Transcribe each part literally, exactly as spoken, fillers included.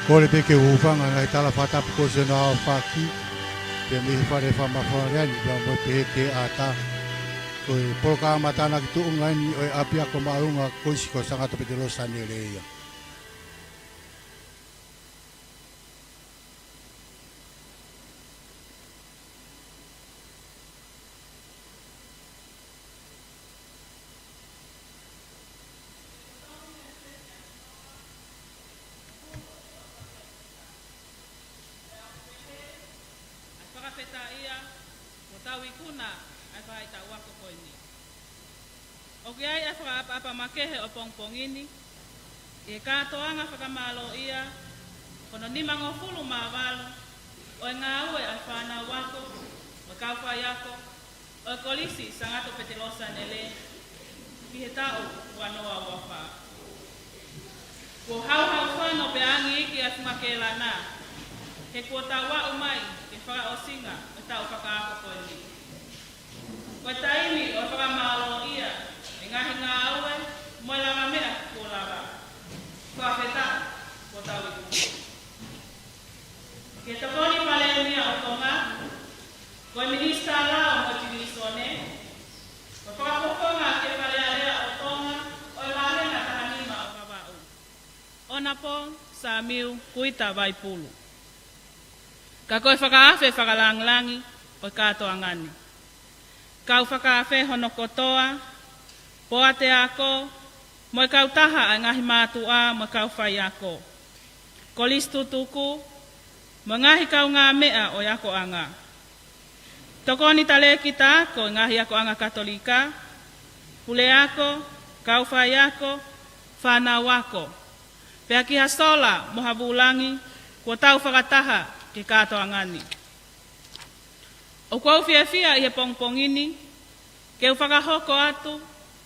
Kole pē ke u hūfanga he ngaahi tala fakatapu kuo ʻosi hono aofaki, pea mei he fale fakamafola ni, pea mo e pehē ʻe he ʻata, ko e polokalama tānaki tuʻunga eni ʻo e ʻapiako māʻolunga Kolisi ko Sangato Petelō Sanele ia. ʻA e fakafetaʻia, kuo tau ikuna ʻa e faʻahitaʻu ako ko eni. ʻOku ʻi ai ʻa e fakaʻapaʻapa makehe ʻo e pongipongi ni, ʻi he kātoanga fakamālōʻia, ko hono nimangofulu mā valu ʻo e ngāue ʻa e fānau ako, mo e kau faiako, ʻo e Kolisi Sangato Petelō Sanele, ki he taʻu ua noa ua fā. Kuo hauhau fano pea angiiki ʻa e funga kēlana, he kuo tau aʻu mai ki he fakaʻosinga ʻo e taʻu fakaako ko eni. Ko e taimi ʻo e fakamālōʻia ʻi he ngaahi ngāue mo e lavameʻa kuo lava. Fakafetaʻi kuo tau ikuna. Ki he Tokoni Palēmia ʻo Tonga, ko e Minisitā Lao mo Tivīsone, ko e fakafofonga ki he Fale Alea ʻo Tonga ʻo e vāhenga taha nima ʻo Vavaʻu, ʻOnapō Samiu Kuita Vaipulu. Ka ko e fakaafe fakalāngilangi ʻo e kātoanga ni. Kau fakaafe hono kotoa, poate ako, mo e kautaha ʻa e ngaahi mātuʻa mo e kau faiako, kolisi tutuku, mo e ngaahi kaungāmeʻa ʻo e akoʻanga. Tokoni talēkita ako ʻi he ngaahi akoʻanga Katolika, puleako, kau faiako, fānau ako, pea ki ha sola mo ha vūlangi kuo tau fakataha ki he kātoanga ni. ʻOku ou fiefia ʻi he pongipongi ni ke u fakahoko atu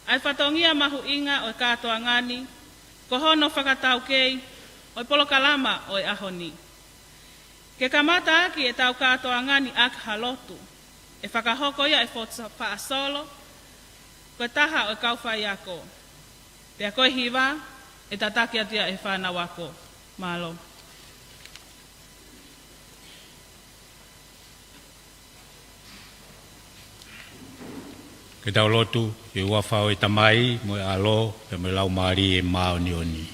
ʻa e fatongia mahuʻinga ʻo e kātoanga ni, ko hono fakataukei ʻo e polokalama ʻo e ʻaho ni. Ke kamata ʻaki ʻetau kātoanga ni ʻaki ha lotu, ʻe fakahoko ia ʻe he fotu faʻa solo, ko e taha ʻo e kau faiako. Pea ko e hiva, ʻe tataki atu ia ʻe he fānau ako. Mālō. Ke tau lotu. ʻI he huafa ʻo e Tamai, mo e ʻAlo, pea mo e Laumālie Māʻoniʻoni.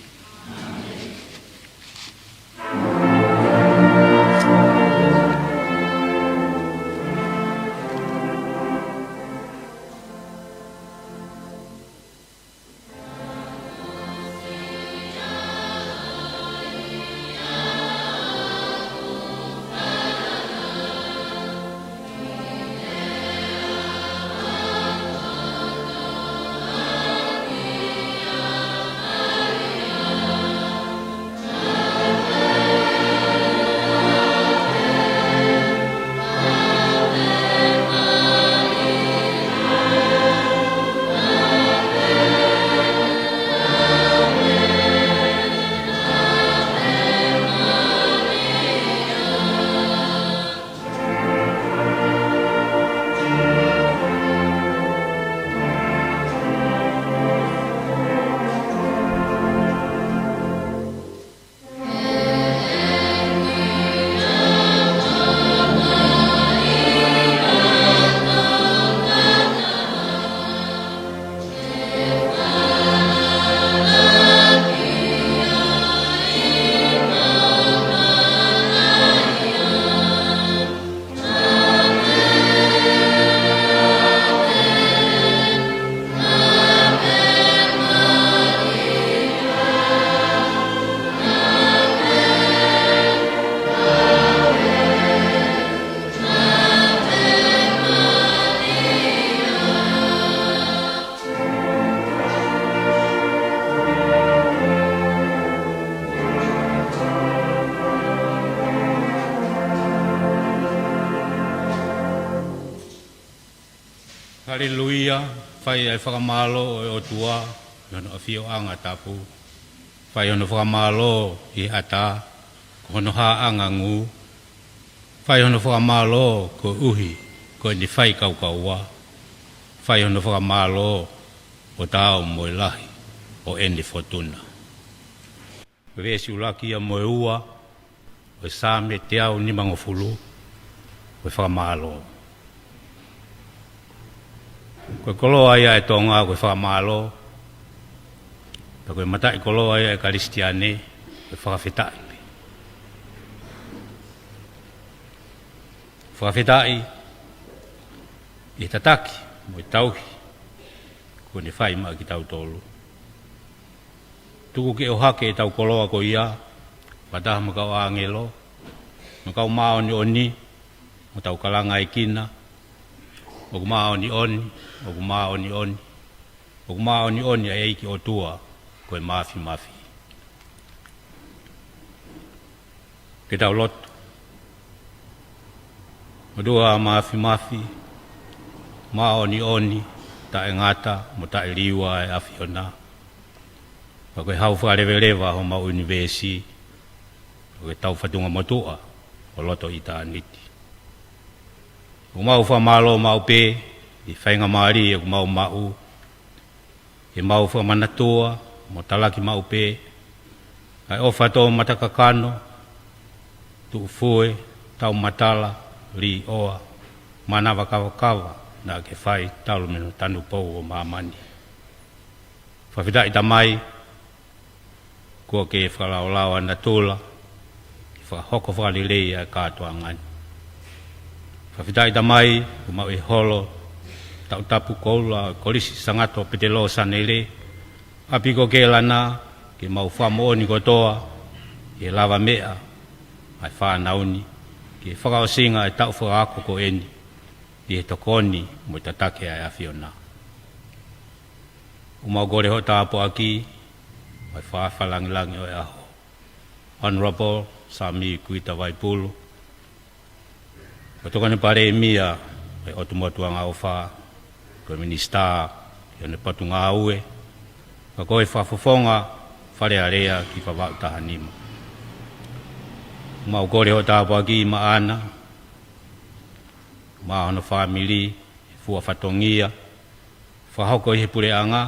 Haleluia. Fai ʻa e fakamālō ʻo e ʻOtua ʻi hono ʻafioʻanga tapu. Fai hono fakamālō ʻi he ʻata, ko hono haʻanga ngū. Fai hono fakamālō koeʻuhi ko ʻene fai kaukaua. Fai hono fakamālō ʻo taau mo e lahi ʻo ʻene fotuna. Veesi ʻuluaki ia mo e ua, ʻo e Saame teau nimangofulu, ko e fakamālō. Ko e koloa ia ʻa e Tonga, ko e fakamālō. Pea ko e mataʻikoloa ia ʻa e Kalisitiane, ko e fakafetaʻi. Fakafetaʻi ʻi he tataki mo e tauhi kuo ne fai maʻa kitautolu. Tuku ke ʻohake ʻetau koloa ko ia, fakataha mo e kau ʻāngelo, mo e kau māʻoniʻoni, mo tau kalangaekina: ʻOku māʻoniʻoni, ʻoku māʻoniʻoni, ʻoku māʻoniʻoni ʻa e ʻEiki ʻOtua, ko e Mafimafi. Ke tau lotu. ʻOtua Mafimafi, māʻoniʻoni, taʻengata mo taʻeliua ʻa e ʻAfiona. Pea ko e hau fakaleveleva homau ʻunivēsi, pea ko ʻetau fatungamotuʻa ʻo loto ʻitāniti. ʻOku mau fakamālō maʻu pē ʻi he faingamālie ʻoku mau maʻu ke mau fakamanatua mo talaki maʻu pē ʻa e ʻofa toʻomataʻikakano, tuʻufue, taumatala, līʻoa, mānavakavakava naʻa ke fai talu mei hono tanupou ʻo māmani. Fakafetaʻi Tamai, kuo ke fakalaolao ʻa natula ke fakahoko fakalelei ʻa e kātoanga ni. Fakafetaʻi Tamai, kuo mau ʻi he holo taʻutapu koula ʻo e Kolisi Sangato Petelō Sanele, ʻapi ko Kelana, ke mau fakamoʻoni kotoa ʻi he lavameʻa ʻa e fānau ni ki he fakaʻosinga ʻa e taʻu fakaako ko eni, ʻi he tokoni mo e tataki ʻa e ʻAfiona. ʻOku mau kole hoʻo tāpuaki, ʻa e Fakalāngilangi ʻo e ʻaho, Honourable Samiu Kuita Vaipulu, ko e Tokoni Palēmia ʻo e ʻOtu Motu Angaʻofa, ko e Minisitā ʻi hono Potungāue, pea ko e Fakafofonga Fale Alea ki Vavaʻu taha nima. ʻOku mau kole hoʻo tāpuaki maʻana, maʻa hono fāmili, fua fatongia, fakahoko ʻi he puleʻanga,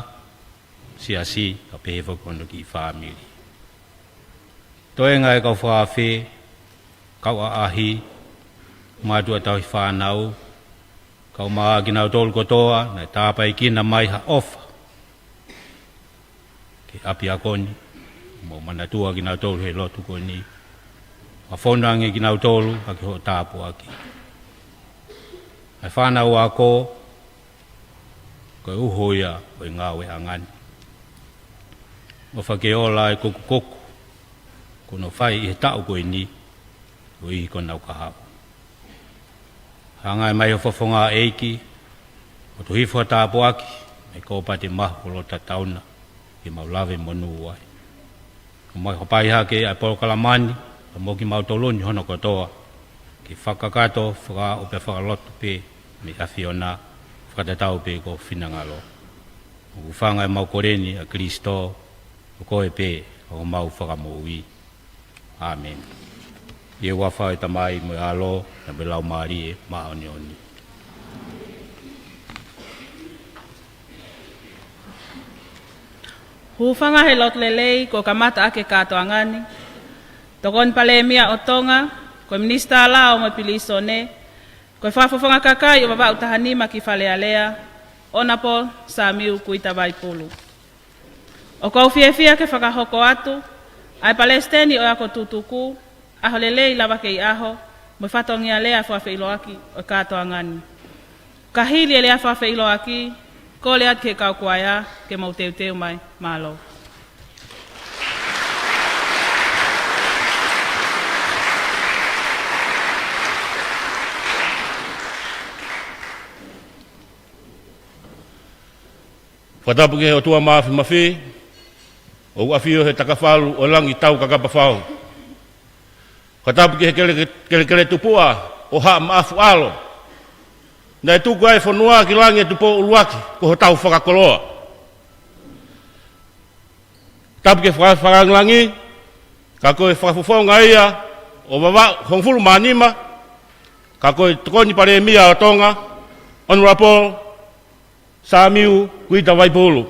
siasi, kae pehē foki hono kiʻi fāmili. Toenga e kau fakaafe, kau ʻaʻahi, mātuʻa tauhi fānau, kaeʻumaʻā kinautolu kotoa naʻe tāpuekina mai ha ʻofa ki he ʻapiako ni, mo manatua kinautolu he lotu ko eni. Fakafonu ange kinautolu ʻaki hoʻo tāpuaki. ʻA e fānau ako, ko e uho ia ʻo e ngāueʻanga ni. ʻOfa ke ola e kokukoku kuo nau fai ʻi he taʻu ko eni, koeʻuhi ko honau kahaʻu. Hanga mai ho fofonga ʻEiki ʻo tuku hifo ha tāpuaki mei he kōpate mahu ʻo Lota Tauna ke mau lave monū ai. ʻOmai hapai hake ʻa e polokalama ni, pea mo kimautolu ni hono kotoa, ke fakakakato, fakaaʻu pea fakalotu pē mei he ʻAfiona, fakatatau pē ki ho finangalo. ʻOku hūfanga ʻemau kole ni ʻia Kalaisi, ko koe pē homau Fakamoʻui. ʻĀmeni. ʻI he huafa ʻo e Tamai mo e ʻAlo, pea mo e Laumālie Māʻoniʻoni. Hūfanga he lotu lelei kuo kamata ʻaki e kātoanga ni, Tokoni Palēmia ʻo Tonga, ko e Minisitā Lao mo e Pilīsone, ko e Fakafofonga Kakai ʻo Vavaʻu taha nima ki Fale Alea, Honourable Samiu Kuita Vaipulu. ʻOku ou fiefia ke fakahoko atu ʻa e Palesiteni ʻo e Ako Tutuku, ʻaho lelei lava kei ʻaho, mo e fatongia lea fakafeʻiloaki ʻo e kātoanga ni. Ka hili e lea fakafeʻiloaki, kole atu ki he kau kuaea ke mou teuteu mai. Mālō. Fakatapu ki he ʻOtua Mafimafi, ʻoku ʻafio he takafalu ʻo e langi tau kakapa fau. Fakatapu ki he kele-, kelekele tupuʻa ʻo Haʻa Maʻafu ʻAlo, naʻe tuku ai e fonua ki langi ʻa Tupou ʻUluaki ko hotau fakakoloa. Tapu ki he Faka-, Fakalangilangi, ka ko e Fakafofonga ia ʻo Vavaʻu hongofulu mā nima, ka ko e Tokoni Palēmia ʻo Tonga, Honourable Samiu Kuita Vaipulu.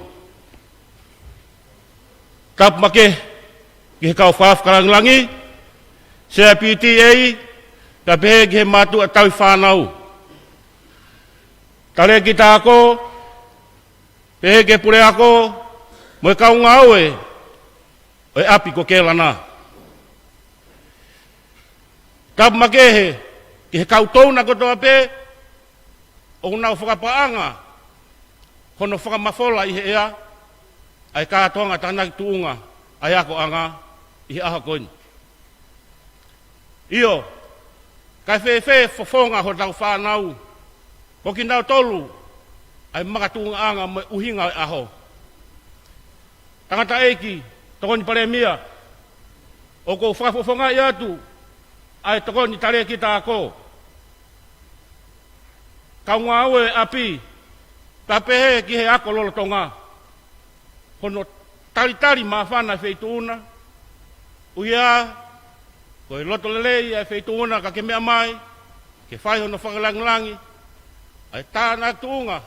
Tapu makehe ki he kau Faka-, Fakalangilangi, Sea P T A, pea pehē ki he mātuʻa tauhi fānau. Talēkita ako, pehē ki he puleako, mo e kau ngāue ʻo e ʻapi ko Kēlana. Tapu makehe ki he kau touna kotoa pē, ʻoku nau fakapaʻanga hono fakamafola ʻi he ʻea ʻa e kātoanga tānaki tuʻunga ʻa e akoʻanga ʻi he ʻaho ko eni. ʻIo, kae fēfē fofonga hotau fānau, ko kinautolu ʻa e makatuʻungaʻanga mo e ʻuhinga ʻo e ʻaho. Tangataʻeiki, Tokoni Palēmia, ʻoku ou fakafofongaʻi atu ʻa e Tokoni Talēkita ako, kau ngāue ʻapi, pea pehē ki he ako lolotonga, hono talitali māfana e feituʻu na, ʻuhinga ko e loto lelei ʻa e feituʻu na ka ke meʻa mai ke fai hono fakalāngilangi ʻa e tānaki tuʻunga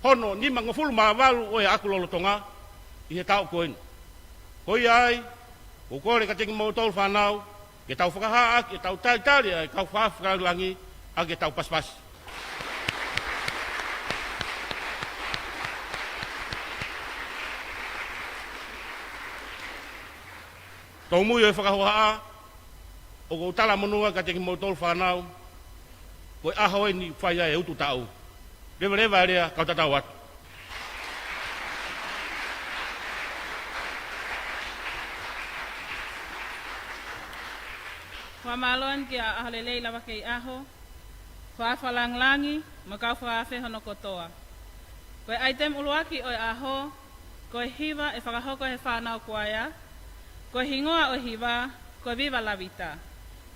hono nimangofulu mā valu ʻo e ako lolotonga ʻi he taʻu ko eni. Ko ia ai, ʻoku ou kole kiate kimoutolu fānau, ke tau fakahā ʻaki ʻetau talitali ʻa e kau fakalāngilangi ʻaki ʻetau pasipasi. Tōmui ʻo e fakahohaʻa, ʻoku ou talamonū kiate kimoutolu fānau, ko e ʻaho eni fai ai e utu taʻu. Levaleva e lea, kau tatau atu. Fakamālō atu ki he ʻaho lelei lava kei ʻaho, fakalāngilangi, mo e kau fakaafe hono kotoa. Ko e ʻaitemi ʻuluaki ʻo e ʻaho, ko e hiva ʻe fakahoko ʻe he fānau kuaea, ko e hingoa ʻo e hiva, ko e Viva La Vida.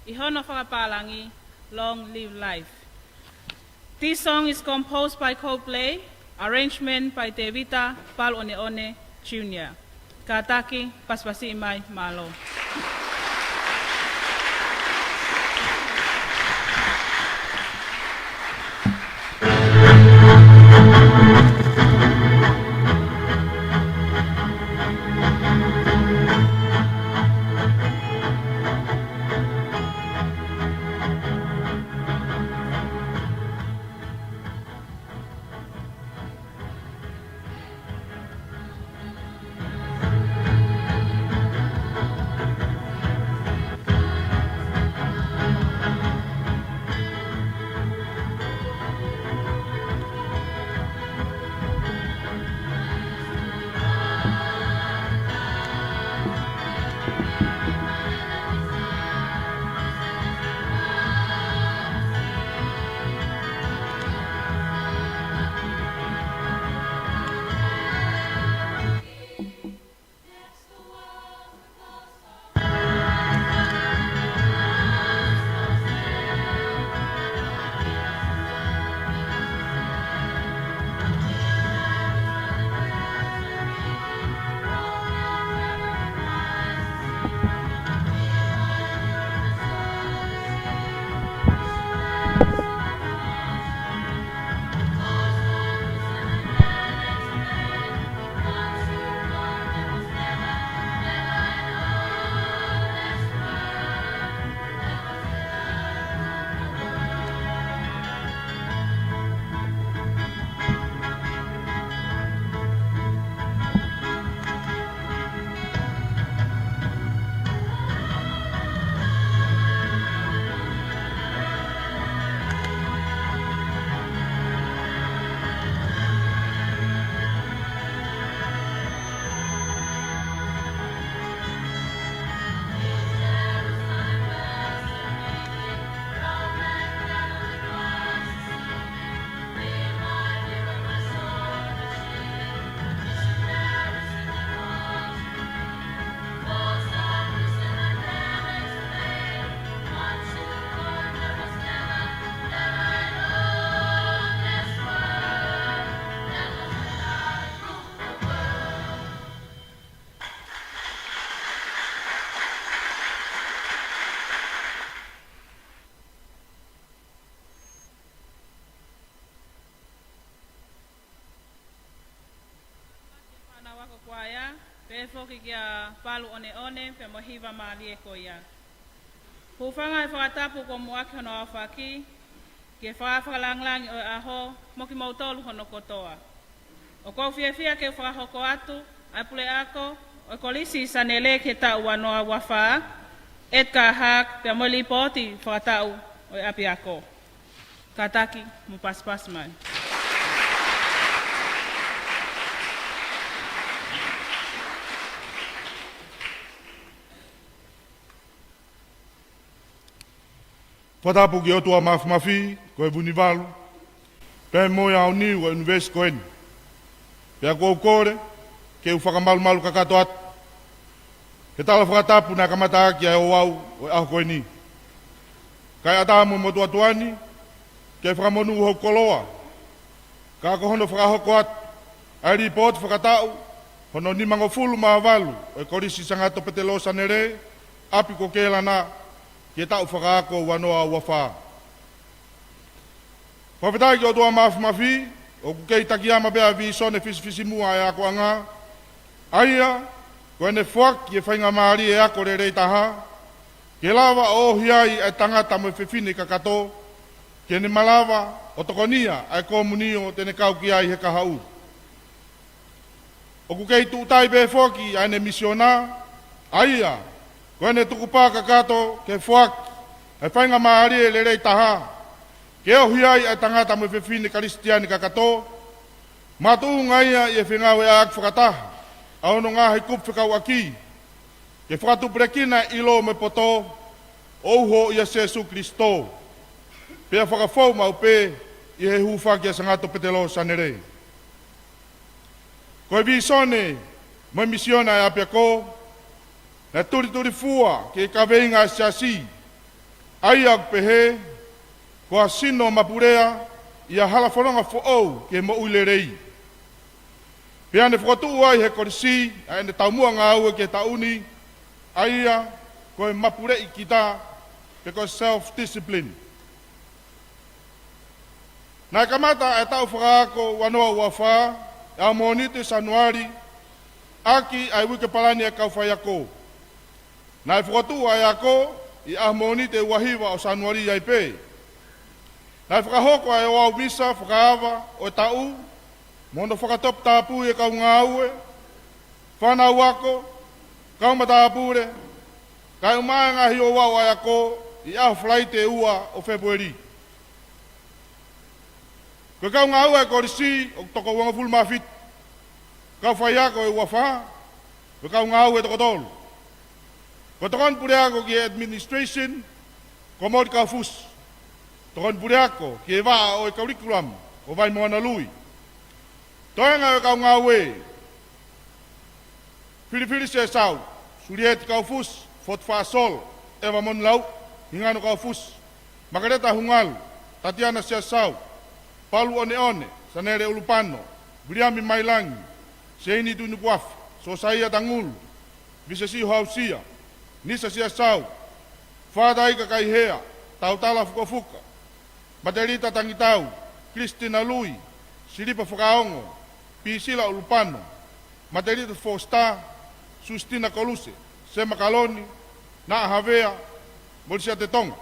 ʻI hono fakapālangi, Long Live Life. This song is composed by Coldplay, arrangement by Tevita Paluʻoneʻone Junior. Kātaki, pasipasiʻi mai, mālō. Fānau ako kuaea, pehē foki kia Paluʻoneʻone, pea mo e hiva mālie ko ia. Hūfanga he fakatapu kuo muʻaki hono aofaki, ki he fakafakalāngilangi ʻo e ʻaho, mo kimoutolu hono kotoa. ʻOku ou fiefia ke u fakahoko atu ʻa e puleako ʻo e Kolisi Sanele ki he taʻu ua noa ua fā, Edgar Haak, pea mo e lipooti fakataʻu ʻo e ʻapiako. Kātaki mo pasipasi mai. Fakatapu ki he ʻOtua Mafimafi, ko e Vunivalu, pea mo e aoniu ʻo e ʻunivēsi ko eni. Pea ʻoku ou kole ke u fakamalumalu kakato atu he tala fakatapu naʻe kamata ʻaki ʻa e ouau ʻo e ʻaho ko eni. Kae ʻatā mo e motuʻa tuʻa ni ke fakamonū hoku koloa, ka ko hono fakahoko atu ʻa e lipooti fakataʻu hono nimangofulu mā valu ʻo e Kolisi Sangato Petelō Sanele, ʻapi ko Kēlana, ki he taʻu fakaako ua noa ua fā. Fakafetaʻi ki he ʻOtua Mafimafi, ʻoku kei takiama pē ʻa e vīsone fisifisimuʻa ʻa e akoʻanga, ʻa ia ko ʻene foaki e faingamālie ako lelei taha, ke lava ʻo ohi ai ʻa e tangata mo e fefine kakato, ke ne malava ʻo tokonia ʻa e komunio te ne kau ki ai he kahaʻu. ʻOku kei tuʻutai pē foki ʻa ʻene misiona, ʻa ia ko ʻene tukupā kakato ke foaki ʻa e faingamālie lelei taha, ke ohi ai ʻa e tangata mo e fefine Kalisitiane kakato, makatuʻunga ia ʻi he fengāueʻaki fakataha ʻa hono ngaahi kupu fekauʻaki, ke fakatupulekina e ʻilo mo e poto ʻo e uho ʻia Sīsū Kalaisi, pea fakafou maʻu pē ʻi he hūfaki ʻa Sangato Petelō Sanele. Ko e vīsone mo e misiona ʻa e ʻapiako, naʻe tulitulifua ki he kaveinga ʻa e Siasi, ʻa ia ʻoku pehē, ko ha sino mapulea ʻi ha hala fononga foʻou ki he moʻui lelei. Pea ne fokotuʻu ai he Kolisi ʻa ʻene taumuʻa ngāue ki he taʻu ni, ʻa ia ko e mapuleʻi kita, pe ko e self-discipline. Naʻe kamata ʻa e taʻu fakaako ua noa ua fā ʻi he ʻaho Mōnite, Sānuali, ʻaki ʻa e uike palani ʻa e kau faiako. Naʻe fokotuʻu ʻa e ako ʻi he ʻaho Mōnite ua hiva ʻo Sānuali ai pē. Naʻe fakahoko ʻa e ouau misa fakaava ʻo e taʻu, mo hono fakatoputapui e kau ngāue, fānau ako, kau matāpule, kae ʻumaʻā e ngaahi ouau ʻa e ako ʻi he ʻaho Falaite ua ʻo Fēpueli. Ko e kau ngāue ʻa e Kolisi ʻoku toko uangofulu mā fitu. Kau faiako ʻe ua fā, ko e kau ngāue ʻe toko tolu. Ko e tokoni puleako ki he administration, ko Moli Kaufusi. Tokoni puleako ki he vaʻa ʻo e curriculum, ko Vaimoana Lui. Toenga ʻo e kau ngāue, Filifili Siasau, Sulieti Kaufusi, Fotu Faʻasola, ʻEva Monilau, Hingano Kaufusi, Makeleta Hungalu, Tatiana Siasau, Palu ʻOneʻone, Sanele ʻUlupano, Viliami Mailangi, Seini Tuʻinukuafe, Sosaia Tangulu, Visesi Hausia, Nisa Siasau, Fata Ika Kaihea, Tautala Fukofuka, Matelita Tangitau, Kilistina Lui, Silipa Fakaongo, Pisila ʻUlupano, Matelita Fositā, Susitina Koluse, Sema Kaloni, Naʻa Havea, Molisia Tetonga.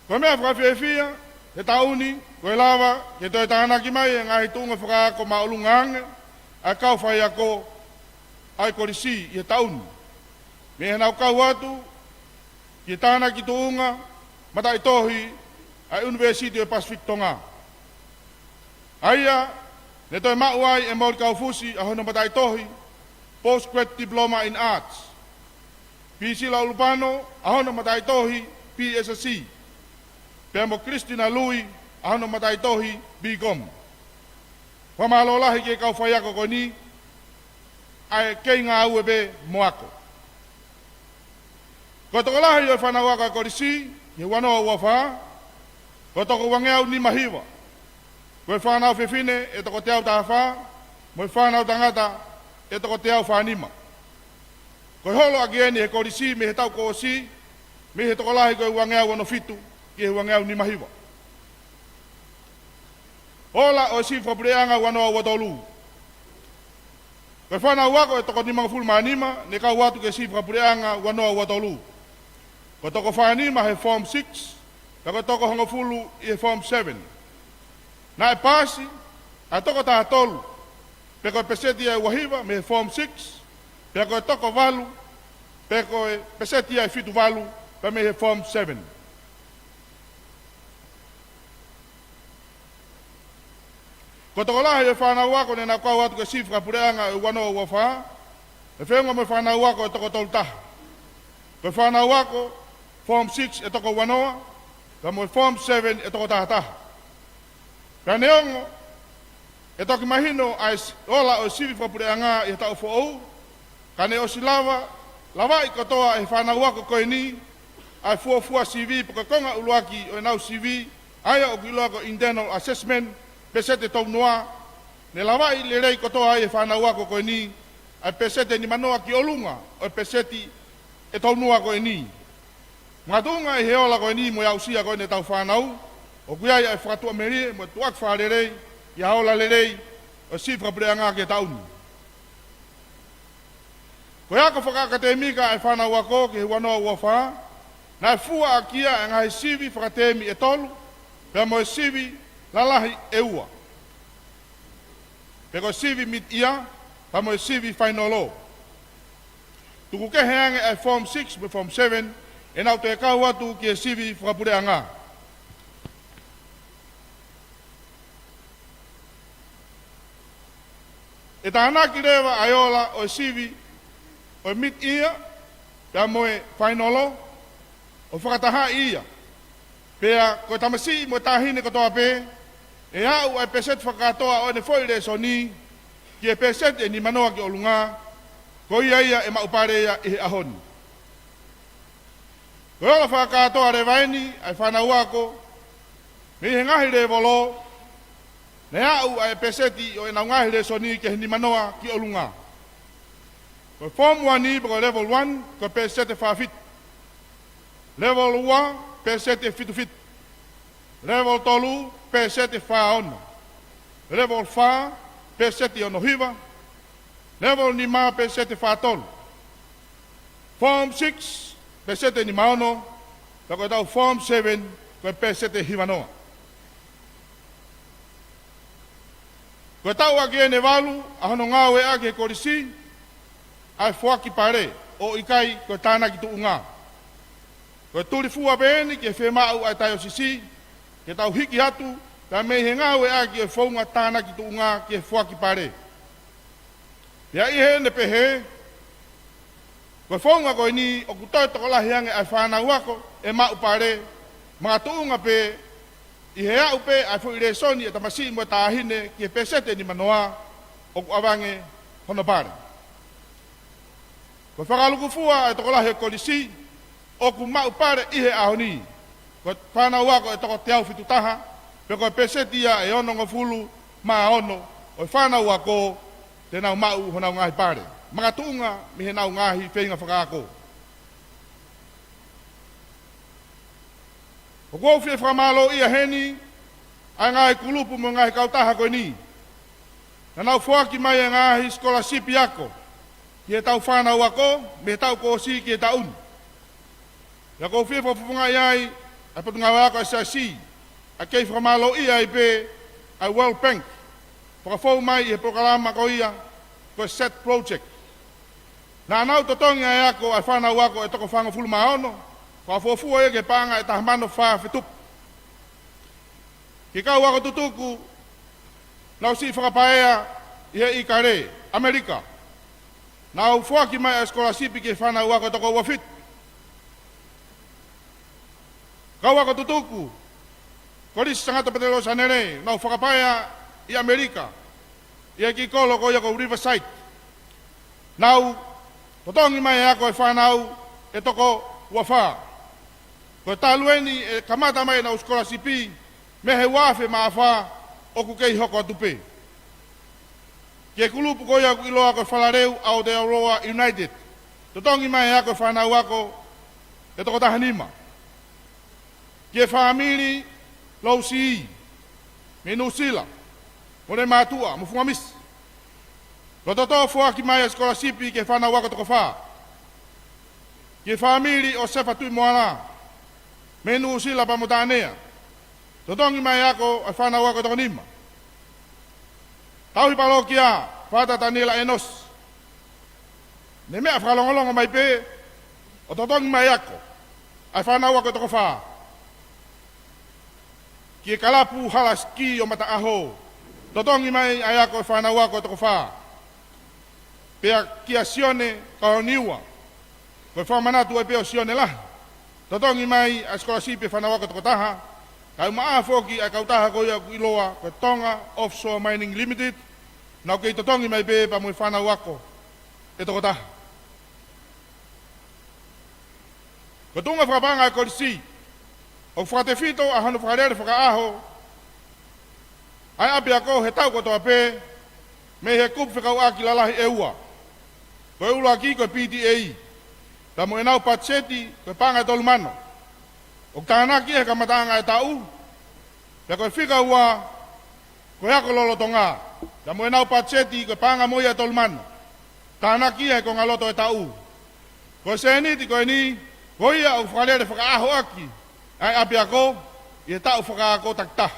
Ko e meʻa fakafiefia he taʻu ni, ko e lava ke toe tānaki mai e ngaahi tuʻunga fakaako māʻolunga ange ʻa e kau faiako ʻa e Kolisi ʻi he taʻu ni, mei heʻenau kau atu ki he tānaki tuʻunga mataʻitohi ʻa e ʻUnivēsiti ʻo e Pasifiki Tonga. ʻA ia ne toe maʻu ai ʻe Moli Kaufusi ʻa hono mataʻitohi Postgraduate Diploma in Arts, Pisila ʻUlupano ʻa hono mataʻitohi B S C, pea mo Kilistina Lui ʻa hono mataʻitohi B Com. Fakamālō lahi ki he kau faiako ko eni, ʻa e kei ngāue pē mo ako. Ko e tokolahi ʻo e fānau ako ʻa e Kolisi ʻi he ua noa ua fā, ko e toko uangeau nima hiva. Ko e fānau fefine ʻe toko teau taha fā, mo e fānau tangata ʻe toko teau fā nima. Ko e holo ʻaki eni he Kolisi mei he taʻu kuo ʻosi, mei he tokolahi ko e uangeau ono fitu ki he uangeau nima hiva. Ola ʻo e sivi fakapuleʻanga ua noa ua tolu. Ko e fānau ako ʻe toko nimangofulu mā nima ne kau atu ki he sivi fakapuleʻanga ua noa ua tolu. Ko e toko fā nima he Form six, pea ko e toko hongofulu ʻi he Form seven. Naʻe paasi ʻa e toko taha tolu, pe ko e peseti ia ʻe ua hiva mei he Form six, pea ko e toko valu, pe ko e peseti ia ʻe fitu valu, pea mei he Form seven. Ko e tokolahi ʻo e fānau ako ne nau kau atu ki he sivi fakapuleʻanga ʻo e ua noa ua fā, ʻe feʻunga mo e fānau ako ʻe toko tolu taha. Ko e fānau ako Form six ʻe toko ua noa, pea mo e Form seven ʻe toko taha taha. Pea neongo ʻe toki mahino ʻa e s-, ola ʻo e sivi fakapuleʻanga ʻi he taʻu foʻou, ka ne ʻosi lava, lavaʻi kotoa ʻe he fānau ako ko eni ʻa e fuofua sivi pe ko e konga ʻuluaki ʻo ʻenau sivi, ʻa ia ʻoku ʻiloa ko e internal assessment, peseti ʻe tolu noa. Ne lavaʻi lelei kotoa ai ʻe he fānau ako ko eni ʻa e peseti ʻe nima noa ki ʻolunga ʻo e peseti ʻe tolu noa ko eni. Makatuʻunga ʻi he ola ko eni mo e aʻusia ko eni ʻetau fānau, ʻoku ʻi ai ʻa e fakatuʻamelie mo e tuʻuaki fakalelei ʻi ha ola lelei ʻo e sivi fakapuleʻanga ki he taʻu ni. Ko e ako fakaʻakadēmika ʻa e fānau ako ki he ua noa ua fā, naʻe fua ʻaki ia ʻa e ngaahi sivi fakatemi ʻe tolu, pea mo e sivi lalahi ʻe ua, pe ko e sivi mid-year, pea mo e sivi fainolo. Tuku kehe ange ʻa e Form six mo e Form seven ʻenau toe kau atu ki he sivi fakapuleʻanga. ʻE tānaki leva ʻa e ola ʻo e sivi ʻo e mid-year pea mo e fainolo ʻo fakatahaʻi ia. Pea ko e tamasiʻi mo e taʻahine kotoa pē, ʻe aʻu ʻa e peseti fakakātoa ʻo ʻene foʻi lēsoni ki he peseti ʻe nima noa ki ʻolunga, ko ia ia ʻe maʻu pale ia ʻi he ʻaho ni. Ko e ola fakakātoa leva eni ʻa e fānau ako mei he ngaahi lēvolo, ne aʻu ʻa e peseti ʻo ʻenau ngaahi lēsoni ki he nima noa ki ʻolunga. Ko e Form one pe ko e Level one, ko e peseti ʻe fā fitu. Level ua, peseti ʻe fitu fitu. Level tolu, peseti ʻe fā ono. Level fā, peseti ʻe ono hiva. Level nima, peseti ʻe fā tolu. Form six, peseti ʻe nima ono, pea ko ʻetau Form seven, ko e peseti ʻe hiva noa. Ko e taʻu ʻaki eni ʻe valu ʻa hono ngāueʻaki ʻe he kolisi ʻa e foaki pale, ʻo ʻikai ko e tānaki tuʻunga. Ko e tulifua pē eni ki he fiemaʻu ʻa e taiosisi, ke tau hiki atu, pea mei he ngāueʻaki ʻo e founga tānaki tuʻunga ki he foaki pale. Pea ʻi heʻene pehē, ko e founga ko eni ʻoku toe tokolahi ange ʻa e fānau ako ʻe maʻu pale, makatuʻunga pē ʻi he aʻu pē ʻa e foʻi lēsoni ʻa e tamasiʻi mo e taʻahine ki he peseti ʻe nima noa, ʻoku ʻavange hono pale. Ko e fakalukufua ʻa e tokolahi ʻo e kolisi ʻoku maʻu pale ʻi he ʻaho ni, ko e fānau ako ʻe toko teau fitu taha, pe ko e peseti ia ʻe onongofulu mā ono ʻo e fānau ako te nau maʻu honau ngaahi pale, makatuʻunga mei heʻenau ngaahi feinga fakaako. ʻOku ou fie fakamālōʻia heni ʻa e ngaahi kulupu mo e ngaahi kautaha ko eni naʻa nau foaki mai ʻa e ngaahi sikolasipi ako ki heʻetau fānau ako mei he taʻu kuo ʻosi ki he taʻu ni. Pea ʻoku ou fie fakafofongaʻi ai ʻa e Potungāue Ako ʻa e Siasi, ʻa e kei fakamālōʻia ai pē ʻa e World Bank, fakafou mai ʻi he polokalama ko ia ko e set project. Naʻa nau totongi ʻa e ako ʻa e fānau ako ʻe toko fāngofulu mā ono, fakafuofua ia ki he paʻanga ʻe taha mano fā fetupu. Ki he kau ako tutuku, nau siʻi fakapaea ʻi he ʻIkale, ʻAmelika, nau foaki mai ʻa e sikolasipi ki he fānau ako ʻe toko ua fitu. Kau ako tutuku, Kolisi Sangata Petelio Sanele, nau fakapaea ʻi ʻAmelika, ʻi he kiʻi kolo ko ia ko Riverside. Nau totongi mai ʻa e ako ʻa e fānau ʻe toko ua fā. Ko e talu eni ʻe kamata mai ʻenau sikolasipi mei he ua afe mā fā, ʻoku kei hoko atu pē. Ki he kulupu ko ia ʻoku ʻiloa ko e Falaleu Aotearoa United, totongi mai ʻa e ako ʻa e fānau ako ʻe toko taha nima. Ki he fāmili Lousi mei Nuʻusila, Molematua mo Fungamisi, Lototoʻa foaki mai ʻa e sikolasipi ki he fānau ako toko fā. Ki he fāmili ʻo Sefa Tuʻimoala, mei Nuʻusila pea mo Taʻanea, totongi mai e ako ʻa e fānau ako ʻe toko nima. Tauhi Palokia, Fata Taniela ʻEnosi, ne meʻa fakalongolongo mai pē ʻo totongi mai e ako ʻa e fānau ako ʻe toko fā. Ki he kalapu Hala Siki ʻo Mataʻaho, totongi mai ʻa e ako ʻa e fānau ako ʻe toko fā. Pea kia Sione Kaoniua, ko e fakamanatu ai pē ʻo Sione Lahi, totongi mai ʻa e sikolasipi ʻa e fānau ako ʻe toko taha. Kae ʻumaʻā foki ʻa e kautaha ko ia ʻoku ʻiloa ko e Tonga Offshore Mining Limited, naʻa nau kei totongi mai pē pea mo e fānau ako ʻe toko taha. Ko e tuʻunga fakapaʻanga ʻa e kolisi, ʻoku fakatefito ʻa hono fakalele fakaʻaho ʻa e ʻapiako he taʻu kotoa pē mei he kupu fekauʻaki lalahi ʻe ua. Ko e ʻuluaki ko e P T A, pea mo ʻenau patiseti ko e paʻanga ʻe tolu mano, ʻoku tānaki ia he kamataʻanga ʻo e taʻu. Pea ko e fika ua, ko e ako lolotonga, pea mo ʻenau patiseti ko e paʻanga mo ia ʻe tolu mano, tānaki ia he kongaloto ʻo e taʻu. Ko e sēniti ko eni, ko ia ʻoku fakalele fakaʻaho ʻaki ʻa e ʻapiako ʻi he taʻu fakaako takitaha.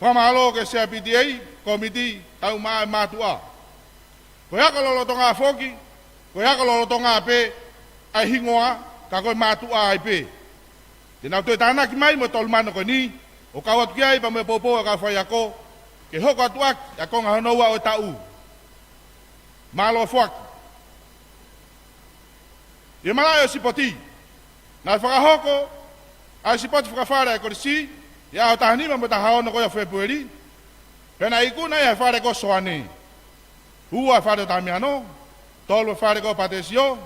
Fakamālō ki he Sea P T A, kōmiti, kae ʻumaʻā e mātuʻa. Ko e ako lolotonga foki, ko e ako lolotonga pē ʻa e hingoa, ka ko e mātuʻa ai pē. Te nau toe tānaki mai mo e tolu mano ko eni, ʻo kau atu ki ai pea mo e poupou ʻa e kau faiako, ke hoko atu ʻaki ʻa e konga hono ua ʻo e taʻu. Mālō foaki. ʻI he malaʻe ʻo e sipoti, naʻe fakahoko ʻa e sipoti fakafale ʻa e kolisi ʻi he ʻaho taha nima mo e taha ono ko ia ʻo Fēpueli. Pea naʻe ikuna ia he fale ko Soane. Ua he fale ʻo Tamiano, tolu he fale ko Patesio,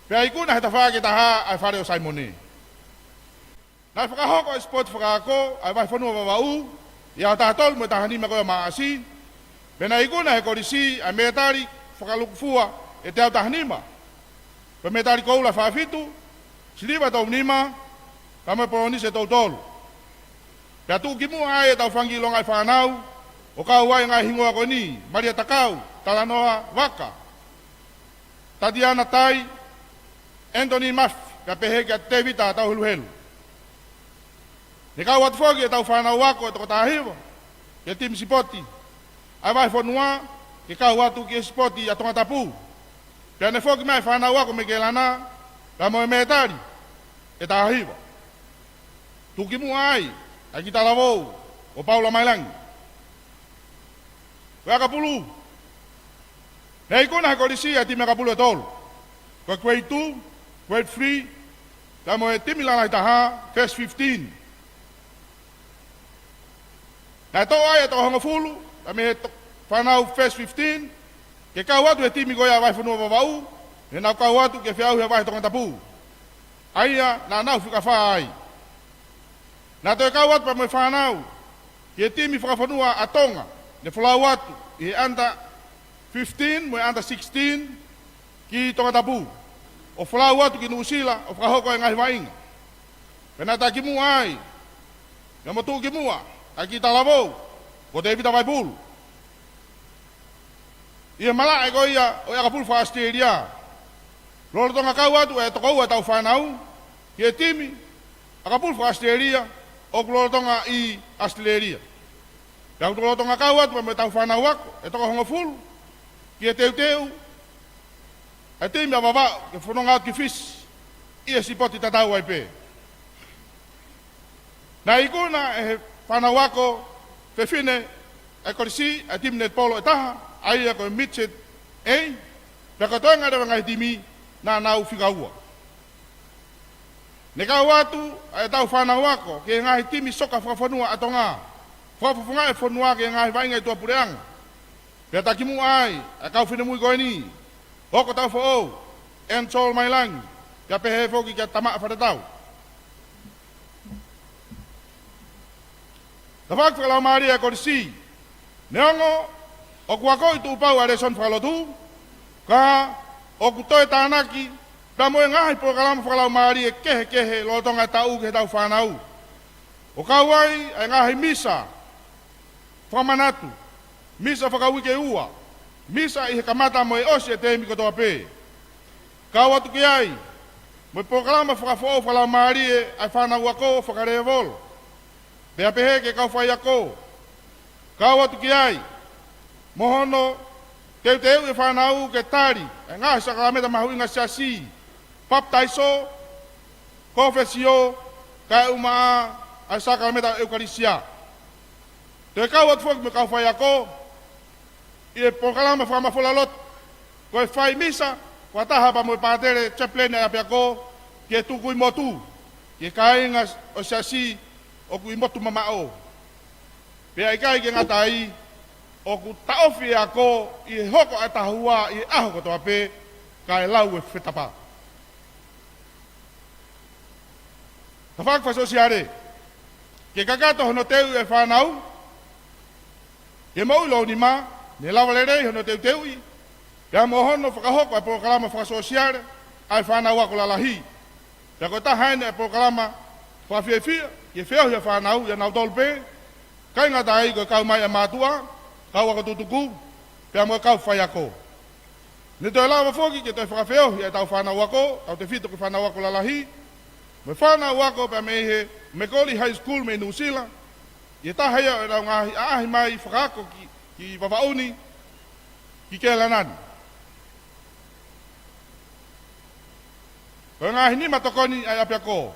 pea ikuna he tafaʻaki ʻe taha ʻa e fale ʻo Saimone. Naʻe fakahoko ʻa e sipoti fakaako ʻa e Vahefonua Vavaʻu ʻi he ʻaho taha tolu mo e taha nima ko ia ʻo Maʻasi. Pea naʻe ikuna he kolisi ʻa e mētali fakalukufua ʻe teau taha nima. Ko e mētali koula ʻe fā fitu, siliva ʻe tolu nima, pea mo e polonise ʻe tolu tolu. Pea tuʻukimuʻa ai ʻetau fanga kiʻi longaʻi fānau, ʻo kau ai e ngaahi hingoa ko eni: Malia Takau, Talanoa Vaka, Tatiana Tai, Anthony Mafi, pea pehē kia Tevita Tauheluhelu. Ne kau atu foki ʻetau fānau ako ʻe toko taha hiva ki he timi sipoti ʻa e Vahefonua, ke kau atu ki he sipoti ʻa Tongatapu. Pea ne foki mai e fānau ako mei Kelana, pea mo e mētali ʻe taha hiva. Tuʻukimuʻa ai ʻa e kiʻi talavou ko Paula Mailangi. Ko e ʻakapulu, naʻe ikuna he kolisi ʻa e timi ʻakapulu ʻe tolu. Ko e grade two, grade three, pea mo e timi lalahi taha, first fifteen. Naʻe toʻo ai ʻa e toko hongofulu mei he to-, fānau first fifteen, ke kau atu he timi ko ia ʻa e Vahefonua Vavaʻu, heʻenau kau atu ki he feʻauhi ʻa e vahe Tongatapu, ʻa ia naʻa nau fika fā ai. Naʻa toe kau atu pea mo e fānau ki he timi fakafonua ʻa Tonga, ne folau atu ʻi he under fifteen mo e under sixteen ki Tongatapu, ʻo folau atu ki Nuʻusila ʻo fakahoko e ngaahi vaʻinga. Pea naʻe takimuʻa ai, pea mo tuʻukimuʻa ʻa e kiʻi talavou ko Tevita Vaipulu. ʻI he malaʻe ko ia ʻo e ʻakapulu faka-ʻAositelēlia, lolotonga kau atu ʻa e toko ua ʻetau fānau ki he timi ʻakapulu faka-ʻAositelēlia ʻoku lolotonga ʻi ʻAositelēlia. Pea ʻoku lolotonga kau atu pea mo ʻetau fānau ako ʻe toko hongofulu ki he teuteu ʻa e timi ʻa Vavaʻu ke fononga atu ki Fisi ʻi he sipoti tatau ai pē. Naʻe ikuna ʻe he fānau ako fefine ʻa e kolisi ʻa e timi netipolo ʻe taha, ʻa ia ko e Midget A, pea ko e toenga leva e ngaahi timi naʻa nau fika ua. Ne kau atu ʻa ʻetau fānau ako ki he ngaahi timi soka fakafonua ʻa Tonga, fakafofongaʻi e fonua ki he ngaahi vaʻinga ʻi tuʻapuleʻanga. Pea takimuʻa ai ʻa e kau finemui ko eni: Hoko Taufoʻou, Ansel Mailangi, pea pehē foki kia Tamaʻa Fatetau. Tafaʻaki fakalaumālie ʻa e kolisi. Neongo ʻoku akoʻi tuʻupau ʻa e lēsoni fakalotu, ka ʻoku toe tānaki pea mo e ngaahi polokalama fakalaumālie kehekehe lolotonga e taʻu ki heʻetau fānau, ʻo kau ai ʻa e ngaahi misa fakamanatu, misa fakauike ua, Misa ʻi he kamata mo e ʻosi e teemi kotoa pē. Kau atu ki ai mo e polokalama fakafoʻou fakalaumālie ʻa e fānau ako fakalēvolo, pea pehē ki he kau faiako. Kau atu ki ai mo hono teuteuʻi e fānau ke tali e ngaahi sākalamēniti mahuʻinga ʻa e Siasi, papitaiso, kōfesio, kae ʻumaʻā ʻa e sākalamēniti ʻa e ʻEukalisia. Toe kau atu foki mo e kau faiako ʻi he polokalama fakamafola lotu, ko e fai misa fakataha pea mo e pātele, chaplain ʻa e ʻapiako, ke tuku ʻi motu ki he kāinga ʻo e Siasi ʻoku ʻi motu mamaʻo. Pea ʻikai ke ngata ai, ʻoku taʻofi e ako ʻi he hoko ʻa e tahua ʻi he ʻaho kotoa pē, kae lau e fetapa. Tafaʻaki fakasōsiale, ke kakato hono teuʻi e fānau ki he moʻui lōnima, ne lava lelei hono teuteuʻi pea mo hono fakahoko e polokalama fakasōsiale ʻa e fānau ako lalahi. Pea ko e taha eni e polokalama fakafiefia ki he feohi ʻa e fānau ʻia nautolu pē, ʻikai ngata ai ko e kau mai ʻa e mātuʻa, kau ako tutuku, pea mo e kau faiako. Ne toe lava foki ke toe fakafeohi ʻa e tau fānau ako, tautefito ki he fānau ako lalahi, mo e fānau ako pea mei he Macaulay High School mei Nuʻusila, ʻi he taha ia ʻo ʻenau ngaahi ʻaʻahi mai fakaako ki, ki Vavaʻu ni, ki Kelana ni. Ko e ngaahi nima tokoni ʻa e ʻapiako.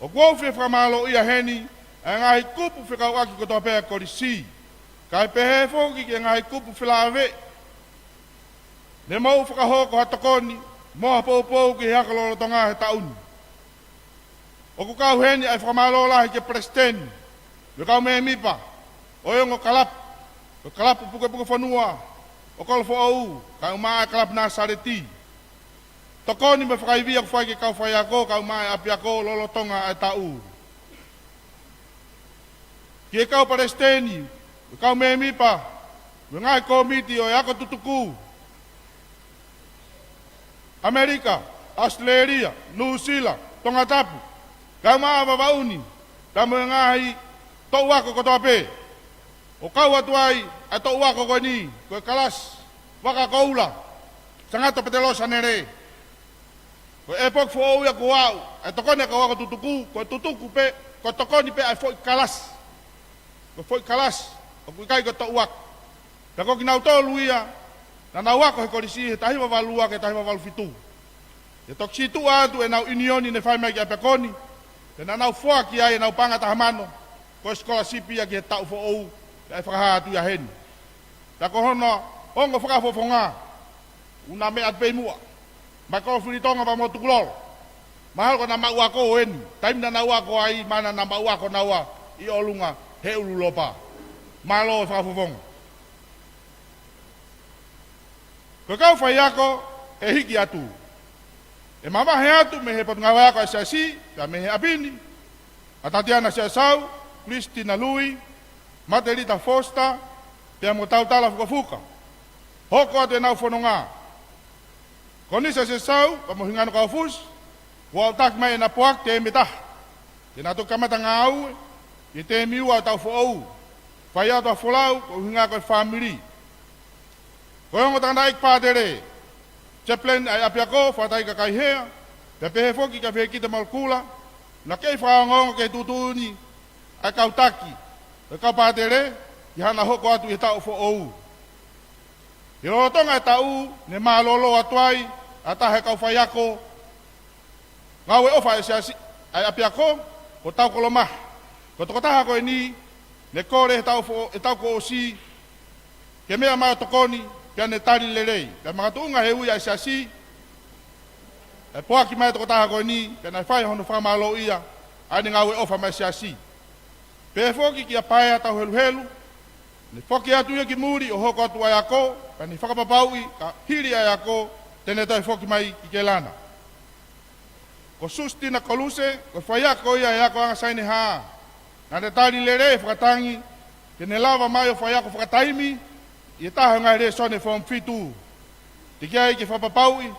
ʻOku ou fie fakamālōʻia heni ʻa e ngaahi kupu fekauʻaki kotoa pē ʻa e kolisi, kae pehē foki ki he ngaahi kupu felāveʻi ne mou fakahoko ha tokoni mo ha poupou ki he ako lolotonga he taʻu ni. ʻOku kau heni ʻa e fakamālō lahi ki he palesiteni mo e kau mēmipa ʻo e ongo kalapu, ko e kalapu pukepuke fonua ʻo Kolofoʻou, kae ʻumaʻā e kalapu Nāsaleti. Tokoni mo e fakaivia kuo fai ki he kau faiako kae ʻumaʻā e ʻapiako lolotonga e taʻu. Ki he kau palesiteni, kau mēmipa mo e ngaahi kōmiti ʻo e ako tutuku, ʻAmelika, ʻAositelēlia, Nuʻusila, Tongatapu, kae ʻumaʻā Vavaʻu ni, pea mo e ngaahi toʻu ako kotoa pē. ʻOku kau atu ai ʻa e toʻu ako ko eni, ko e kalasi Vakakoula, Sangato Petelō Sanele. Ko e ʻepoki foʻou ia kuo aʻu ʻa e tokoni ʻa e kau ako tutuku, ko e tutuku pē, ko e tokoni pē ʻa e foʻi kalasi. Ko e foʻi kalasi, ʻoku ʻikai ko e toʻu ako. Pea ko kinautolu ia naʻa nau ako he kolisi he taha hiva valu ua ki he taha hiva valu fitu. ʻE toki situʻa atu ʻenau ʻiunioni ne fai mai ki he ʻapiako ni, pea naʻa nau foaki ai ʻenau paʻanga taha mano, ko e sikolasipi ia ki he taʻu foʻou, pea ʻe fakahā atu ia heni. Pea ko hono ongo fakafofonga, ʻoku na meʻa atu pē ʻi muʻa, Maikolo Filitonga pea mo Tukulolo. Mahalo ko ʻena maʻu ako eni, taimi naʻa nau ako ai, mahalo naʻa na maʻu ako naua ʻi ʻolunga he ʻulu lopa. Mālō e fakafofonga. Ko e kau faiako ʻe hiki atu. ʻE mavahe atu mei he Potungāue Ako ʻa e Siasi, pea mei he ʻapi ni, ʻa Tatiana Siasau, Christina Lui, Matelita Foster, pea mo Tautala Fukafuka. Hoko atu ʻenau fononga. Ko Nisa Siasau, pea mo Hingano Kaufusi, kuo aʻutaki mai ʻena poaki teemi ʻe taha. Te na toki kamata ngāue ʻi he teemi ua ʻo e taʻu foʻou. Fai atu ʻa e folau, ko e ʻuhinga ko e fāmili. Ko e ongo tangataʻeiki pātele, chaplain ʻa e ʻapiako, Fātai Kakaihea, pea pehē foki kia Fekita Malukula, na kei fakaongoongo ki he tuʻutuʻuni ʻa e kau taki ʻo e kau pātele, ʻi haʻana hoko atu ʻi he taʻu foʻou. ʻI he lolotonga e taʻu, ne mālōlō atu ai ʻa e taha e kau faiako ngāue ʻofa ʻa e Siasi, ʻa e ʻapiako, ko Taukolomaha. Ko e tokotaha ko eni, ne kole he taʻu fo-, he taʻu kuo ʻosi, ke meʻa mai ʻo tokoni, pea ne tali lelei. Pea makatuʻunga he ui ʻa e Siasi, ʻe poaki mai e tokotaha ko eni, pea naʻe fai hono fakamālōʻia ʻa ʻene ngāue ʻofa maʻa e Siasi. Pehē foki kia Paea Tauheluhelu, ne foki atu ia ki muli ʻo hoko atu ʻa e ako, pea ne fakapapauʻi ka hili ʻa e ako, te ne toe foki mai ki Kelana. Ko Sustina Koluse, ko e faiako ia ʻo e akoʻanga Sainehā. Naʻa ne tali lelei e fakatangi ke ne lava mai ʻo faiako fakataimi ʻi he taha ʻo e ngaahi lēsoni Form fitu. Teʻeki ai ke fakapapauʻi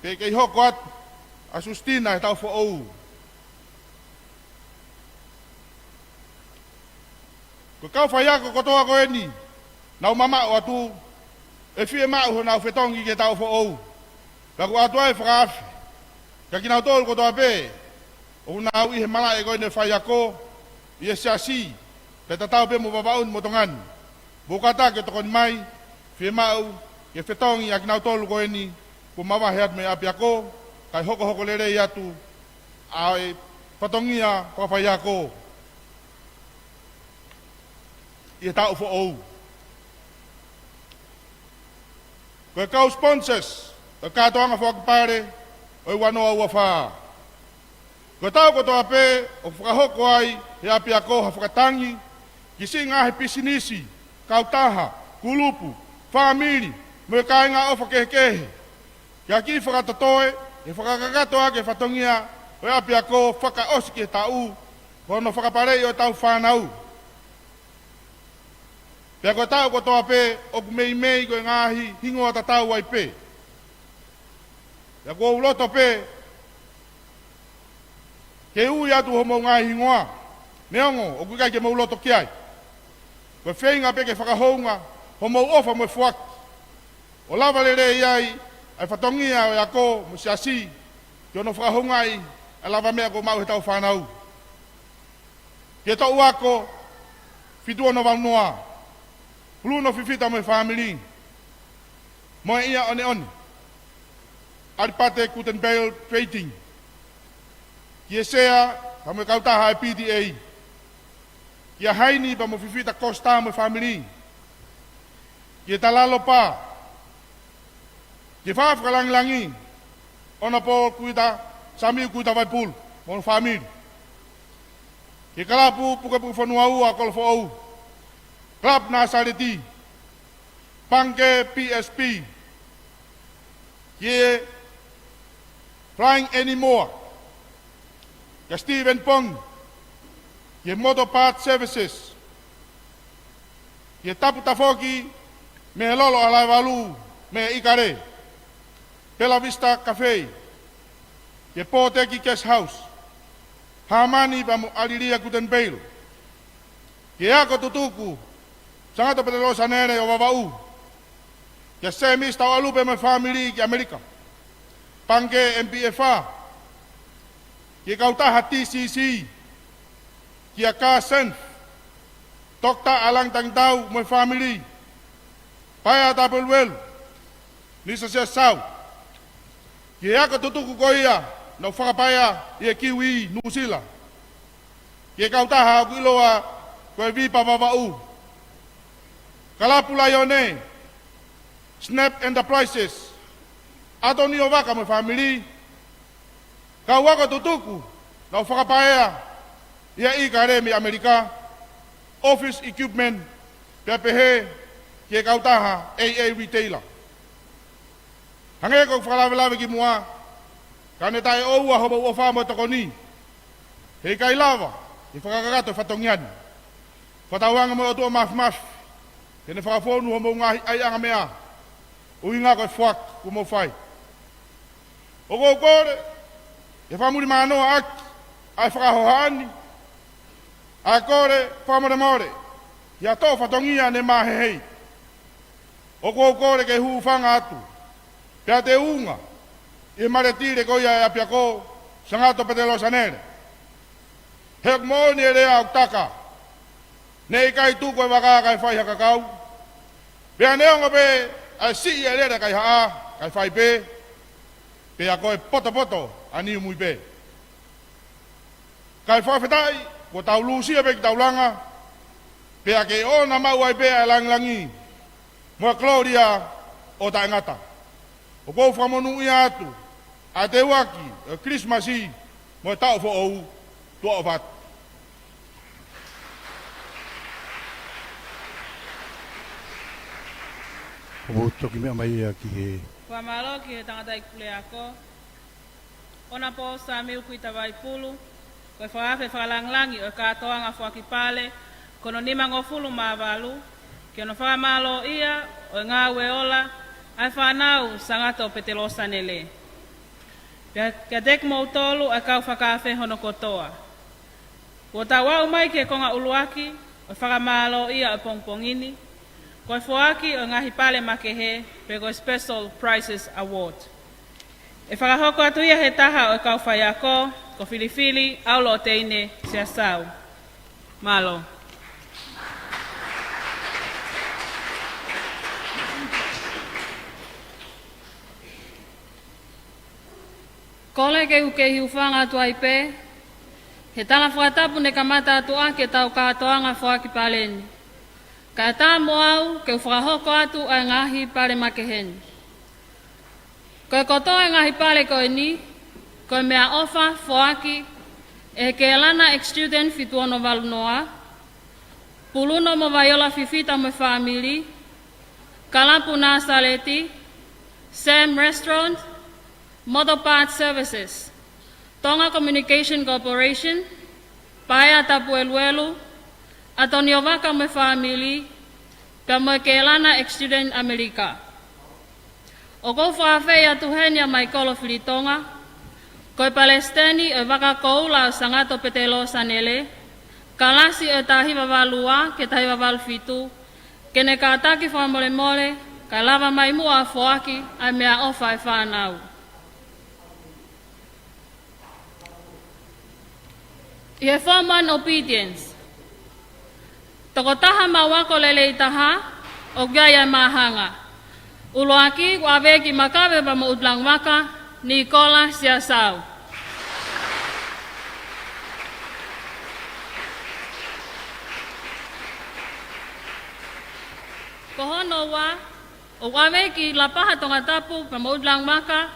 pe ʻe kei hoko atu ʻa Sustina he taʻu foʻou. Ko e kau faiako kotoa ko eni, nau mamaʻo atu, ʻe fiemaʻu honau fetongi ki he taʻu foʻou. Pea ʻoku ʻoatu ai e fakaafe kiate kinautolu kotoa pē ʻoku nau ʻi he malaʻe ko eni ʻo e faiako ʻi he Siasi, pea tatau pē mo Vavaʻu ni mo Tonga ni. Mou kātaki ʻo tokoni mai, fiemaʻu ke fetongi ʻa kinautolu ko eni kuo mavahe atu mei he ʻapiako, kae hokohoko lelei atu ʻa e fatongia fakafaiako ʻi he taʻu foʻou. Ko e kau sponsors ʻo e kātoanga foaki pale ʻo e ua noa ua fā. Ko e taʻu kotoa pē ʻoku fakahoko ai ʻe he ʻapiako ha fakatangi ki siʻi ngaahi pisinisi, kautaha, kulupu, fāmili, mo e kāinga ʻofa kehekehe, ke ʻaki fakatotoe, ke fakakakato ʻaki e fatongia ʻo e ʻapiako fakaʻosi ki he taʻu, ko hono fakapaleʻi ʻo ʻetau fānau. Pea ko e taʻu kotoa pē ʻoku meimei ko e ngaahi hingoa tatau ai pē. Pea ʻoku ou loto pē ke ui atu homou ngaahi hingoa, neongo ʻoku ʻikai ke mou loto ki ai. Ko e feinga pē ke fakahounga homou ʻofa mo e foaki, ʻo lava lelei ai ʻa e fatongia ʻo e ako mo e Siasi, ki hono fakahoungaʻi ʻa e lavameʻa kuo maʻu ʻe heʻetau fānau. Ki he toʻu ako, fitu ono valu noa, Puluno Fifita mo e fāmili, mo e ʻIa ʻOneʻone, ʻAlipate Gutenberg Trading. Ki he Sea pea mo e kautaha ʻa e P T A. Kia Haini pea mo Fifita Kosita mo e fāmili. Kia Talalopa. Ki he Faʻa Fakalangilangi, Honourable Kuita, Samiu Kuita Vaipulu mo hono fāmili. Ki he Kalapu Pukepuke Fonua Ua Kolofoʻou, Club Nasaleti, Pangikē P S P, ki he Flying Anymore, kia Stephen Pong, ki he Motor Part Services, ki he Tapu Tafoki mei he Lolo ʻAlaevalu mei ʻIkale, Bella Vista Cafe, ki he Pōteki Guest House, Hāmani pea mo ʻAlilia Gutenberg, ki he ako tutuku, Sangato Petelō Sanele ʻo Vavaʻu, kia Semisi Tauʻalupe mo e fāmili ki ʻAmelika, Pangikē M P F A, ki he kautaha T C C, kia Ka Senf, Toketā ʻAlani Tangitau mo e fāmili, Paea Tapeluelu, Nisa Siasau, ki he ako tutuku ko ia naʻe fakapaea ʻi he Kiwi, Nuʻusila, ki he kautaha ʻoku ʻiloa ko e Vipa Vavaʻu, Kalapu Laione, Snap Enterprises, ʻAtonio Vaka mo e fāmili, kau ako tutuku naʻe fakapaea ʻi ʻIkale mei ʻAmelika, Office Equipment, pea pehē ki he kautaha A A Retailer. Hangē ko e fakalavelave kimuʻa, ka ne taʻeʻoua homou ʻofa mo e tokoni, heʻikai lava ke fakakakato e fatongia ni. Fakatauange mo e ʻOtua Māfimafi ke ne fakafonu homou ngaahi ʻaiʻangameʻa, ʻuhinga ko e foaki kuo mou fai. ʻOku ou kole ke fakamulimanoaʻaki ʻa e fakahohaʻa ni, ʻa e kole fakamolemole ki ha toʻo fatongia ne mā hehei. ʻOku ou kole ke hūfanga atu pea teunga ʻi he maletile ko ia ʻa e ʻapiako, Sangato Petelō Sanele. He ʻoku moʻoni e lea ʻoku taka, ne ʻikai tuku e vaka kae fai ha kakau. Pea neongo pē ʻa e siʻi e lele kaihaʻa, kae fai pē, pea ko e potopoto ʻa Niumui pē. Kae fakafetaʻi, kuo tau lūsia pē kitaua langa, pea ke ʻoʻona maʻu ai pē ʻa e langilangi mo e kolōlia ʻo taʻengata. ʻOku ou fakamonūʻia atu ʻa e teuaki ʻo e Kilisimasi mo e taʻu foʻou. Tuʻa ʻofa atu. Kuo mou toki meʻa mai ia ki he. Fakamālō ki he tangataʻeiki puleako, Honourable Samiu Kuita Vaipulu, ko e fakaafe fakalangilangi ʻo e kātoanga foaki pale ko hono nimangofulu mā valu, ki hono fakamālōʻia ʻo e ngāue ola ʻa e fānau Sangato Petelō Sanele. Pea kiate kimoutolu ʻa e kau fakaafe hono kotoa. Kuo tau aʻu mai ki he konga ʻuluaki ʻo e fakamālōʻia ʻo e pongipongi ni, Ko e foaki ʻo e ngaahi pale makehe pe ko e Special Prizes Award. ʻE fakahoko atu ia ʻe he taha ʻo e kau faiako, ko Filifili ʻAuloteine Siasau. Mālō. Kole ke u kei hūfanga atu ai pē he tala fakatapu ne kamata atu ʻaki ʻetau kātoanga foaki pale ni. Kae ʻatā mo au ke u fakahoko atu ʻa e ngaahi pale makehe ni. Ko e kotoa e ngaahi pale ko eni, ko e meʻaʻofa foaki ʻe he Kelana Ex-Student fitu ono valu noa, Puluno mo Vaiola Fifita mo e fāmili, Kalapu Nāsaleti, Sam Restaurant, Motor Parts Services, Tonga Communication Corporation, Paea Tapueluelu, ʻAtonio Vaka mo e fāmili, pea mo e Kelana Ex-Student ʻAmelika. ʻOku ou fakaafeʻi atu heni ʻa Maikolo Filitonga, ko e Palesiteni ʻo e Vaka Koula ʻo Sangato Petelō Sanele, kalasi ʻo e taha hiva valu ua ki he taha hiva valu fitu, ke ne kātaki fakamolemole, kae lava mai muʻa ʻo foaki ʻa e meʻaʻofa ʻa e fānau. ʻI he Form one Obedience. Tokotaha maʻu ako lelei taha, ʻoku ʻi ai ʻa e māhanga. ʻUluaki, ʻoku ʻave ki Makavepa mo ʻUtulangivaka, Nikola Siasau. Ko hono ua, ʻoku ʻave ki Lapaha Tongatapu pea mo ʻUtulangivaka,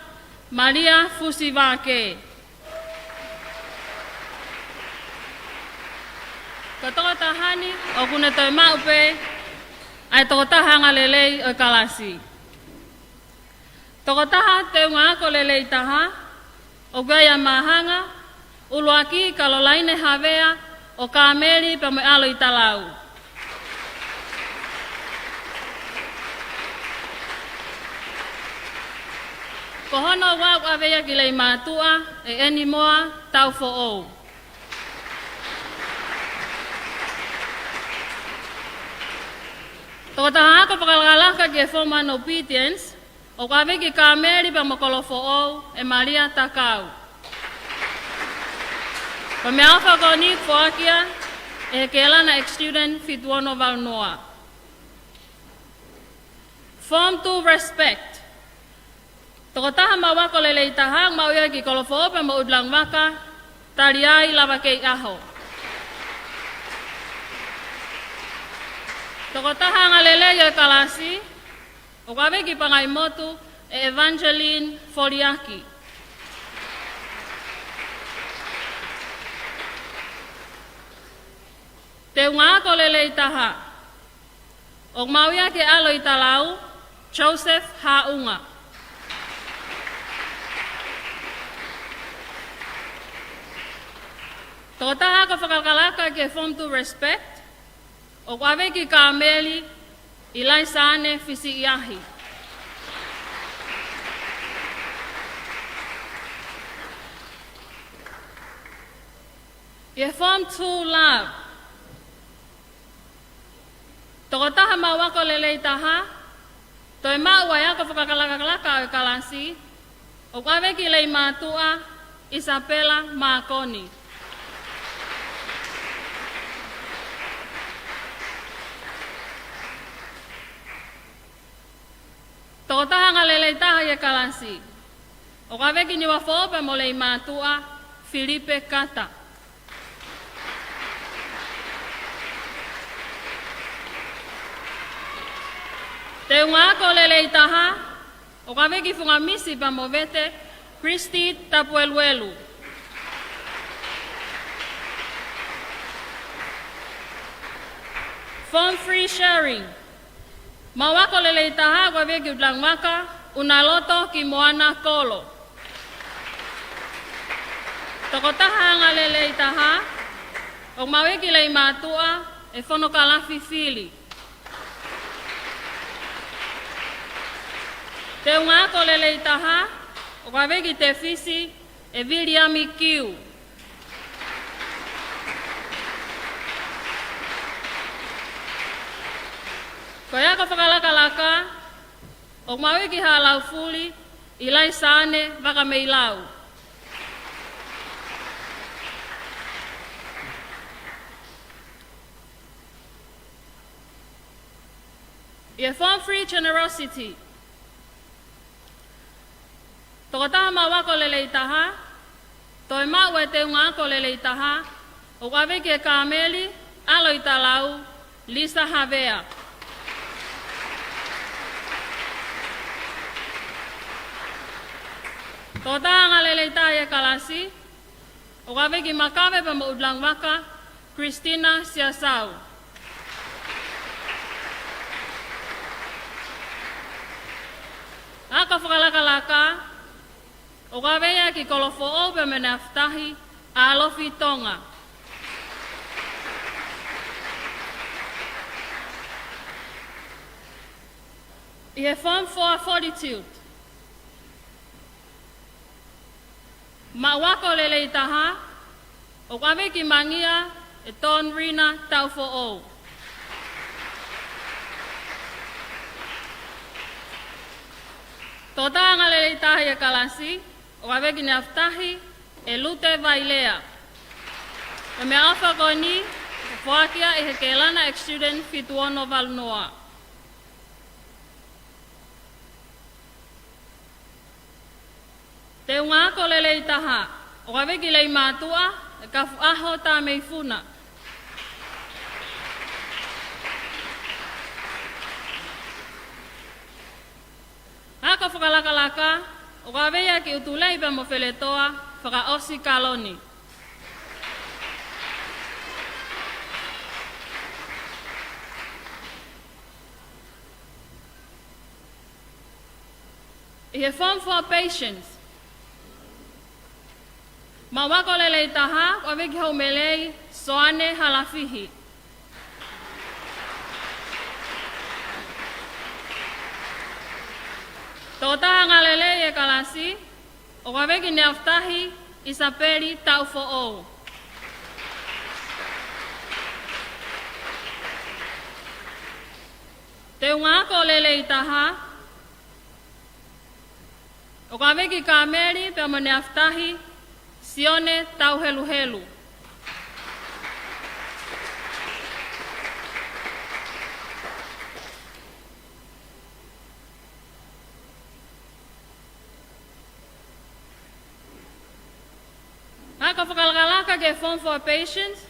Malia Fusi Vake. Ko e tokotaha ni, ʻoku ne toe maʻu pē ʻa e tokotaha angalelei ʻo e kalasi. Tokotaha teunga ako lelei taha, ʻoku ʻi ai ʻa e māhanga, ʻuluaki Kalolaine Havea ʻo Kāmeli pea mo e ʻAlo ʻi Talau. Ko hono ua ʻoku ʻave ia ki Leimātuʻa ʻe ʻEnimoa Taufoʻou. Tokotaha ako fakalakalaka ki he Form one Obedience, ʻoku ʻave ki Kāmeli pea mo Kolofoʻou ʻe Malia Takau. Ko e meʻaʻofa ko eni ʻoku foaki ia ʻe he Kelana Ex-Student fitu ono valu noa. Form two Respect. Tokotaha maʻu ako lelei taha, maʻu ia ki Kolofoʻou pea mo ʻUtulangivaka, tali ai lava kei ʻaho. Tokotaha angalelei ʻo e kalasi, ʻoku ʻave ki Pangaimotu ʻe Evangeline Foliaki. Teunga ako lelei taha, ʻoku maʻu ia ki he ʻAlo ʻi Talau, Joseph Haʻunga. Tokotaha ako fakalakalaka ki he Form two Respect, ʻoku ʻave ki Kāmeli, ʻIlaisaane Fisiʻiahi. ʻI he Form two Love. Tokotaha maʻu ako lelei taha, toe maʻu ʻa e ako fakalakalaka ʻo e kalasi, ʻoku ʻave ki Leimātuʻa, Isapela Mākoni. Tokotaha angalelei taha ʻi he kalasi, ʻoku ʻave ki Niuafoʻou pea mo Leimātuʻa, Filipe Kata. Teunga ako lelei taha, ʻoku ʻave ki Fungamisi pea mo Vete, Christy Tapueluelu. Form three Sharing. Maʻu ako lelei taha ʻoku ʻave ki ʻUtulangivaka, ʻUnaloto ki Moana Kolo. Tokotaha angalelei taha, ʻoku maʻu ia ki Leimātuʻa, ʻe Fonokalafi Fili. Teunga ako lelei taha, ʻoku ʻave ki Tefisi, ʻe Viliami Kiu. Ko e ako fakalakalaka ʻoku maʻu ia ʻe Halaufuli ʻIlaisaane Vakameilau. ʻI he Form three Generosity, tokotaha maʻu ako lelei taha, toe maʻu e teunga ako lelei taha, ʻoku ʻave ki he Kāmeli ʻAloitalau Lisa Havea. Tokotaha anga lelei taha ʻi he kalasi, ʻoku ʻave ki Makave pea mo ʻUtulangivaka, Christina Siasau. Ako fakalakalaka, ʻoku ʻave ia ki Kolofoʻou pea mo ʻEne Afatahi, ʻAlofi Tonga. ʻI he Form four Fortitude, maʻu ako lelei taha, ʻoku ʻave ki Mangia ʻe Ton Rina Taufoʻou. Tokotaha anga lelei taha ʻi he kalasi, ʻoku ʻave ki heʻene afatahi ʻe Lute Vailea. Ko e meʻaʻofa ko eni, ʻoku foaki ia ʻe he Kelana Ex-Student fitu ono valu noa. Teunga ako lelei taha, ʻoku ʻave ki Leimātuʻa ʻe Kafuʻaho Tāmeifuna. Ako fakalakalaka, ʻoku ʻave ia ki ʻUtulei pea mo Feletoa Fakaʻosi Kaloni. ʻI he Form four Patience, maʻu ako lelei taha, ʻoku ʻave ki Houmelei Soane Halafihi. Tokotaha anga lelei ʻi he kalasi, ʻoku ʻave ki heʻene afatahi ʻIsapeli Taufoʻou. Teunga ako lelei taha, ʻoku ʻave ki Kāmeli pea mo ʻene afatahi Sione Tauheluhelu. Ako fakalakalaka ki he Form four Patience,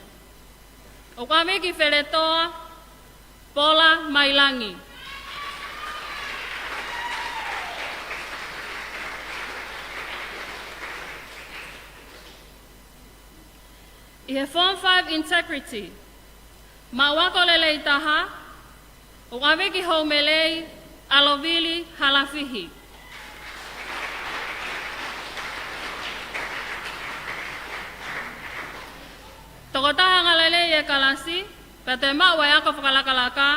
ʻoku ʻave ki Feletoa Pola Mailangi. ʻI he Form five Integrity, maʻu ako lelei taha, ʻoku ʻave ki Houmelei ʻAlovili Halafihi. Tokotaha anga lelei ʻi he kalasi, pea toe maʻu e ako fakalakalaka,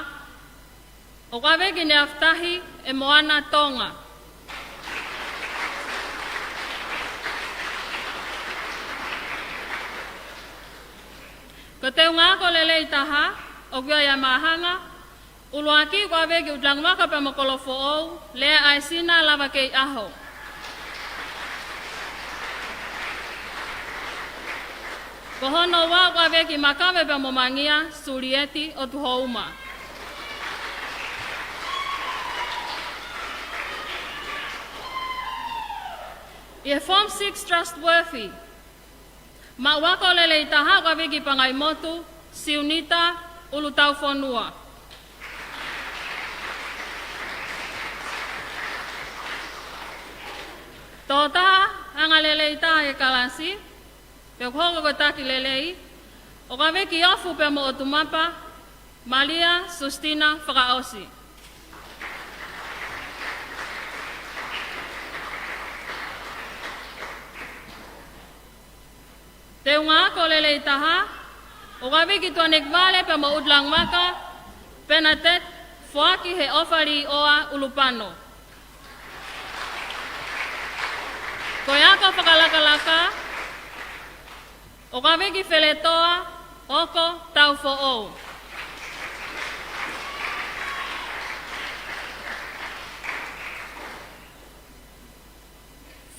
ʻoku ʻave ki heʻene afatahi ʻe Moana Tonga. Ko e teunga ako lelei taha, ʻoku ʻi ai ʻa e māhanga, ʻuluaki ʻoku ʻave ki ʻUtulangivaka pea mo Kolofoʻou, Lea ʻAisina Lavakeiʻaho. Ko hono ua ʻoku ʻave ki Makave pea mo Mangia, Sulieti ʻOtuhouma. ʻI he Form six Trustworthy, maʻu ako lelei taha ʻoku ʻave ki Pangaimotu, Siunita ʻUlutaufonua. Tokotaha anga lelei taha ʻi he kalasi, pea ʻoku hoko ko e taki lelei, ʻoku ʻave ki Ofu pea mo ʻOtumapa, Malia Sustina Fakaʻosi. Teunga ako lelei taha, ʻoku ʻave ki Tuʻanekivale pea mo ʻUtulangivaka, Bernadette Foaki he ʻOfa Liʻoa ʻUlupano. Ko e ako fakalakalaka, ʻoku ʻave ki Feletoa ʻOko Taufoʻou.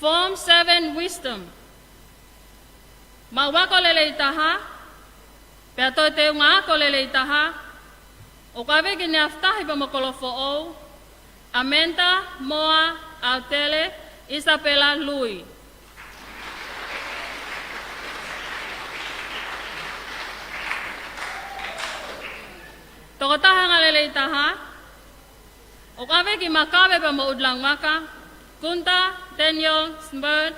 Form seven Wisdom. Maʻu ako lelei taha, pea toe teunga ako lelei taha, ʻoku ʻave ki he afatahi pea mo Kolofoʻou, Amanda Moa Autele Isabella Lui. Tokotaha anga lelei taha, ʻoku ʻave ki Makawe pea mo ʻUluaki Vaka, Kunta Daniel Smart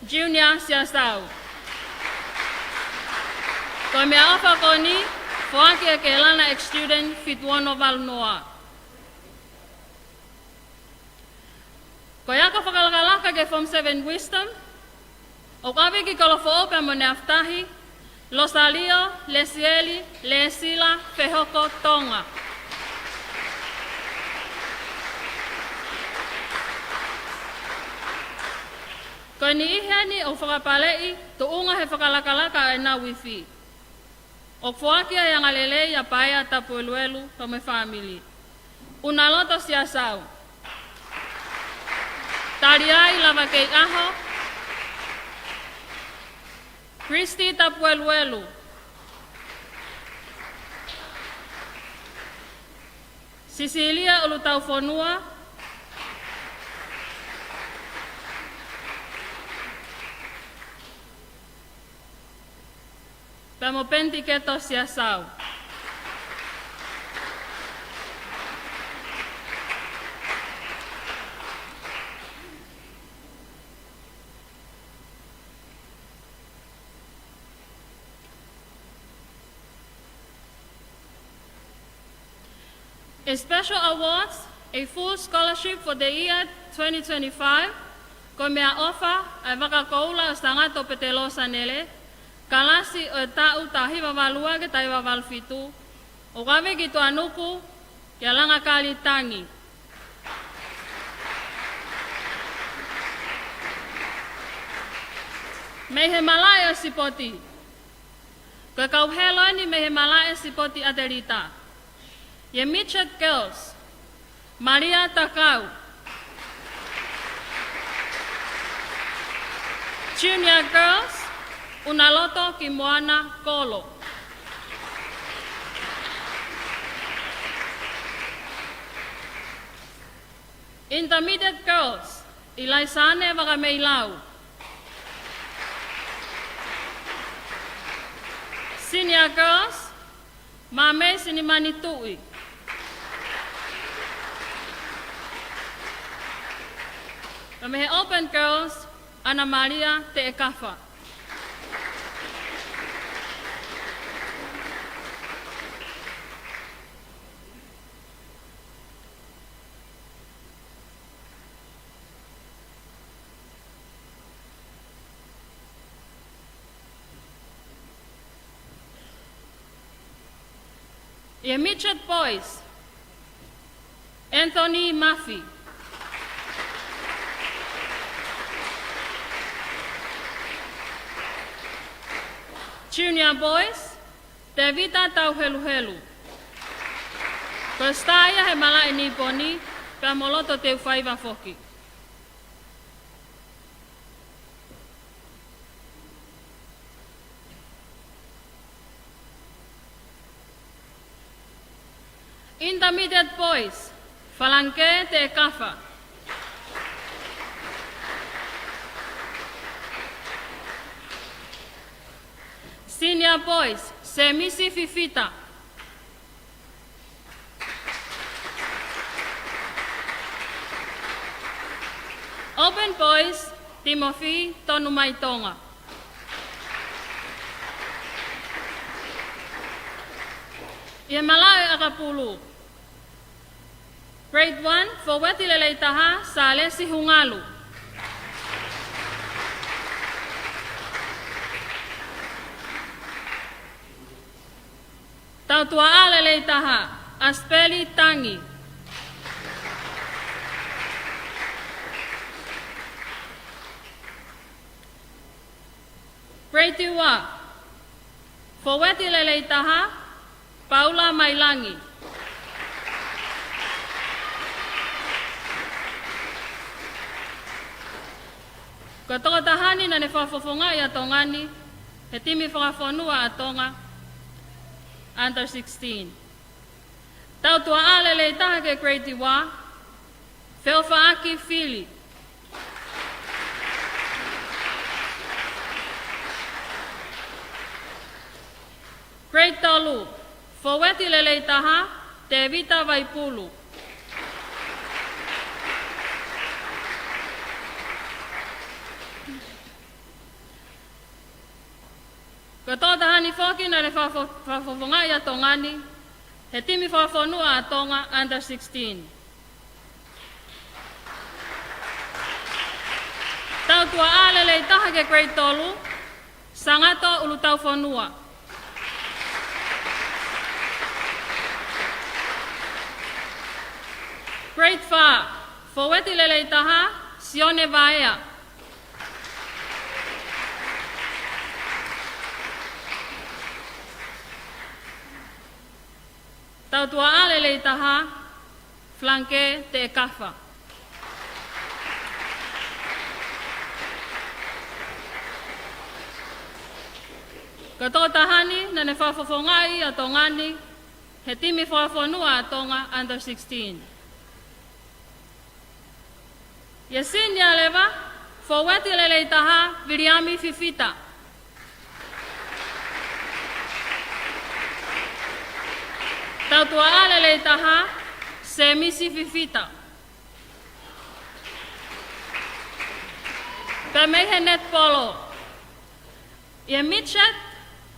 Junior Siasau. Ko e meʻaʻofa ko eni, foaki ʻe Kelana ex-student fitu ono valu noa. Ko e ako fakalakalaka ki he Form seven Wisdom, ʻoku ʻave ki Kolofoʻou pea mo ʻene afatahi, Losalio Lesieli Lesila Fehoko Tonga. Ko e niʻihi eni ʻoku fakapaleʻi tuʻunga he fakalakalaka ʻenau ifi. ʻOku foaki ʻa e anga lelei ʻa Paea Tapueluelu pea mo e fāmili. ʻUnaloto Siasau. Taliai Lavakeiʻaho. Christy Tapueluelu. Sisilia ʻUlutaufonua. Pea mo Penitiketo Siasau. A special awards, a full scholarship for the year twenty twenty-five, ko e meʻaʻofa ʻa e Vaka Koula ʻo Sangato Petelō Sanele, kalasi ʻo e taʻu taha hiva valu ua ki he taha hiva valu fitu, ʻoku ʻave ki Tuʻanuku, kia Langakali Tangi. Mei he malaʻe ʻo e sipoti. Ko e kau helo eni mei he malaʻe sipoti ʻatelita. ʻI he Midget Girls, Malia Takau. Junior Girls, ʻUnaloto Kimoana Kolo. Intermediate Girls, ʻIlaisane Vakameilau. Senior Girls, Mamei Sinimani Tuʻi. Pea mei he Open Girls, ʻAna Malia Teʻekafa. ʻI he Midget Boys, Anthony Mafi. Junior Boys, Tevita Tauheluhelu. Ko e star ia he malaʻe Niponi, pea mo Loto Teufaiva foki. Intermediate Boys, Falanke Teʻekafa. Senior Boys, Semisi Fifita. Open Boys, Timothy Tonumaitonga. ʻI he malaʻe ʻakapulu. Grade one, fōueti lelei taha, Salesi Hungalu. Tautuaʻa lelei taha, Aspeli Tangi. Grade two A, fōueti lelei taha, Paula Mailangi. Ko e tokotaha ni naʻa ne fakafofongaʻi ʻa Tonga ni he timi fakafonua ʻa Tonga, under sixteen. Tautuʻa lelei taha ki he Grade One, Feʻofaʻaki Fili. Grade Tolu, Fōueti lelei taha, Tēvita Vaipulu. Ko e tokotaha ni foki naʻa ne fakafo-, fakafofongaʻi ʻa Tonga ni he timi fakafonua ʻa Tonga, under sixteen. Tautuʻa lelei taha ki he Grade Tolu, Sangato Ulutaufonua. Grade Four, Fōueti lelei taha, Sione Vaea. Tautuʻa lelei taha, Falanke Teʻekafa. Ko e tokotaha ni naʻa ne fakafofongaʻi ʻa Tonga ni he timi fakafonua ʻa Tonga, under sixteen. ʻI he senior leva, Fōueti lelei taha, Viliami Fifita. Tautuʻa lelei taha, Sēmisi Fifita. Pea mei he netipolo, ʻi he midget,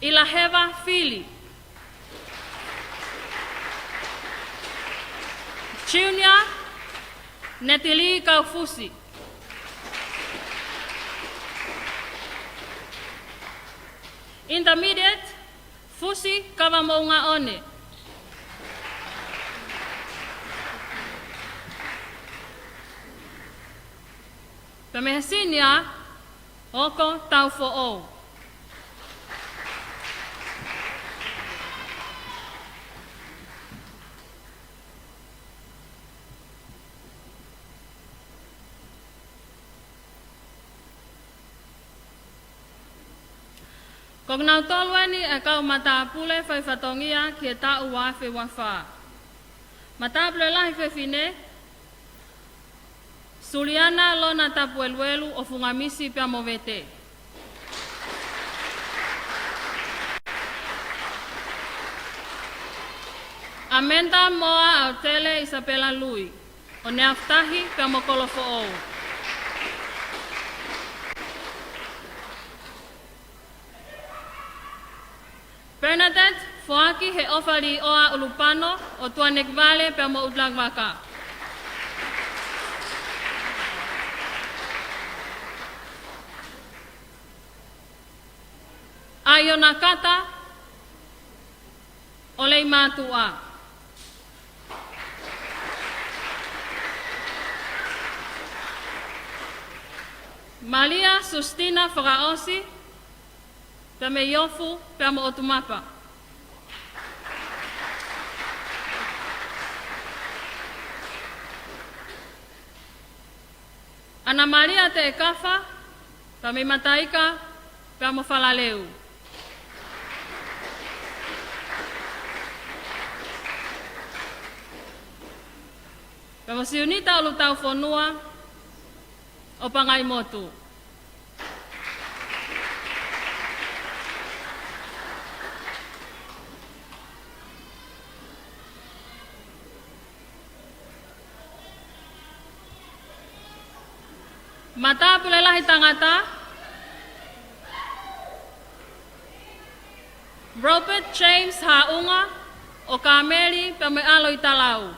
ʻIlaheva Fili. Junior, Netili Kaufusi. Intermediate, Fusi Kavamoʻungaʻone. Pea mei he senior, Oko Taufoʻou. Ko kinautolu eni e kau matāpule faifatongia ki he taʻu ua afe ua fā. Matāpule lahi fefine, Suliana Lona Tapueluelu ʻo Fungamisi pea mo Vete. Amanda Moa Aotele Isapela Lui ʻo Neafutahi pea mo Kolofoʻou. Bernadette Foaki he ʻOfa Liʻoa Ulupano ʻo Tuʻanekivale pea mo ʻUtulangivaka. ʻAiona Kata ʻo Leimātuʻa. Malia Sustina Fakaʻosi, pea mei Ofu pea mo ʻOtumapa. ʻAna Malia Teʻekafa, pea mei Mataika pea mo Falaleu. Pea mo Siunita Ulutaufonua ʻo Pangaimotu. Matāpule lahi tangata, Robert James Haʻunga ʻo Kāmeli pea mo e ʻAlo ʻi Talau.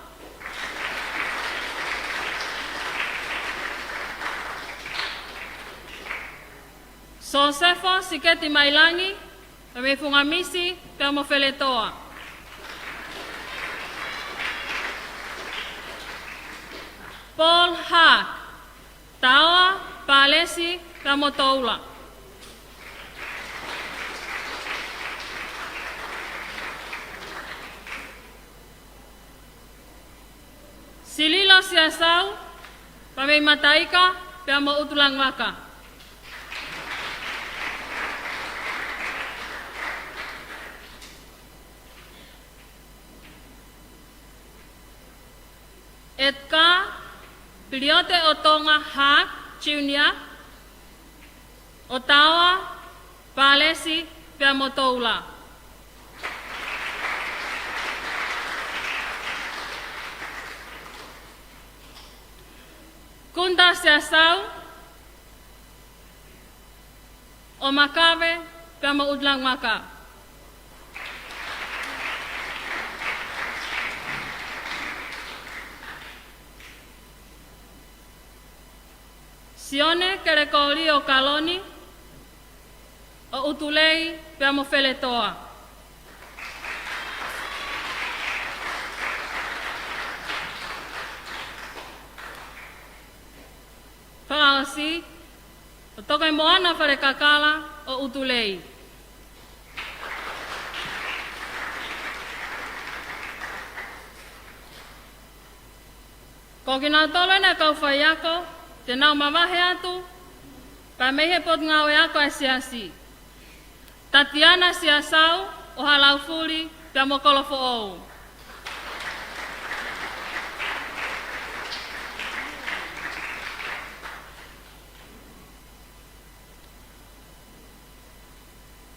Sosefo Siketi Mailangi, pea mei Fungamisi pea mo Feletoa. Paul Hart, Taoa, Palesi pea mo Toula. Sililo Siasau, pea mei Mataika pea mo ʻUtulangivaka. Edgar Piliote ʻo Tonga Hart Junior, ʻo Taoa Palesi pea mo Toula. Kunda Siasau, ʻo Makave pea mo ʻUtulangaka. Sione Kelekoli ʻo Kaloni, ʻo ʻUtulei pea mo Feletoa. Fakaʻosi, ʻo Tokemoana Falekakala ʻo ʻUtulei. Ko kinautolu ʻena kau faiako te nau mavahe atu, pea mei he Potungāue Ako ʻa e Siasi. Tatiana Siasau ʻo Halaufuli pea mo Kolofoʻou.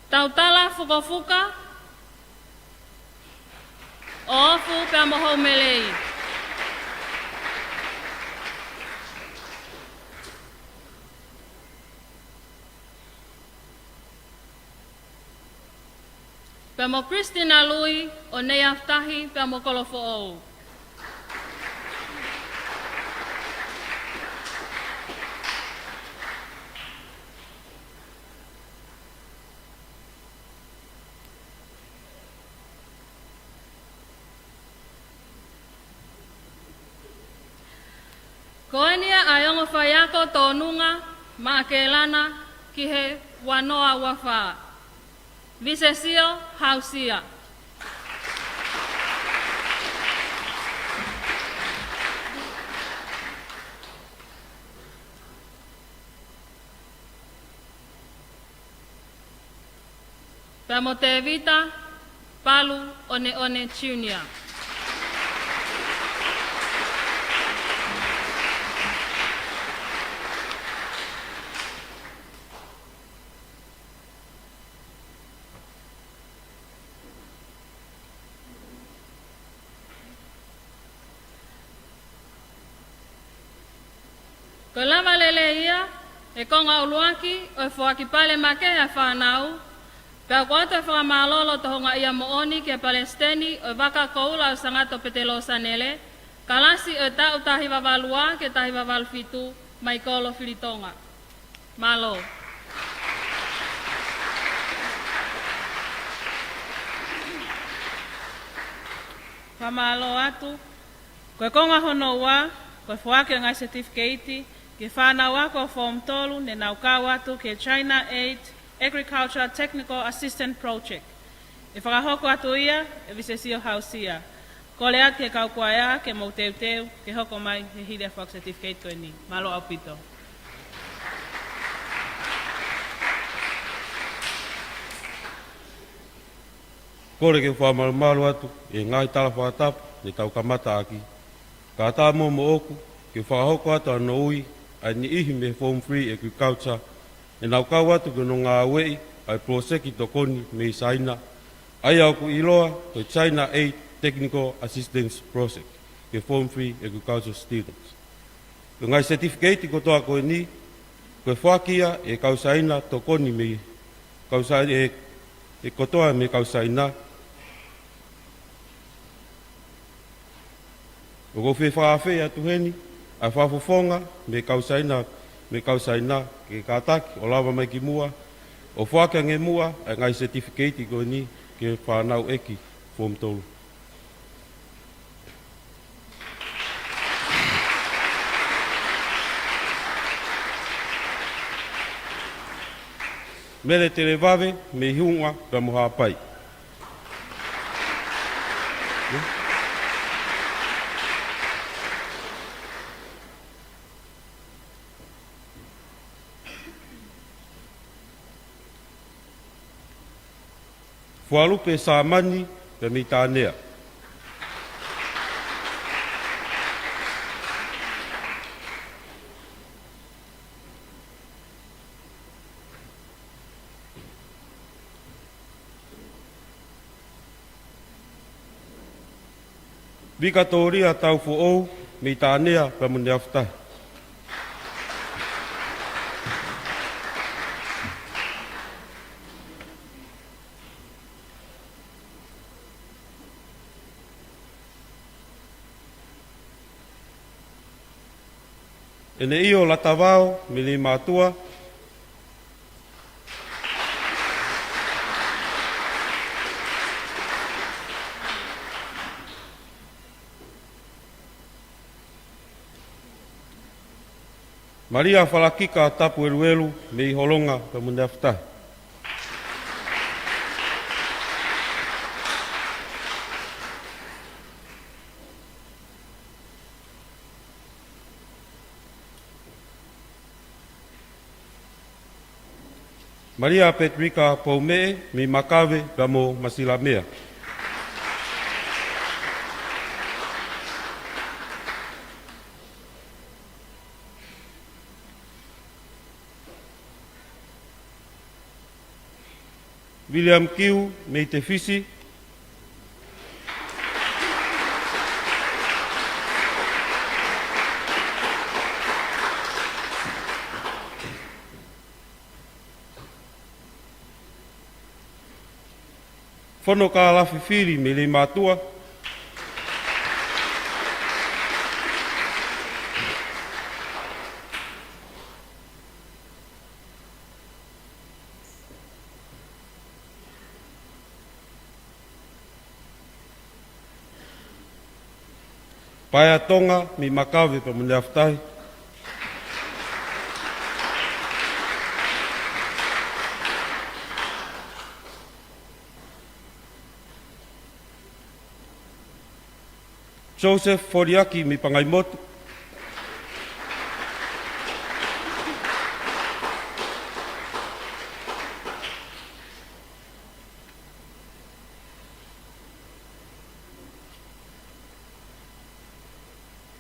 Tautala Fukofuka ʻo Ofu pea mo Houmelei. Pea mo Christina Lui ʻo Neiafutahi pea mo Kolofoʻou. Ko eni ia ʻa e ongo faiako tōnunga maʻa Kelana ki he ua noa ua fā. Visesio Hausia. Pea mo Tevita Palu ʻOneʻone Junior. Ko e lava lelei ia ʻe he konga ʻuluaki ʻo e foaki pale makehe ʻa e fānau, pea ʻoku ʻoatu e fakamālō loto houngaʻia moʻoni ki he Palesiteni ʻo e Vaka Koula ʻo Sangato Petelō Sanele, kalasi ʻo e taʻu taha hiva valu ua ki he taha hiva valu fitu, Maikolo Filitonga. Mālō. Fakamālō atu. Ko e konga hono ua, ko e foaki ʻo e ngaahi setifikeiti ki he fānau ako ʻo Form tolu ne nau kau atu ki he China Aid Agriculture Technical Assistance Project. ʻE fakahoko atu ia ʻe Visesio Hausia. Kole atu ki he kau kuaea ke mou teuteu ke hoko mai he hili ʻa e foaki setifikeiti ko eni. Mālō ʻaupito. Kole ke u fakamalumalu atu ʻi he ngaahi tala fakatapu ne tau kamata ʻaki. Kae ʻatā mo moʻoku ke u fakahoko atu ʻa hono ui ʻa e niʻihi mei he Form three Agriculture ne nau kau atu ki hono ngāueʻi ʻa e poloseki tokoni mei Saina, ʻa ia ʻoku ʻiloa ko e China Aid Technical Assistance Project, ki he Form three Agriculture Students. Ko e ngaahi setifikeiti kotoa ko eni, ko e foaki ia ʻe he kau Saina tokoni mei kau Sai-, ʻe, ʻe kotoa mei he kau Saina. ʻOku ou fie fakaafeʻi atu heni ʻa e fakafofonga mei he kau Saina, mei he kau Saina ke kātaki ʻo lava mai ki muʻa, ʻo foaki ange muʻa ʻa e ngaahi setifikeiti ko eni ki he fānau ʻeiki Form tolu. Mele Televave mei Hiunga pea mo Haʻapai. Fualupe Sāmani pea mei Tānea. Vikatōlia Taufoʻou mei Taʻanea pea mo ʻene afatahi. ʻEne ʻio Latavao mei Leimātuʻa. Malia Falakika Tapueluelu mei Holonga pea mo ʻene afatahi. Malia Petrika Poumeʻe mei Makave pea mo Masilamea. William Kiu mei Tefisi. Fono Kalafi Fili mei Leimātuʻa. Paea Tonga mei Makave pea mo ʻene afatahi. Joseph Foliaki mei Pangaimotu.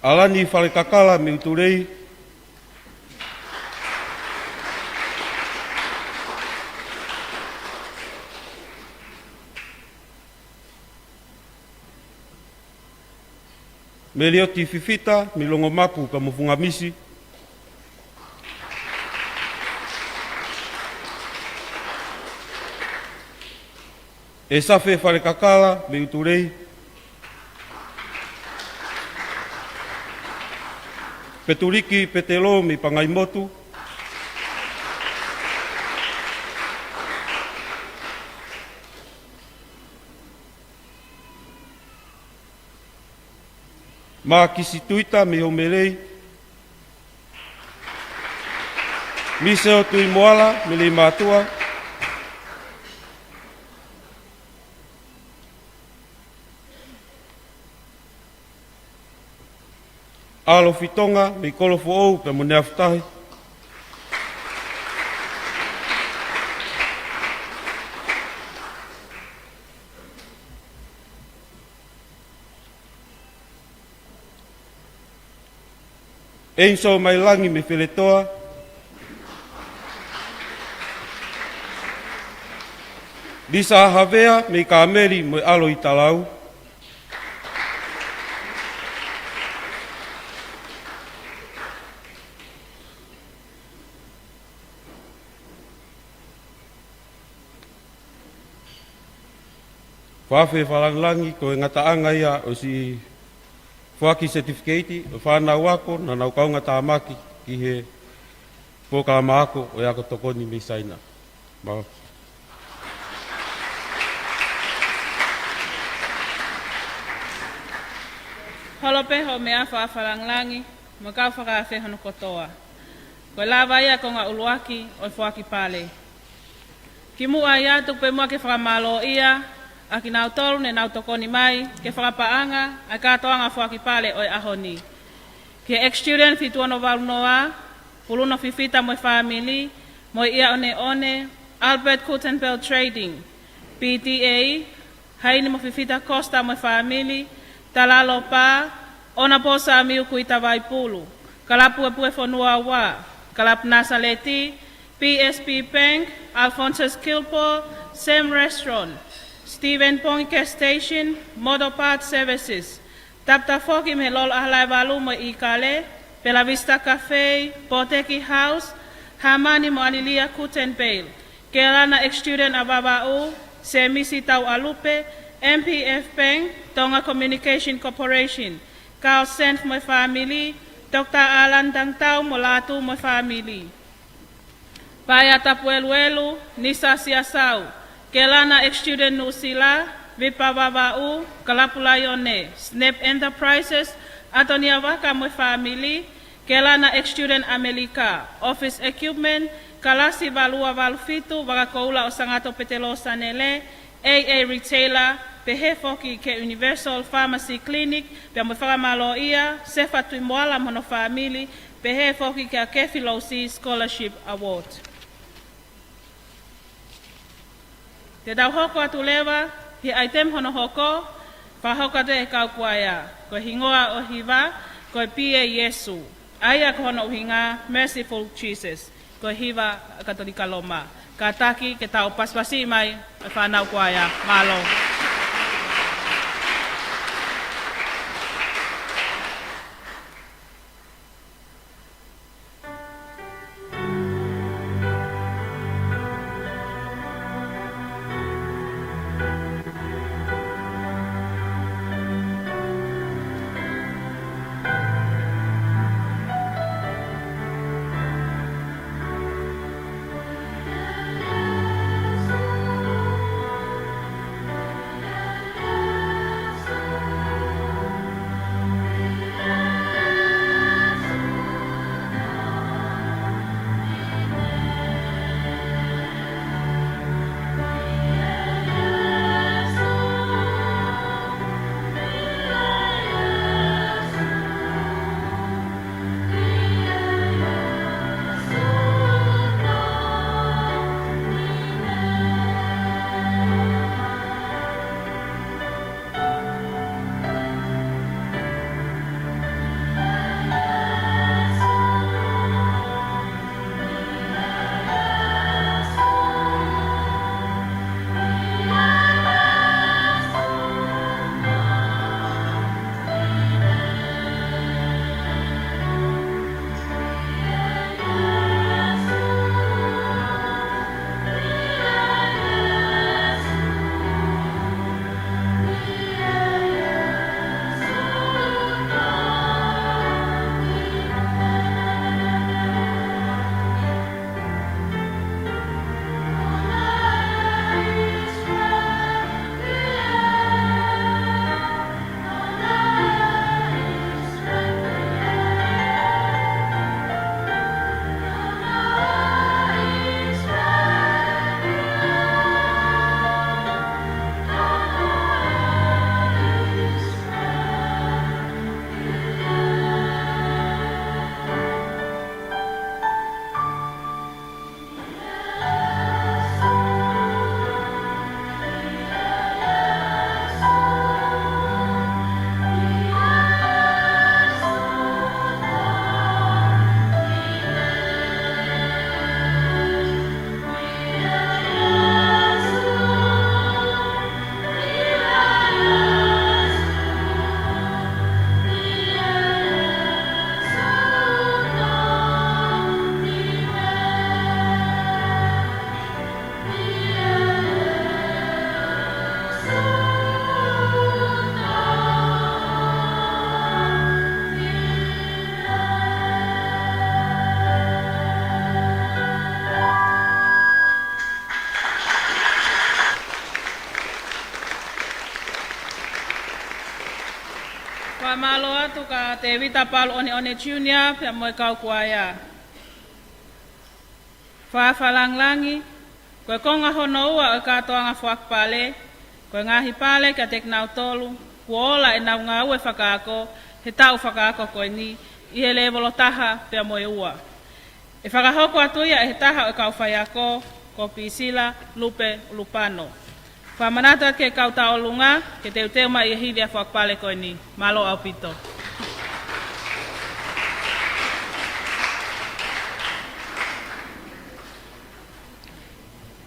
ʻAlani Falekakala mei ʻUtulei. Melioti Fifita mei Longomapu pea mo Fungamisi. ʻEsafe Falekakala mei ʻUtulei. Petuliki Petelo mei Pangaimotu. Makisi Tuita mei Houmelei. Miseo Tuimoala mei Leimātuʻa. ʻAlofi Tonga mei Kolofoʻou pea mo ʻene afatahi. ʻEiso Mailangi mei Feletoa. Lisa Havea mei Kāmeli mo e ʻAlo ʻi Talau. Fafe Falangilangi, ko e ngataʻanga ia ʻo siʻi foaki certificate ʻo e fānau ako naʻa nau kaunga tāmaki ki he polokalama ako ʻo e ako tokoni mei Saina. Mālō. Holo pē hoʻo meʻa Fafe Falangilangi, mo e kau fakaafe hono kotoa. Ko e lava ia e konga ʻuluaki ʻo e foaki pale. Kimuʻa ia tuku pē muʻa ke fakamālōʻia ʻa kinautolu ne nau tokoni mai ke fakapaʻanga ʻa e kātoanga foaki pale ʻo e ʻaho ni. Ki he ex-student fitu ono valu noa, Puluno Fifita mo e fāmili, Moiʻia ʻOneʻone, Albert Gutenberg Trading, P T A, Haini mo Fifita Costa mo e fāmili, Talalo Pā, ʻOnapō Samiu Kuita Vaipulu, Kalapu ʻo e Puefonua Ua, Kalapu Nasaleti, P S B Bank, Alphonsus Kilpaw, Sam Restaurant, Stephen Pongi Gas Station, Motor Parts Services, Tapu tafoki mei he Lolo ʻAhalaevalu mo e ʻIkale, Bella Vista Cafe, Poteki House, Hamani mo ʻAlilia Kuten Bale, Kelana ex-student ʻa Vavaʻu, Semisi Tauʻalupe, M P F Bank, Tonga Communication Corporation, Carl Senf mo e fāmili, Doctor Alan Tangtau mo Lātū mo e fāmili. Paea Tapueluelu, Nisa Siasau, Kelana ex-student Nuʻusila, Vipa Vavaʻu, Kalapu Laione, Snap Enterprises, ʻAtonia Vaka mo e fāmili, Kelana ex-student ʻAmelika, Office Equipment, Kalasi valu ua valu fitu, Vakakoula ʻo Sangato Petelō Sanele, A A Retailer, pehē foki ki he Universal Pharmacy Clinic, pea mo e fakamālō ia, Sefa Tuʻimoala mo hono fāmili, pehē foki kia Kefi Lousi Scholarship Award. Te tau hoko atu leva, he ʻaitemi hono hoko, fakahoko atu ʻe he kau kuaea, ko e hingoa ʻo e hiva, ko e Pīsope Iesu. ʻA ia ko hono ʻuhinga, Merciful Jesus. Ko e hiva ʻa e Katolika Loma. Kātaki ke tau pasipasi mai e fānau kuaea. Mālō. Fakamālō atu kia Tēvita Palu ʻOneʻone Junior pea mo e kau kuaea. Fakalangilangi, ko e konga hono ua ʻo e kātoanga foaki pale, ko e ngaahi pale kiate kinautolu kuo ola ʻenau ngāue fakaako he taʻu fakaako ko eni ʻi he lēvolo taha pea mo e ua. ʻE fakahoko atu ia ʻe he taha ʻo e kau faiako, ko Pisila Lupe ʻUlupano. Fakamanatu atu ki he kau tauʻolunga ke teuteu mai ʻi he hili ʻa e foaki pale ko eni. Mālō ʻaupito.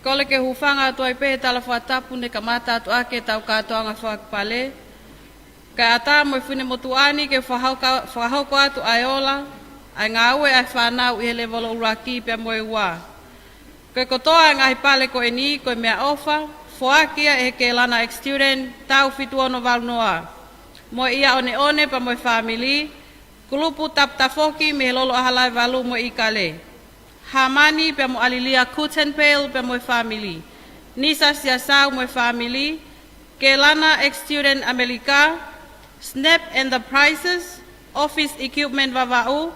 Kole ke u hūfanga atu ai pē he tala fakatapu ne kamata atu ʻaki ʻetau kātoanga foaki pale. Kae ʻatā mo e finemotuʻa ni ke fakahoko, fakahoko atu ʻa e ola ʻa e ngāue ʻa e fānau ʻi he lēvolo ʻuluaki pea mo e ua. Ko e kotoa ʻa e ngaahi pale ko eni ko e meʻaʻofa, foaki ia ʻe he Kelana ex-student taʻu fitu ono valu noa. Mo e ʻIa ʻOneʻone pea mo e fāmili, kulupu Taputafoki mei he Lolo ʻAhalaevalu mo e ʻIkale. Hāmani pea mo ʻAlilia Kutenpale pea mo e fāmili. Nisa Siasau mo e fāmili, Kelana ex-student ʻAmelika, Snap and the Prizes, Office Equipment Vavaʻu,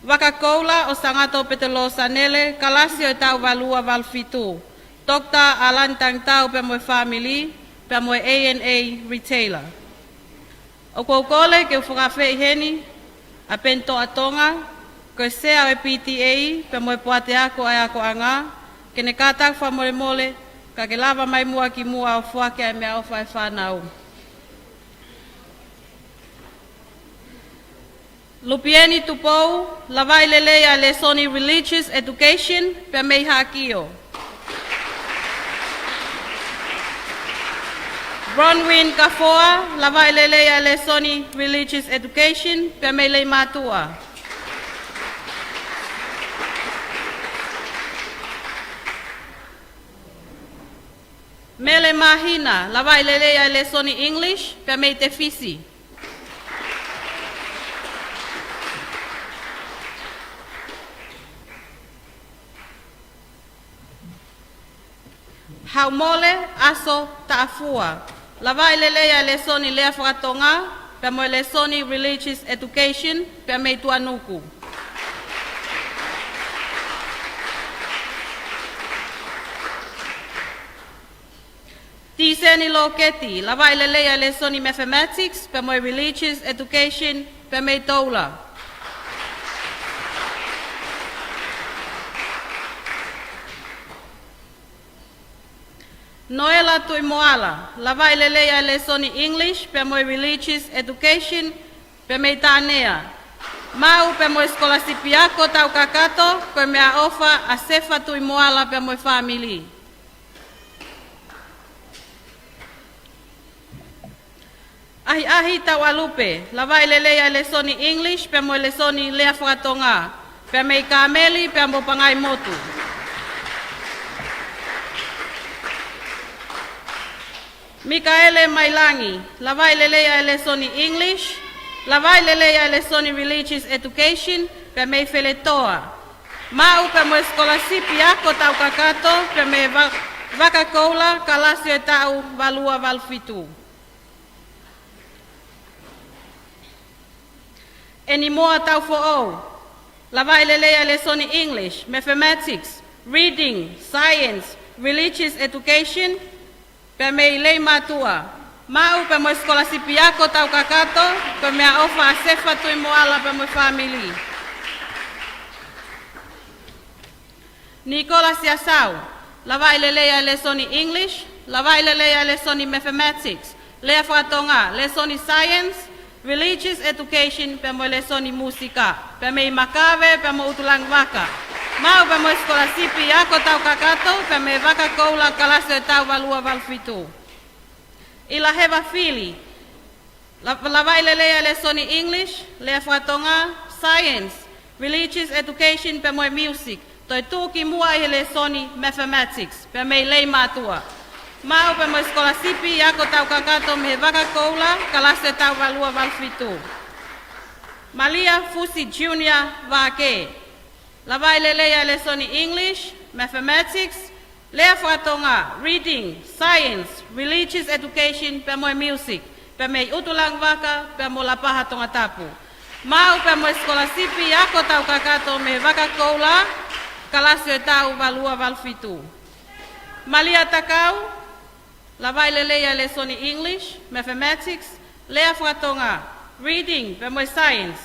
Vakakoula ʻo Sangato Petelō Sanele, kalasi ʻo e taʻu valu ua valu fitu, Doctor Alan Tangitau pea mo e fāmili, pea mo e A and A Retailer. ʻOku ou kole ke u fakaafeʻi heni ʻa Peni Toʻa Tonga, ko e Sea ʻo e P T A, pea mo e Poate Ako ʻa e Akoʻanga, ke ne kātaki fakamolemole, ka ke lava mai muʻa ki muʻa ʻo foaki ʻa e meʻaʻofa ʻa e fānau. Lupieni Tupou, lavaʻi lelei ʻa e lēsoni Religious Education, pea mei Haʻakio. Bronwyn Kafoa, lavaʻi lelei ʻa e lēsoni Religious Education, pea mei Leimātuʻa. Mele Māhina, lavaʻi lelei ʻa e lēsoni English, pea mei Tefisi. Haumole ʻAso Taʻafua, lavaʻi lelei ʻa e lēsoni Lea Fakatonga, pea mo e lēsoni Religious Education, pea mei Tuʻanuku. Tīseni Loketi, lavaʻi lelei ʻa e lēsoni Mathematics, pea mo e Religious Education, pea mei Toula. Noela Tuʻimoala, lavaʻi lelei ʻa e lēsoni English, pea mo e Religious Education, pea mei Tānea. Maʻu pea mo e sikolasipi ako taʻu kakato, ko e meʻaʻofa ʻa Sefa Tuʻimoala pea mo e fāmili. ʻAhiʻahi Tauʻalupe, lavaʻi lelei ʻa e lēsoni English, pea mo e lēsoni Lea Fakatonga, pea mei Kāmeli, pea mo Pangaimotu. Mikaele Mailangi, lavaʻi lelei ʻa e lēsoni English, lavaʻi lelei ʻa e lēsoni Religious Education, pea mei Feletoa. Maʻu pea mo e sikolasipi ako taʻu kakato, pea mei Va-, Vakakoula, kalasi ʻo e taʻu valu ua valu fitu. ʻEnimoa Taufoʻou, lavaʻi lelei ʻa e lēsoni English, Mathematics, Reading, Science, Religious Education, pea mei Leimātuʻa. Maʻu pea mo e sikolasipi ako taʻu kakato, ko e meʻaʻofa ʻa Sefa Tuʻimoala pea mo e fāmili. Nikola Siasau, lavaʻi lelei ʻa e lēsoni English, lavaʻi lelei ʻa e lēsoni Mathematics, Lea Fakatonga, lēsoni Science, Religious Education, pea mo e lēsoni Mūsika, pea mei Makave, pea mo ʻUtulangivaka. Maʻu pea mo e sikolasipi ako taʻu kakato, pea mei Vakakoula, kalasi ʻo e taʻu valu ua valu fitu. ʻIlaheva Fili, la-, lavaʻi lelei ʻa e lēsoni English, Lea Fakatonga, Science, Religious Education, pea mo e Music, toe tuʻu ki muʻa ʻi he lēsoni Mathematics, pea mei Leimātuʻa. Maʻu pea mo e sikolasipi ako taʻu kakato mei he Vakakoula, kalasi ʻo e taʻu valu ua valu fitu. Malia Fusi Junior Vake, lavaʻi lelei ʻa e lēsoni English, Mathematics, Lea Fakatonga, Reading, Science, Religious Education, pea mo e Music, pea mei ʻUtulangivaka, pea mo Lapaha Tongatapu. Maʻu pea mo e sikolasipi ako taʻu kakato mei he Vakakoula, kalasi ʻo e taʻu valu ua valu fitu. Malia Takau, lavaʻi lelei ʻa e lēsoni English, Mathematics, Lea Fakatonga, Reading, pea mo e Science,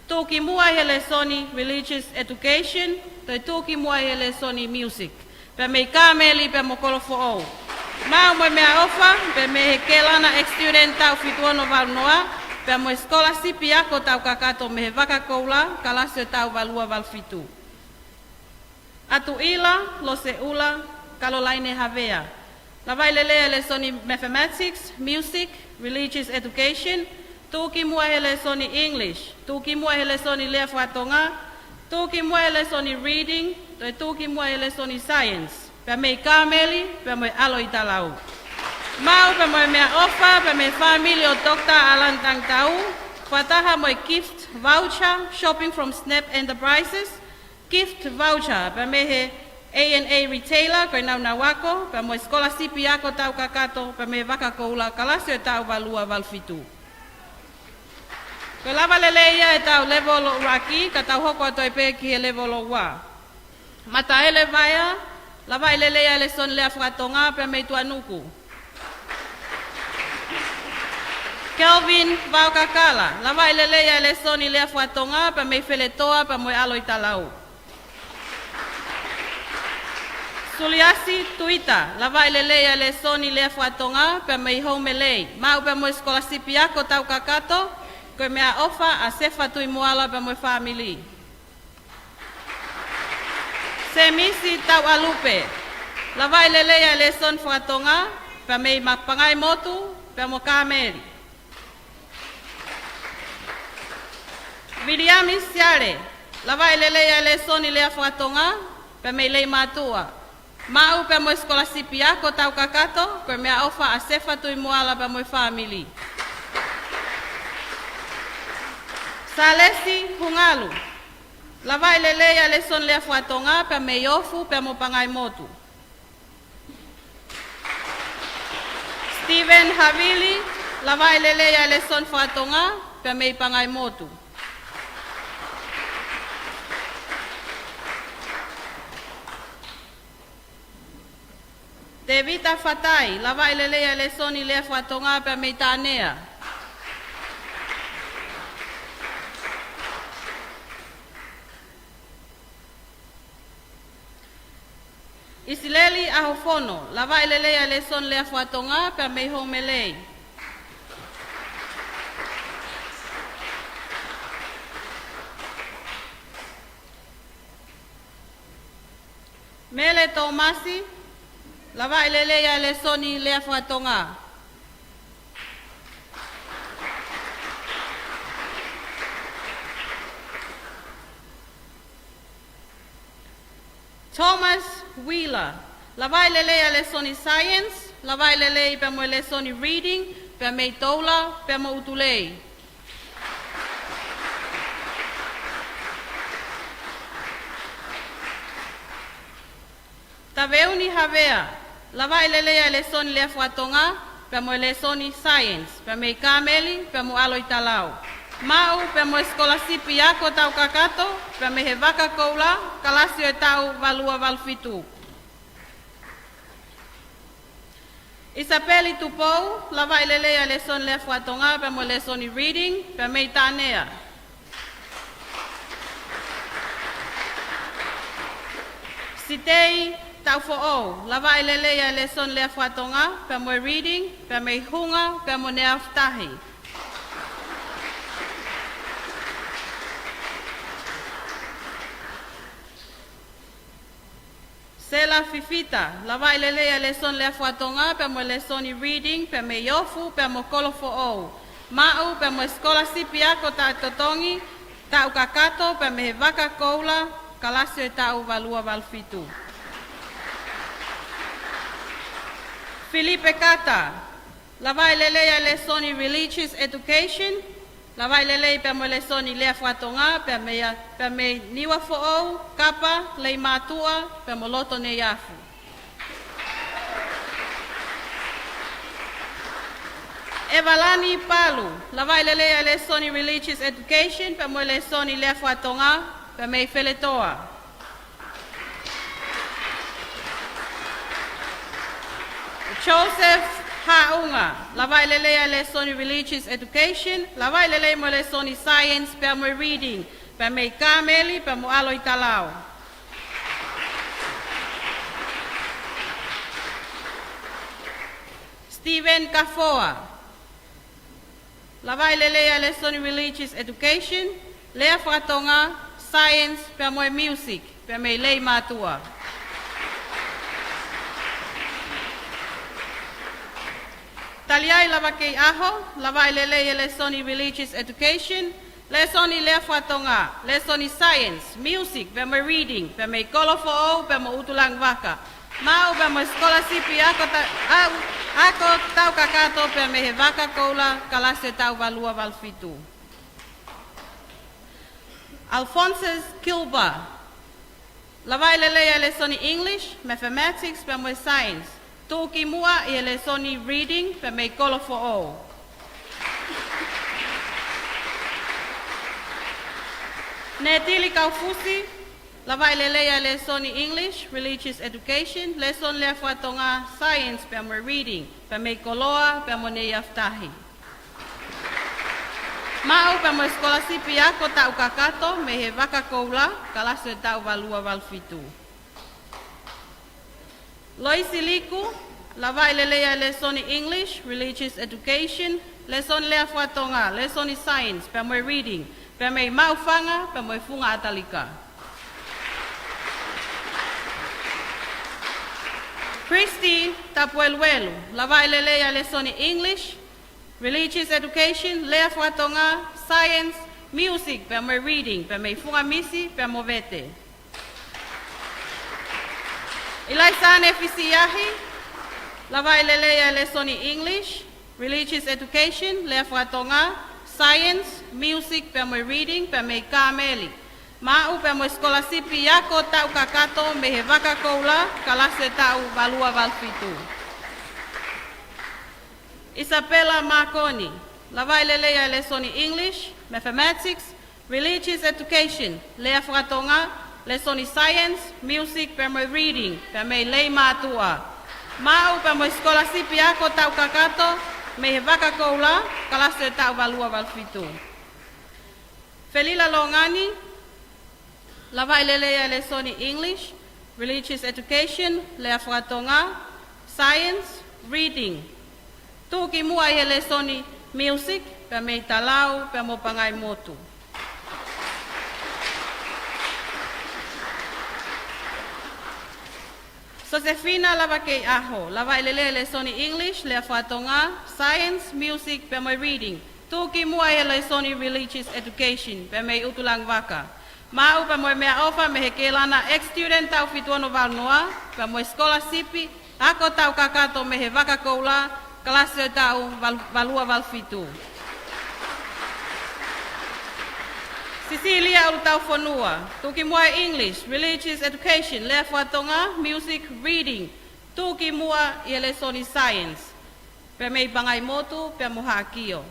tuʻu ki muʻa ʻi he lēsoni Religious Education, toe tuʻu ki muʻa ʻi he lēsoni Music, pea mei Kāmeli pea mo Kolofoʻou. Maʻu mo e meʻaʻofa, pea mei he Kelana ex-student taʻu fitu ono valu noa, pea mo e sikolasipi ako taʻu kakato mei he Vakakoula, kalasi ʻo e taʻu valu ua valu fitu. ʻAtuʻila Loseʻula Kalolaine Havea, lavaʻi lelei ʻa e lēsoni Mathematics, Music, Religious Education, Tuʻu ki muʻa he lēsoni English, tuʻu ki muʻa he lēsoni lea faka-Tonga, tuʻu ki muʻa he lēsoni reading, toe tuʻu ki muʻa he lēsoni science. Pea mei Kāmeli, pea mo e ʻAlo ʻi Talau. Maʻu pea mo e meʻaʻofa, pea mei he fāmili ʻo Doctor Alan Tangitau, fakataha mo e gift voucher, shopping from Snap Enterprises, gift voucher, pea mei he A and A Retailer, ko e naunau ako, pea mo e scholarship ako tau kakato, pea mei he Vaka Koula, kalasi ʻo e taʻu valu ua valu fitu. Ko e lava lelei ia ʻetau level ʻuluaki, ka tau hoko atu ai pē ki he level ua. Mataele Vaea, lavaʻi lelei ʻa e lēsoni lea faka-Tonga pea mei Tuʻanuku. Kelvin Vaokakala, lavaʻi lelei ʻa e lēsoni lea faka-Tonga pea mei Feletoa pea mo e ʻAlo ʻi Talau. Suliasi Tuita, lavaʻi lelei ʻa e lēsoni lea faka-Tonga pea mei Houmelei, maʻu pea mo e scholarship ako tau kakato, ko e meʻaʻofa ʻa Sefa Tuʻimoala pea mo e fāmili. Semisi Tauʻalupe, lavaʻi lelei ʻa e lēsoni faka-Tonga pea mei Ma-, Pangaimotu pea mo Kāmeli. Viliami Siale, lavaʻi lelei ʻa e lēsoni lea faka-Tonga pea mei Leimātuʻa, maʻu pea mo e scholarship ako tau kakato, ko e meʻaʻofa ʻa Sefa Tuʻimoala pea mo e fāmili. Salesi Hungalu, lavaʻi lelei ʻa e lēsoni lea faka-Tonga pea mei Ofu pea mo Pangaimotu. Stephen Havili, lavaʻi lelei ʻa e lēsoni faka-Tonga pea mei Pangaimotu. Tevita Fatai, lavaʻi lelei ʻa e lēsoni lea faka-Tonga pea mei Tānea. ʻIsileli ʻAhofono, lavaʻi lelei ʻa e lēsoni lea faka-Tonga pea mei Houmelei. Mele Tōmasi, lavaʻi lelei ʻa e lēsoni lea faka-Tonga. Thomas Wheeler, lavaʻi lelei ʻa e lēsoni science, lavaʻi lelei pea mo e lēsoni reading, pea mei Toula pea mo ʻUtulei. Taveuni Havea, lavaʻi lelei ʻa e lēsoni lea faka-Tonga pea mo e lēsoni science, pea mei Kāmeli pea mo ʻAlo ʻi Talau, maʻu pea mo e scholarship ako tau kakato pea mei he Vaka Koula, kalasi ʻo e taʻu valu ua valu fitu. ʻIsapeli Tupou, lavaʻi lelei ʻa e lēsoni lea faka-Tonga pea mo e lēsoni reading, pea mei Tānea. Sitei Taufoʻou, lavaʻi lelei ʻa e lēsoni lea faka-Tonga pea mo e reading, pea mei Hunga pea mo Neafutahi. Sela Fifita, lavaʻi lelei ʻa e lēsoni lea faka-Tonga pea mo e lēsoni reading, pea mei Ofu pea mo Kolofoʻou, maʻu pea mo e scholarship ako taʻetotongi taʻu kakato pea mei he Vaka Koula, kalasi ʻo e taʻu valu ua valu fitu. Filipe Kata, lavaʻi lelei ʻa e lēsoni religious education, lavaʻi lelei pea mo e lēsoni lea faka-Tonga, pea mei a, pea mei Niuafoʻou, Kapa, Leimātuʻa, pea mo Lotoneiafu. ʻEvalani Palu, lavaʻi lelei ʻa e lēsoni religious education, pea mo e lēsoni lea faka-Tonga, pea mei Feletoa. Joseph Haʻunga, lavaʻi lelei ʻa e lēsoni religious education, lavaʻi lelei mo e lēsoni science pea mo e reading, pea mei Kāmeli pea mo ʻAlo ʻi Talau. Stephen Kafoa, lavaʻi lelei ʻa e lēsoni religious education, lea faka-Tonga, science, pea mo e music, pea mei Leimātuʻa. Tali ai, lava kei ʻaho, lavaʻi lelei e lēsoni Religious Education, lēsoni lea faka-Tonga, lēsoni Science, Music, pea mo e Reading, pea mei Kolo Foʻou, pea mo ʻUtulangivaka. Maʻu pea mo e sikolasipi ako ta-, au-, ako taʻu kakato pea mei he Vaka Koula, kalasi ʻo e taʻu valu ua valu fitu. Alphonsus Kilber. Lavaʻi lelei e lēsoni English, Mathematics, pea mo e Science. Tuʻukimuʻa ʻi he lēsoni Reading, pea mei Kolo Foʻou. Netili Kaufusi. Lavaʻi lelei e lēsoni English, Religious Education, lēsoni lea faka-Tonga, Science, pea mo e Reading, pea mei Koloa, pea mo Neiafatahi. Maʻu pea mo e sikolasipi ako taʻu kakato mei he Vaka Koula, kalasi ʻo e taʻu valu ua valu fitu. Loisi Liku. Lavaʻi lelei e lēsoni English, Religious Education, lēsoni lea faka-Tonga, lēsoni Science, pea mo e Reading, pea mei Maʻufanga, pea mo e Funga ʻAtalika. Christine Tapueluelu. Lavaʻi lelei e lēsoni English, Religious Education, lea faka-Tonga, Science, Music, pea mo e Reading, pea mei Funga Misi, pea mo Vete. ʻIlaisane Fisiahi. Lavaʻi lelei e lēsoni English, Religious Education, lea faka-Tonga, Science, Music, pea mo e Reading, pea mei Kāmeli. Maʻu pea mo e sikolasipi ako taʻu kakato mei he Vaka Koula, kalasi ʻo e taʻu valu ua valu fitu. Isabella Makoni. Lavaʻi lelei e lēsoni English, Mathematics, Religious Education, lea faka-Tonga, lēsoni Science, Music, pea mo e Reading, pea mei Leimātuʻa. Maʻu pea mo e sikolasipi ako taʻu kakato mei he Vaka Koula, kalasi ʻo e taʻu valu ua valu fitu. Felila Longani. Lavaʻi lelei e lēsoni English, Religious Education, lea faka-Tonga, Science, Reading. Tuʻukimuʻa ʻi he lēsoni Music, pea mei Talau, pea mo Pangaimotu. Sosefina Lavakeiʻaho. Lavaʻi lelei e lēsoni English, lea faka-Tonga, Science, Music, pea mo e Reading. Tuʻukimuʻa ʻi he lēsoni Religious Education, pea mei ʻUtulangivaka. Maʻu pea mo e meʻaʻofa mei he Kelana ex-student taʻu fitu ono valu noa, pea mo e sikolasipi ako taʻu kakato mei he Vaka Koula, kalasi ʻo e taʻu val-, valu ua valu fitu. Sisilia ʻUlutaufonua. Tuʻukimuʻa e English, Religious Education, lea faka-Tonga, Music, Reading. Tuʻukimuʻa ʻi he lēsoni Science, pea mei Pangaimotu, pea mo Haʻakio.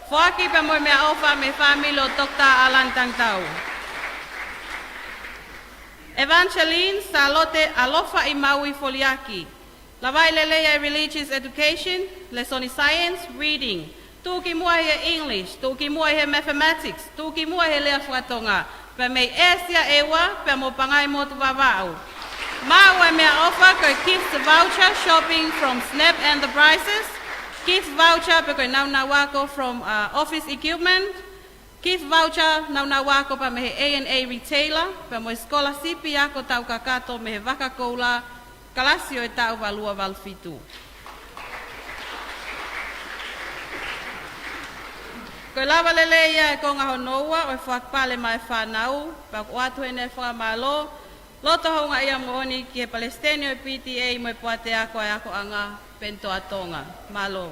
Foaki pea mo e meʻaʻofa mei he fāmili ʻo Toketā ʻAlani Tangitau. Evangeline Sālote ʻAlofaʻimaui Foliaki. Lavaʻi lelei e Religious Education, lēsoni Science, Reading. Tuʻukimuʻa ʻi he English, tuʻukimuʻa ʻi he Mathematics, tuʻukimuʻa ʻi he lea faka-Tonga, pea mei ʻĒsia ʻEua, pea mo Pangaimotu Vavaʻu. Maʻu e meʻaʻofa ko e gift voucher shopping from Snap Enterprises, gift voucher pe ko e naunau ako from, uh, office equipment, gift voucher naunau ako pea mei he A and A Retailer, pea mo e sikolasipi ako taʻu kakato mei he Vaka Koula, kalasi ʻo e taʻu valu ua valu fitu. Ko e lava lelei ia e konga hono ua ʻo e foaki pale maʻa e fānau, pea ʻoku ʻoatu heni e fakamālō loto houngaʻia moʻoni ki he Palesiteni ʻo e P T A mo e Poate Ako ʻa e Akoʻanga, Penitoa Tonga. Mālō.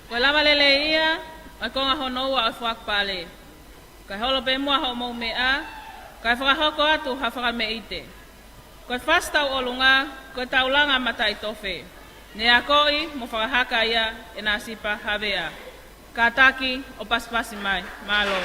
Ko e lava lelei ia ʻo e konga hono ua ʻo e foaki pale. Kae holo pē muʻa hoʻomou meʻa, kae fakahoko atu ha fakameʻite. Ko e fasi tauʻolunga, ko e taulanga mataʻitofe. Ne akoʻi mo fakahaka ia ʻe Nasipa Havea. Kātaki ʻo pasipasi mai. Mālō.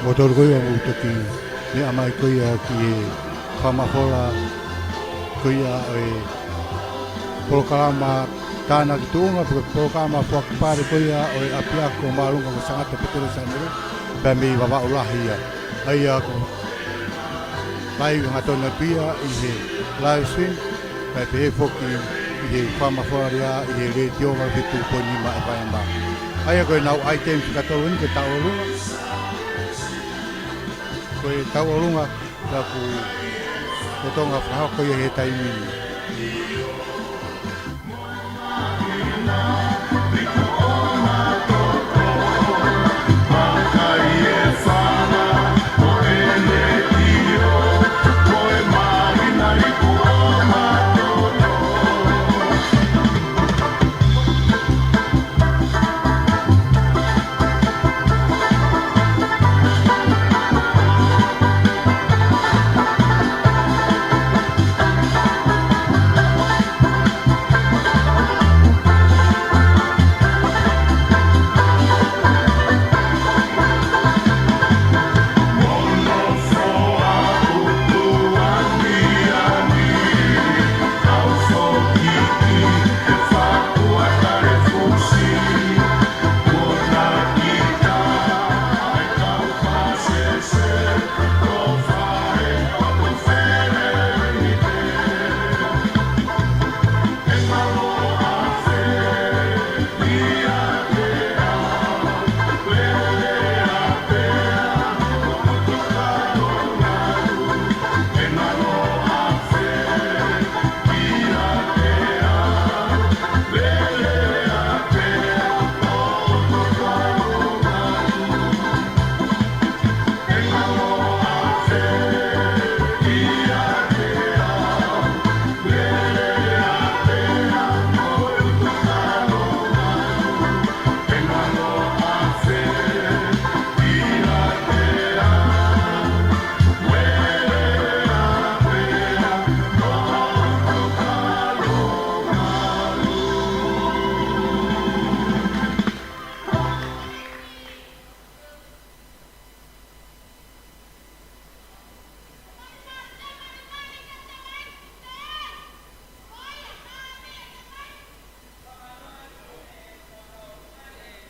Mo tolu ko ia mo toki meʻa mai ko ia ki he fakamafola ko ia ʻo e polokalama tānaki tuʻunga, pe ko e polokalama foaki pale ko ia ʻo e ʻapiako māʻolunga ko Sangata Petelo Sanele, pea mei Vavaʻu lahi ia. ʻA ia ko e fai hangatonu pē ia ʻi he live stream, kae pehē foki ʻi he fakamafola ia ʻi he letiō valu fitu poini nima F M. ʻA ia ko ʻenau ʻaitemi fika tolu eni ke tau ʻolunga. Ko e tau ʻolunga, ka kuo lolotonga fakahoko ia he taimi ni.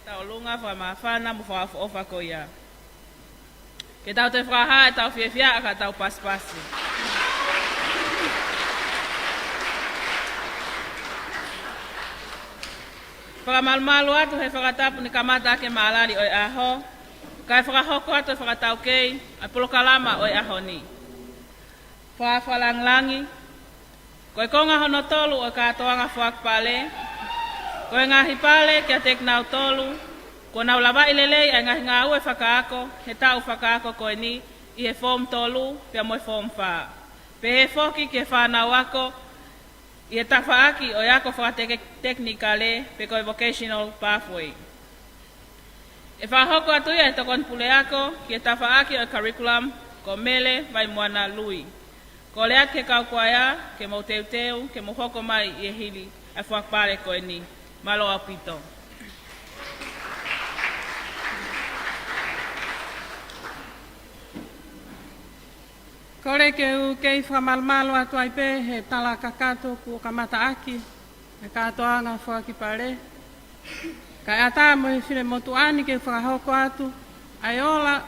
Tau ʻolunga fakamāfana mo fakaʻofoʻofa ko ia. Ke tau toe fakahā ʻetau fiefia ʻa ka tau pasipasi. Fakamalumalu atu he fakatapu ni kamata ʻaki e mālali ʻo e ʻaho, kae fakahoko atu e fakataukei ʻa e polokalama ʻo e ʻaho ni. Fakalangilangi, ko e konga hono tolu ʻo e kātoanga foaki pale, ko e ngaahi pale kiate kinautolu kuo nau lavaʻi lelei ʻa e ngaahi ngāue fakaako he taʻu fakaako ko eni ʻi he Form tolu pea mo e Form fā. Pehē foki ki he fānau ako ʻi he tafaʻaki ʻo e ako fakatekinikale pe ko e vocational pathway. ʻE fakahoko atu ia ʻe he Tokoni Puleako ki he tafaʻaki ʻo e curriculum ko Mele Vaimoana Lui. Kole atu ki he kau kuaea ke mou teuteu ke mou hoko mai ʻi he hili ʻa e foaki pale ko eni. Mālō ʻaupito. Kole ke u kei fakamalumalu atu ai pē he tala kakato kuo kamata ʻaki e kātoanga foaki pale. Kae ʻatā mo e finemotuʻa ni ke fakahoko atu ʻa e ola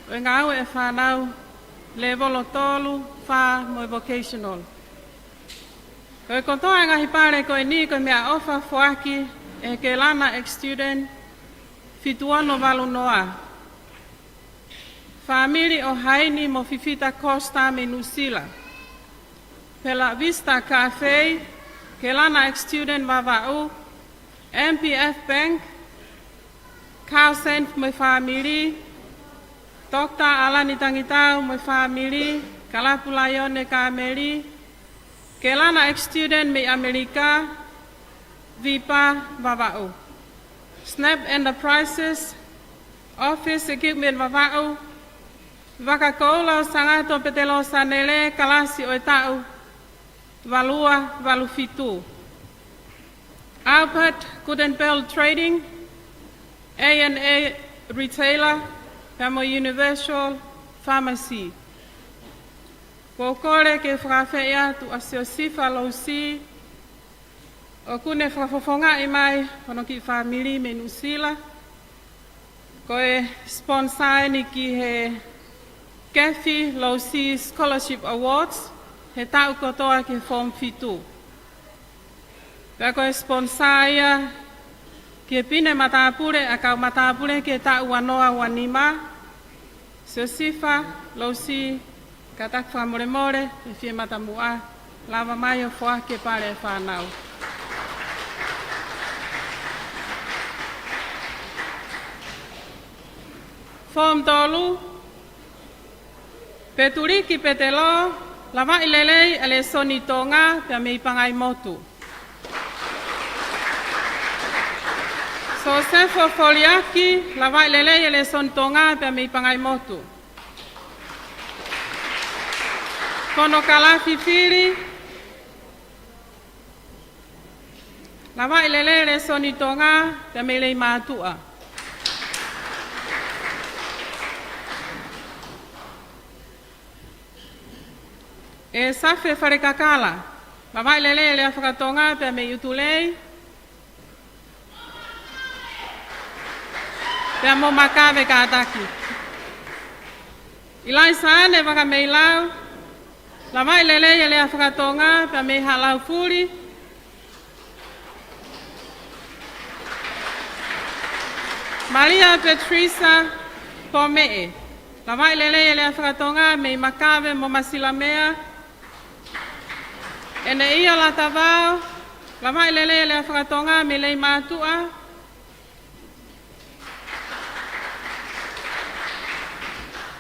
ʻo e ngāue ʻa e fānau lēvolo tolu, fā mo e vocational. Ko e kotoa e ngaahi pale ko eni ko e meʻaʻofa foaki ʻe he Kelana ex-student fitu ono valu noa. Fāmili ʻo Haini mo Fifita Costa mei Nuʻusila. Bella Vista Cafe, Kelana ex-student Vavaʻu, M P F Bank, Carl Senf mo e fāmili, Doctor Alani Tangitau mo e fāmili, Kalapu Laione Kameli, Kelana ex-student mei ʻAmelika, Vipa Vavaʻu. Snap Enterprises, Office Equipment Vavaʻu, Vaka Koula ʻo Sangato Petelō Sanele, kalasi ʻo e taʻu valu ua valu fitu. Albert Gutenberg Trading, A and A Retailer, pea mo e Universal Pharmacy. ʻOku ou kole ke fakaafeʻi atu ʻa Siosifa Lousy, ʻoku ne fakafofongaʻi mai hono kiʻi fāmili mei Nuʻusila. Ko e sponsor eni ki he Kathy Lousy Scholarship Awards he taʻu kotoa ki he Form fitu. Pea ko e sponsor ia ki he pine matāpule ʻa e kau matāpule ki he taʻu ua noa ua nima, Siosifa Lousy, kātaki fakamolemole, ʻe fie matamuʻa, lava mai ʻo foaki e pale ʻa e fānau. Form tolu, Petuliki Petelo, lavaʻi lelei ʻa e lēsoni Tonga pea mei Pangaimotu. Sosefo Foliaki, lavaʻi lelei ʻa e lēsoni Tonga pea mei Pangaimotu. Kono Kalafi Fili, lavaʻi lelei ʻa e lēsoni Tonga pea mei Leimātuʻa. ʻE Safe Falekakala, lavaʻi lelei ʻa e lea fakatonga pea mei ʻUtulei, pea mo Makave kātaki. ʻIlaisa Ane Vakameilau, lavaʻi lelei ʻa e lea fakatonga pea mei Haʻalaufuli. Malia Petrisa Pomeʻe, lavaʻi lelei ʻa e lea fakatonga mei Makave mo Masilamea. ʻEneʻia Latavao, lavaʻi lelei ʻa e lea fakatonga mei Leimātuʻa.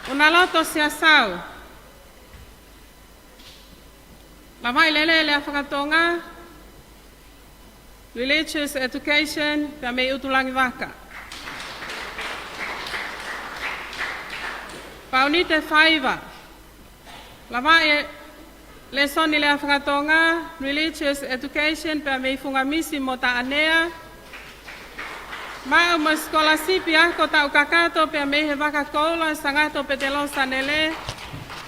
ʻUnaloto Siasau, lavaʻi lelei ʻa e lea fakatonga, religious education, pea mei ʻUtulangivaka. Paunite Faiva, lavaʻi ʻa e lēsoni lea fakatonga, religious education, pea mei Fungamisi mo Taʻanea. Maʻu mo e sikolasipi ako taʻu kakato pea mei he Vaka Koula ʻo Sangato Petelou Sanele,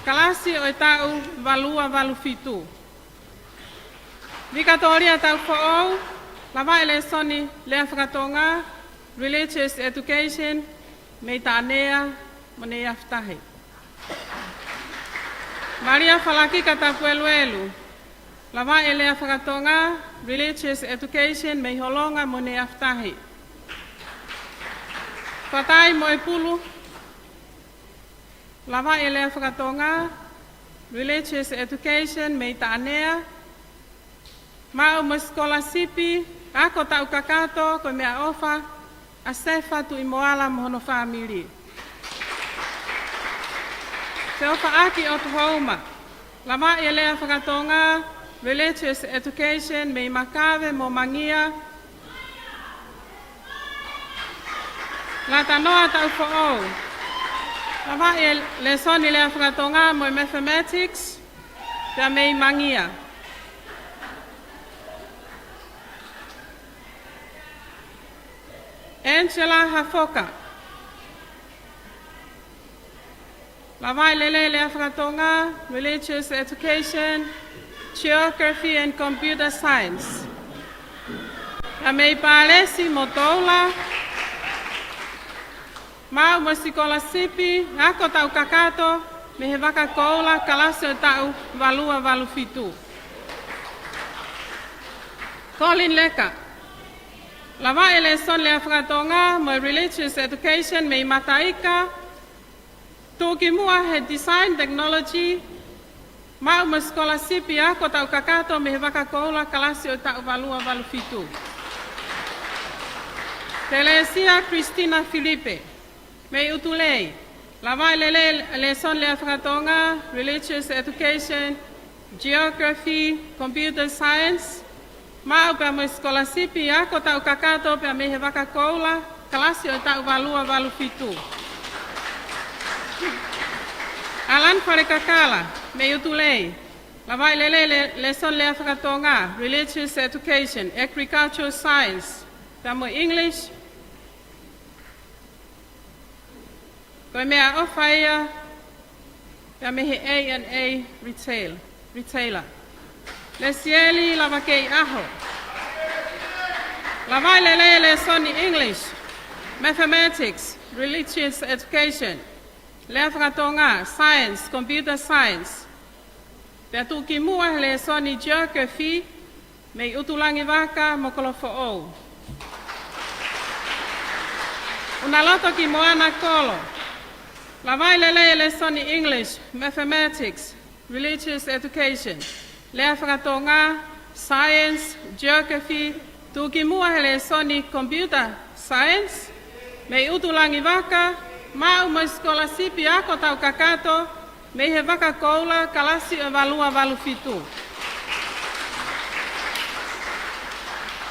kalasi ʻo e taʻu valu ua valu fitu. Vikatolia Taufoʻou, lavaʻi ʻa e lēsoni lea fakatonga, religious education, mei Taʻanea mo Neiafatahi. Malia Falakika Tapueluelu, lavaʻi ʻa e lea fakatonga, religious education, mei Holonga mo Neiafatahi. Fatai Moepulu, lavaʻi ʻa e lea fakatonga, religious education, mei Taʻanea. Maʻu mo e sikolasipi ako taʻu kakato ko e meʻaʻofa ʻa Sefa Tuʻimoala mo hono fāmili. Feofaʻaki ʻOtuhouma, lavaʻi ʻa e lea fakatonga, religious education, mei Makave mo Mangia. Latanoa Taufoʻou, lavaʻi ʻa e lēsoni lea fakatonga mo e mathematics pea mei Mangia. Angela Hafoka, lavaʻi lelei ʻa e lea fakatonga, religious education, geography and computer science. Pea mei Palesi mo Toula, maʻu mo e sikolasipi ako taʻu kakato mei he Vaka Koula, kalasi ʻo e taʻu valu ua valu fitu. Colin Leka, lavaʻi ʻa e lēsoni lea fakatonga mo e religious education mei Mataika, tuʻukimuʻa he design technology, maʻu mo e sikolasipi ako taʻu kakato mei he Vaka Koula, kalasi ʻo e taʻu valu ua valu fitu. Telesia Christina Filipe, mei ʻUtulei, lavaʻi lelei ʻa e lēsoni lea fakatonga, religious education, geography, computer science, maʻu pea mo e sikolasipi ako taʻu kakato pea mei he Vaka Koula, kalasi ʻo e taʻu valu ua valu fitu. Alan Falekakala, mei ʻUtulei, lavaʻi lelei ʻa e lēsoni lea fakatonga, religious education, agricultural science, pea mo e English. Ko e meʻaʻofa ia, pea mei he A and A Retail, Retailer. Lesieli Lavakeiʻaho. Lavaʻi lelei e lēsoni English, Mathematics, Religious Education, Lea Fakatonga, Science, Computer Science. Pea tuʻukimuʻa he lēsoni Geography, mei ʻUtulangivaka mo Kolofoʻou. ʻUnaloto ki Moana Kolo. Lavaʻi lelei e lēsoni English, Mathematics, Religious Education, Lea Fakatonga, Science, Geography, tuʻukimuʻa he lēsoni Computer Science, mei ʻUtulangivaka, maʻu mo e sikolasipi ako taʻu kakato, mei he Vaka Koula, kalasi ʻo e valu ua valu fitu.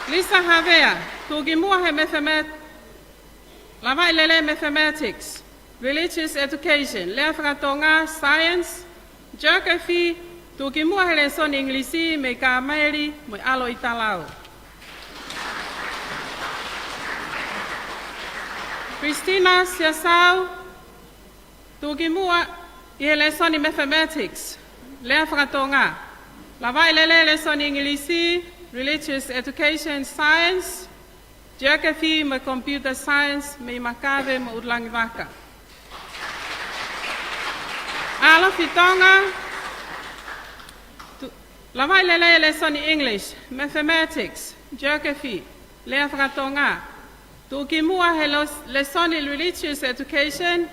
Lisa Havea, tuʻukimuʻa he Mathemat-, lavaʻi lelei Mathematics, Religious Education, Lea Fakatonga, Science, Geography, tuʻukimuʻa he lēsoni English, mei Kāmeli mo e ʻAlo ʻi Talau. Christina Siasau, tuʻukimuʻa ʻi he lēsoni Mathematics, Lea Fakatonga. Lavaʻi lelei e lēsoni English, Religious Education, Science, Geography mo e Computer Science, mei Makave mo ʻUtulangivaka. ʻAlofi Tonga, tu-, lavaʻi lelei e lēsoni English, Mathematics, Geography, Lea Fakatonga. Tuʻukimuʻa he los-, lēsoni Religious Education,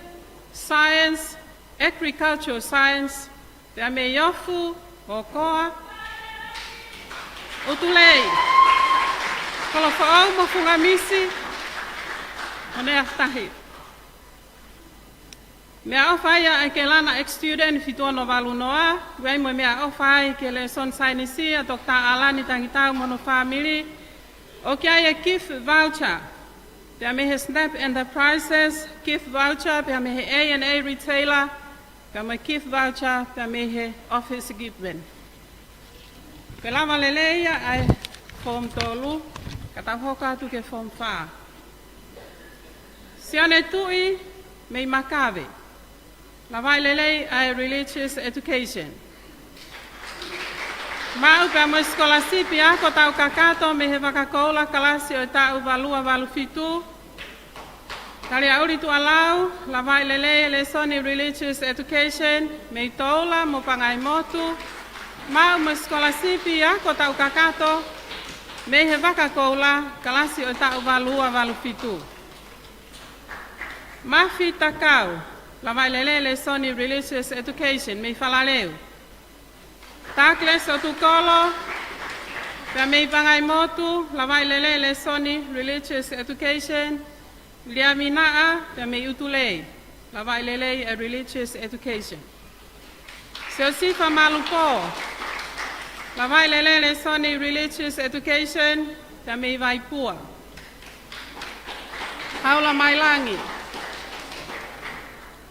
Science, Agricultural Science, pea mei Ofu, Ōkoa, ʻUtulei, Kolofoʻou mo Fungamisi, mo Nea Tahi. Meʻaʻofa ia ʻa e Kelana ex-student fitu ono valu noa, ʻoku ʻi ai mo e meʻaʻofa ia ki he lēsoni saienisi ʻa Toketā ʻAlani Tangitau mo hono fāmili, ʻoku ʻi ai e gift voucher, pea mei he Snap Enterprises, gift voucher, pea mei he A and A Retailer, pea mo e gift voucher, pea mei he Office Equipment. Ko e lava lelei ia ʻa e form tolu, ka tau hoko atu ki he form fā. Sione Tuʻi mei Makave. Lavaʻi lelei ʻa e Religious Education. Maʻu pea mo e sikolasipi ako taʻu kakato mei he Vaka Koula kalasi ʻo e taʻu valu ua valu fitu. Taliaʻuli Tuʻalau, lavaʻi lelei e lēsoni Religious Education, mei Toula mo Pangaimotu, maʻu mo e sikolasipi ako taʻu kakato, mei he Vaka Koula, kalasi ʻo e taʻu valu ua valu fitu. Mafi Takau, lavaʻi lelei e lēsoni Religious Education, mei Falaleu. Douglas ʻOtukolo, pea mei Pangaimotu, lavaʻi lelei e lēsoni Religious Education. Liaminaʻa, pea mei ʻUtulei, lavaʻi lelei e Religious Education. Siosifa Malupō, lavaʻi lelei e lēsoni Religious Education, pea mei Vaipua. Paula Mailangi,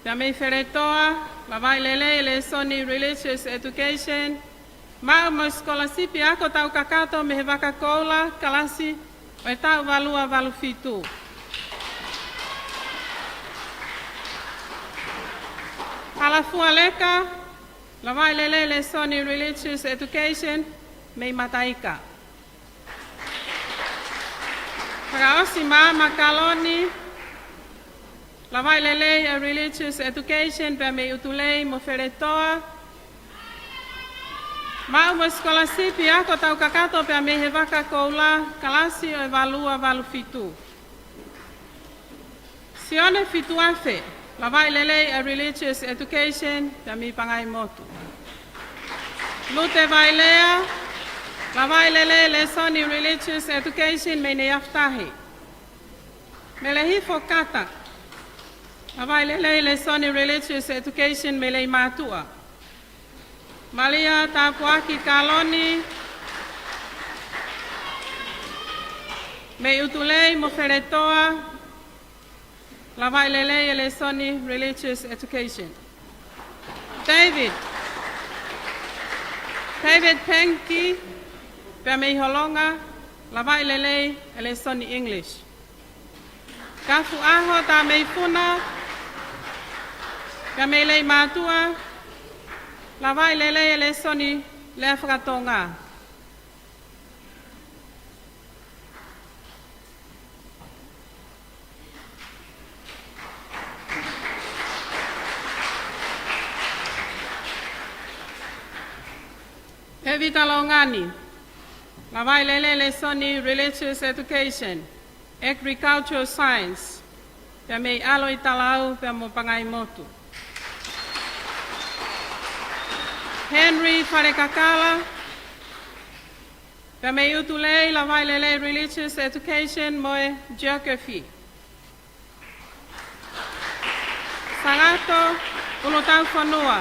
pea mei Feletoa, lavaʻi lelei e lēsoni Religious Education, maʻu mo e sikolasipi ako taʻu kakato mei he Vaka Koula, kalasi ʻo e taʻu valu ua valu fitu. Halafua Leka, lavaʻi lelei e lēsoni Religious Education, mei Mataika. Fakaʻosi Maama Kaloni, lavaʻi lelei e Religious Education pea mei ʻUtulei mo Feletoa. Maʻu mo e sikolasipi ako taʻu kakato pea mei he Vaka Koula, kalasi ʻo e valu ua valu fitu. Sione Fituafe, lavaʻi lelei e Religious Education pea mei Pangaimotu. Lute Vailea, lavaʻi lelei e lēsoni Religious Education mei Neiafutahi. Mele Hifo Kata, lavaʻi lelei e lēsoni Religious Education mei Leimātuʻa. Malia Tapuaki Kaloni, mei ʻUtulei mo Feletoa, lavaʻi lelei e lēsoni Religious Education. David, David Penki, pea mei Holonga, lavaʻi lelei e lēsoni English. Kafuʻaho Tameifuna, Pea mei Leimātuʻa, lavaʻi lelei e lēsoni lea fakatonga. Pevita Longani, lavaʻi lelei e lēsoni Religious Education, Agricultural Science, pea mei ʻAlo ʻi Talau pea mo Pangaimotu. Henry Falekakala, pea mei ʻUtulei, lavaʻi lelei Religious Education mo e Geography. Sagato ʻUlutaufonua,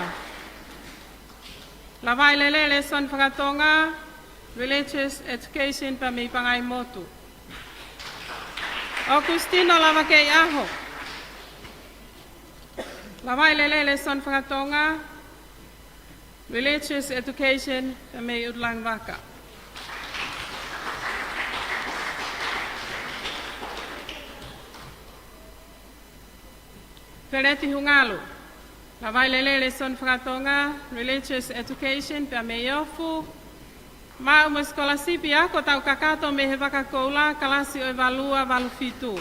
lavaʻi lelei e lēsoni fakatonga, Religious Education pea mei Pangaimotu. ʻOkusitino Lavakeiʻaho, lavaʻi lelei e lēsoni fakatonga, Religious Education pea mei ʻUtulangivaka. Feleti Hungalu, lavaʻi lelei e lēsoni fakatonga, Religious Education pea mei Ofu, maʻu mo e sikolasipi ako taʻu kakato mei he vaka koula, kalasi ʻo e valu ua valu fitu.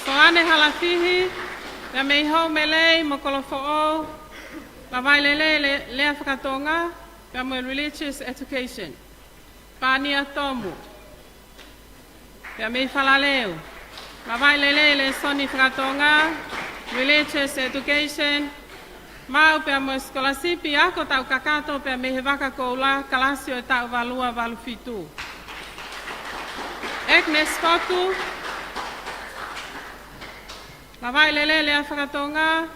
Soane Halafihi, pea mei Houmelei mo Kolofoʻou, lavaʻi lelei e lea fakatonga pea mo e Religious Education. Pania Tomu, pea mei Falaleu, lavaʻi lelei e lēsoni fakatonga, Religious Education, maʻu pea mo e sikolasipi ako taʻu kakato pea mei he vaka koula, kalasi ʻo e taʻu valu ua valu fitu. Agnes Fotu, lavaʻi lelei e lea fakatonga,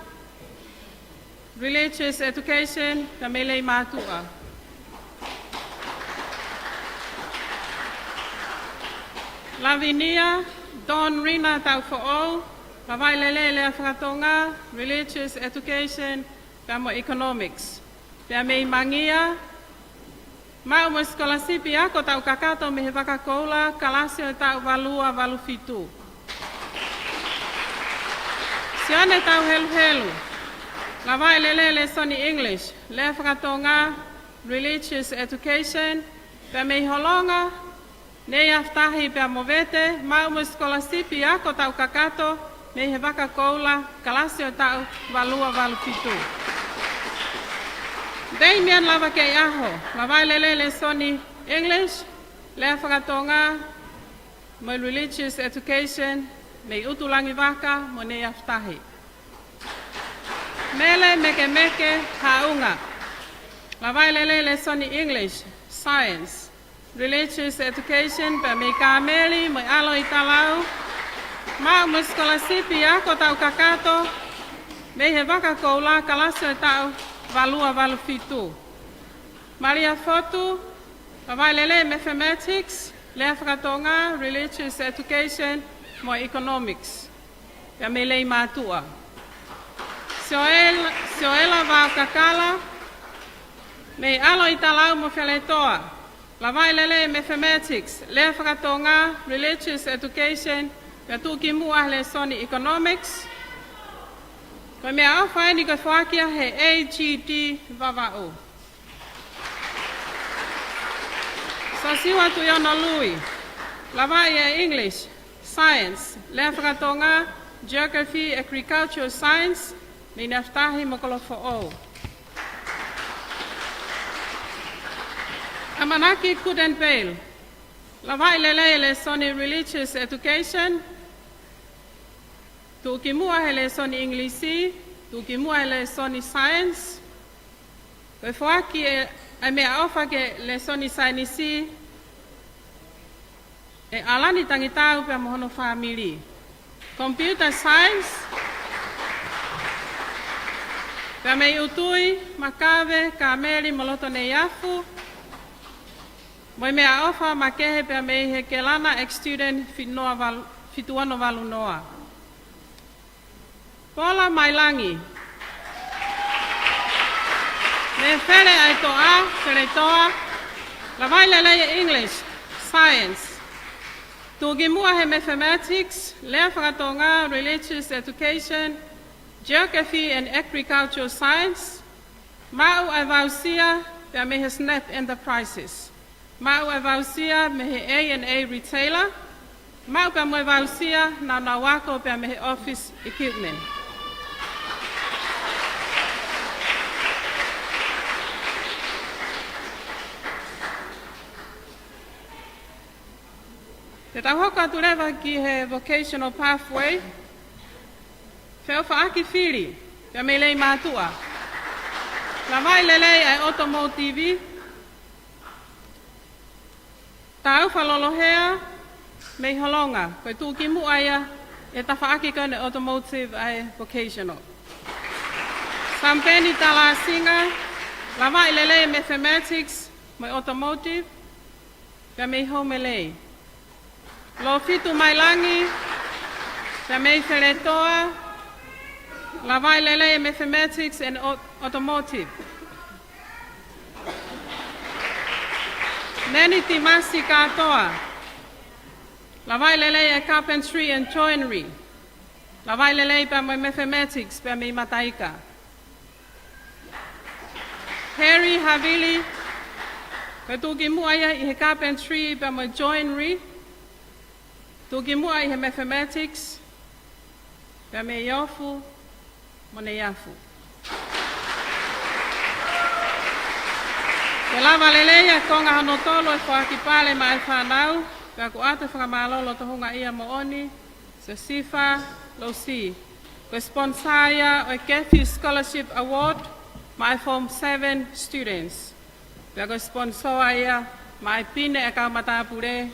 Religious Education pea mei Leimātuʻa. Lavinia Don Rina Taufoʻou, lavaʻi lelei e lea fakatonga, Religious Education pea mo Economics, pea mei Mangia, maʻu mo e sikolasipi ako taʻu kakato mei he vaka koula, kalasi ʻo e taʻu valu ua valu fitu. Sione Tauheluhelu, lavaʻi lelei e lēsoni English, lea fakatonga, Religious Education, pea mei Holonga, Nei Afatahi pea mo Vete, maʻu mo e sikolasipi ako taʻu kakato mei he vaka koula, kalasi ʻo e taʻu valu ua valu fitu. Damien Lavakeiʻaho, lavaʻi lelei e lēsoni English, lea fakatonga, mo e Religious Education, mei ʻUtulangivaka mo Nei Afatahi. Mele Mekemeke Haʻunga, lavaʻi lelei e lēsoni English, Science, Religious Education pea mei Kāmeli mo e ʻAlo ʻi Talau, maʻu mo e sikolasipi ako taʻu kakato mei he vaka koula, kalasi ʻo e taʻu valu ua valu fitu. Malia Fotu, lavaʻi lelei e Mathematics, lea fakatonga, Religious Education mo e Economics, pea mei Leimātuʻa. Sioela, Sioela Vaokakala, mei ʻAlo ʻi Talau mo Feletoa, lavaʻi lelei e Mathematics, lea fakatonga, Religious Education, pea tuʻukimuʻa he lēsoni Economics. Ko e meʻaʻofa eni ko e foaki ia he A G D Vavaʻu. Sosiua Tuʻiono Lui, lavaʻi e English, Science, lea fakatonga, Geography, Agricultural Science, mei Nei Afatahi mo Kolofoʻou. ʻAmanaki Kutenbeil, lavaʻi lelei e lēsoni Religious Education, tuʻukimuʻa he lēsoni English, tuʻukimuʻa he lēsoni Science, ko e foaki e, e meʻaʻofa ki he lēsoni Saienisi ʻe ʻAlani Tangitau pea mo hono fāmili. Computer Science, pea mei ʻUtui, Makave, Kāmeli mo Lotoneiafu, mo e meʻaʻofa makehe pea mei he Kelana ex-student fitu noa valu, fitu ono valu noa. Paula Mailangi, mei Fele ʻa e Toʻa, Feletoa, lavaʻi lelei e English, Science, Tuʻukimuʻa he Mathematics, Lea Fakatonga, Religious Education, Geography and Agricultural Science, maʻu ʻa e voucher pea mei he SNAP Enterprises. Maʻu ʻa e voucher mei he A and A Retailer. Maʻu pea mo e voucher naunau ako pea mei he Office Equipment. Te tau hoko atu leva ki he Vocational Pathway. Feʻofaʻaki fili pea mei Leimātuʻa. Lavaʻi lelei ʻa e automotive. Taufa Lolohea mei Holonga, ko e tuʻukimuʻa ia ʻi he tafaʻaki ko eni automotive ʻa e vocational. Sampeni Talasinga, lavaʻi lelei Mathematics mo e automotive, pea mei Houmelei. Lofitu Mailangi, pea mei Feletoa, lavaʻi lelei Mathematics and Au-, Automotive. Neni Timasi Katoa, lavaʻi lelei ʻa e Carpentry and Joinery. Lavaʻi lelei pea mo e Mathematics pea mei Mataika. Harry Havili, ko e tuʻukimuʻa ia ʻi he Carpentry pea mo e Joinery. Tuʻukimuʻa ʻi he Mathematics pea mei Ofu mo Neiafu. Ke lava lelei ʻa e konga hono tolu ʻo e foaki pale maʻa e fānau, pea ʻoku ʻoatu e fakamālō loto houngaʻia moʻoni, Siosifa Lousi. Ko e sponsor ia ʻo e Kefi Scholarship Award maʻa e Form seven students. Pea ko e sponsor ia maʻa e Pine ʻa e Kau Matāpule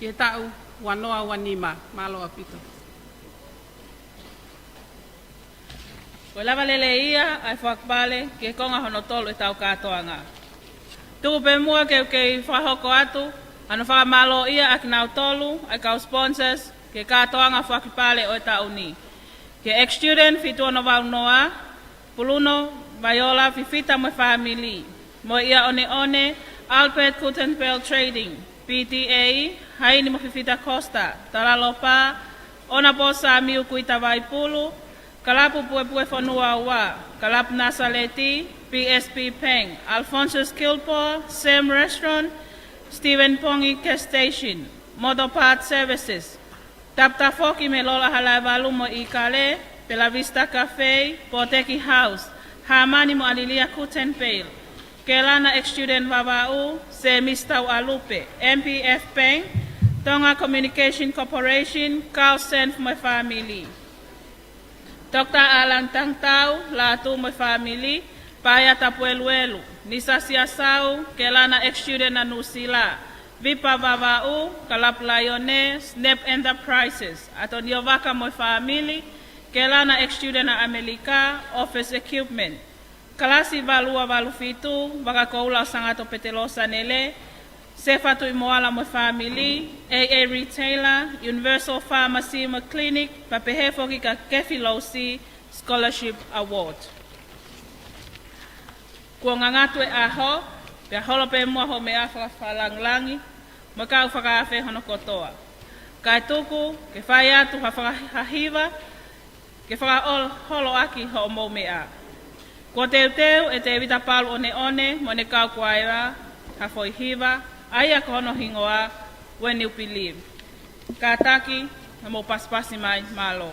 ki he taʻu ua noa ua nima. Mālō ʻaupito. Ko e lava lelei ia ʻa e foaki pale ki he konga hono tolu ʻo ʻetau kātoanga. Tuku pē muʻa ke u kei fakahoko atu hano fakamālōʻia ʻa kinautolu ʻa e kau sponsors ki he kātoanga foaki pale ʻo e taʻu ni. Ki he ex-student fitu ono valu noa, Puluno Vaiola Fifita mo e fāmili. Mo e ʻia ʻoneʻone, Albert Gutenberg Trading, P T A, Haini mo Fifita Costa, Talalopa, ʻOnapō Samiu Kuita Vaipulu, Kalapu Puepue Fonua Ua, Kalapu Nasaleti, P S B Bank, Alphonsus Kilpaw, Sam Restaurant, Stephen Pongi Gas Station, Motor Part Services, Taputafoki mei Lola Halaevalu mo ʻIkale, Bella Vista Cafe, Poteki House, Hamani mo ʻAlilia Gutenberg, Kelana ex-student Vavaʻu, Semisi Tauʻalupe, M P F Bank, Tonga Communication Corporation, Carl Senf mo e fāmili. Doctor Alan Tangtau, Latu mo e fāmili, Paea Tapueluelu, Nisa Siasau, Kelana ex-student ʻa Nuʻusila, Vipa Vavaʻu, Kalapu Laione, Snap Enterprises, Atonio Vaka mo e fāmili, Kelana ex-student ʻa ʻAmelika, Office Equipment, Kalasi valu ua valu fitu, Vakakoula ʻo Sangato Petelō Sanele, Sefa Tuʻimoala mo e fāmili, A A Retailer, Universal Pharmacy mo e Clinic, pea pehē foki kia Kefi Lousi Scholarship Award. Kuo ngangatu e ʻaho, pea holo pē muʻa hoʻo meʻa fakafakalāngilangi, mo e kau fakaafe hono kotoa. Kae tuku ke fai atu ha faka-, ha hiva, ke fakaholoaki hoʻomou meʻa. Kuo teuteu ʻe Tēvita Paulu ʻOneʻone mo ʻene kau kuaeva ha foʻi hiva, ʻa ia ko hono hingoa When You Believe. Kātaki, naʻa mou pasipasi mai, mālō.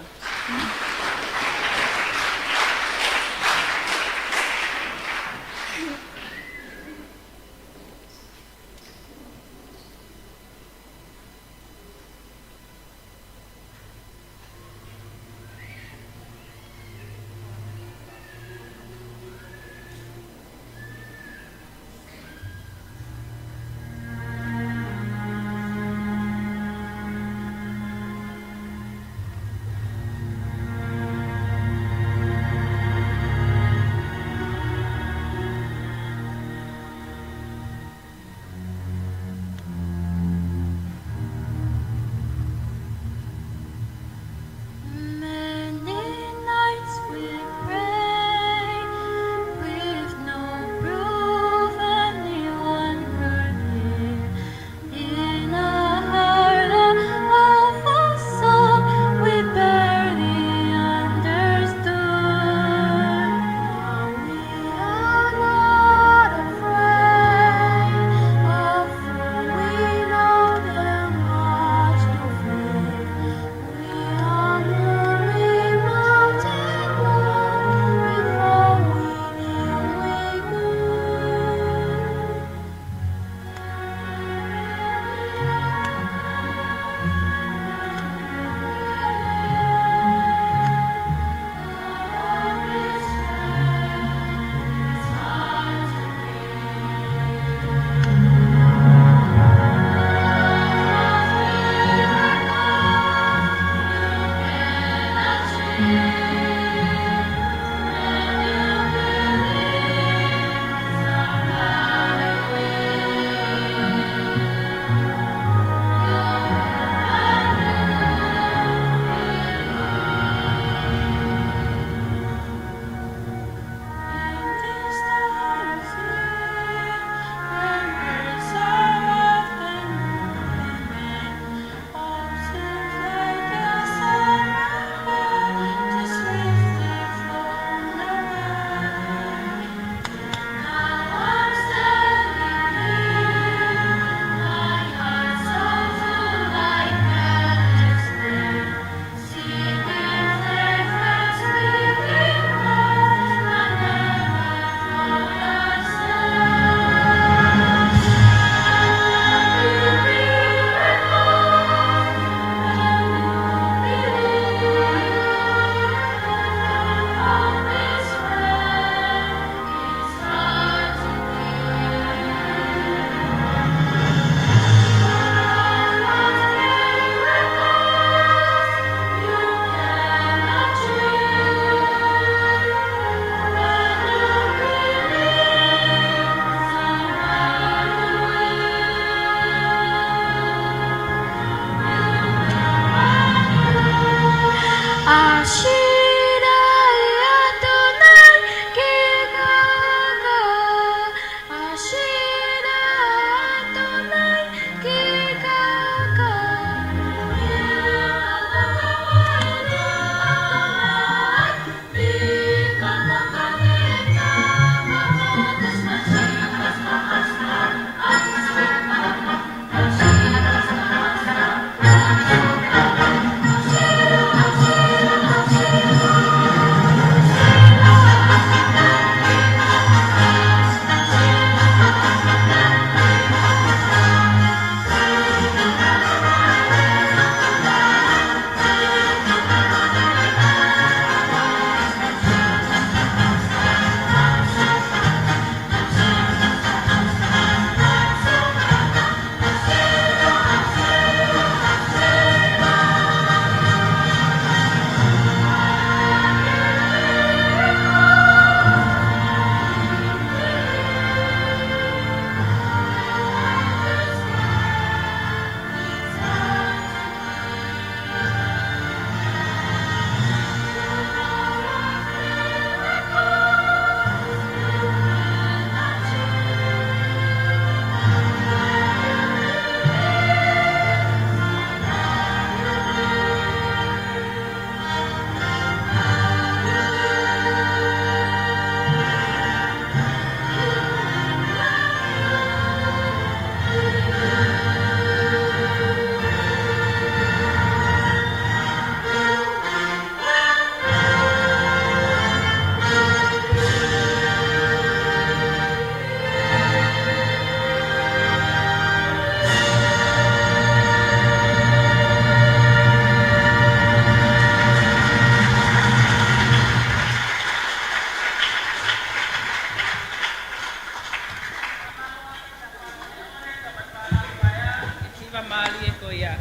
Ko ia.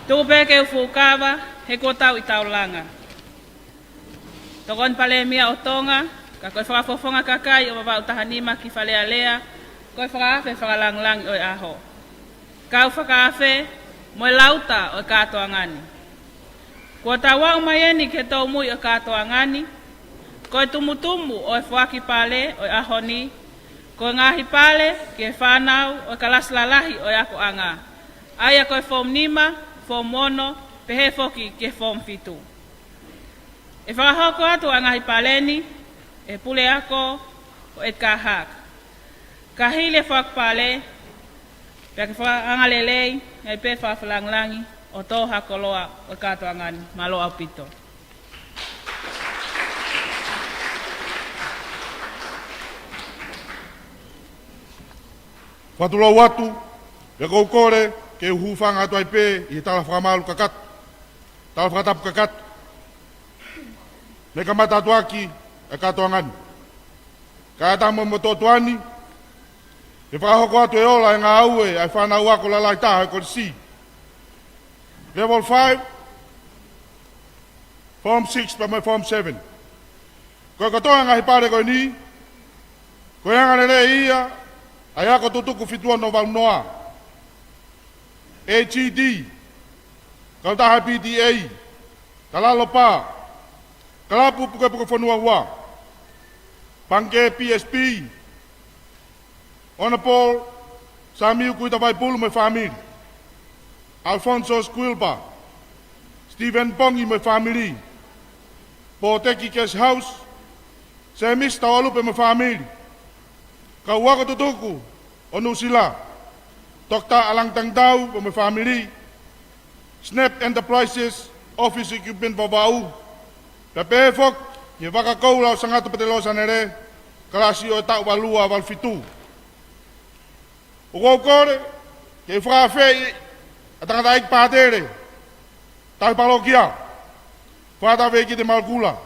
Tuku pē ke u fuʻu kava, he kuo tau ʻi taulanga. Tokoni Palēmia ʻo Tonga, ka ko e fakafofonga kakai ʻo Vavaʻu taha nima ki Fale Alea, ko e fakaafe fakalāngilangi ʻo e ʻaho. Kau fakaafe, mo e lauta ʻo e kātoanga ni. Kuo tau aʻu mai eni ki he tōmui ʻo e kātoanga ni, ko e tumutumu ʻo e foaki pale ʻo e ʻaho ni, ko e ngaahi pale ki he fānau ʻo e kalasi lalahi ʻo e akoʻanga, ʻa ia ko e Form nima, Form ono, pehē foki ki he Form fitu. ʻE fakahoko atu ʻa e ngaahi pale ni ʻe he puleako ko Edgar Haack. Ka hili e foaki pale, pea ke fakaangalelei ai pē fakafakalāngilangi ʻo tō ha koloa ʻo e kātoanga ni. Mālō ʻaupito. Fakatulou atu, pea ʻoku ou kole ke u hūfanga atu ai pē ʻi he tala fakamalu kakato, tala fakatapu kakato, mei he kamata atu ʻaki e kātoanga ni. Kae ʻatā mo e motuʻa ni, ke fakahoko atu e ola e ngāue ʻa e fānau ako lalahi taha ʻo e kolisi. Level five, Form six pea mo e Form seven. Ko e kotoa e ngaahi pale ko eni, ko e angalelei ia ʻa e ako tutuku fitu ono valu noa, A G D, kautaha P T A, Talalopa, Kalapu Pukepuke Fonua Ua, Pangikē P S P, Honourable Samiu Kuita Vaipulu mo e fāmili, Alfonso Squilba, Stephen Pongi mo e fāmili, Pōteki Guest House, Semisi Taualupe mo e fāmili, kau ako tutuku ʻo Nuʻusila, Doctor Alang Tangitau mo e fāmili, Snap Enterprises, Office Equipment Vavaʻu, pea pehē foki ki he Vaka Koula ʻo Sangatu Petelio Sanele, kalasi ʻo e taʻu valu ua valu fitu. ʻOku ou kole ke u fakaafeʻi ʻa e tangataʻeiki pātele, tauhi palokia, Father Veikite Malukula,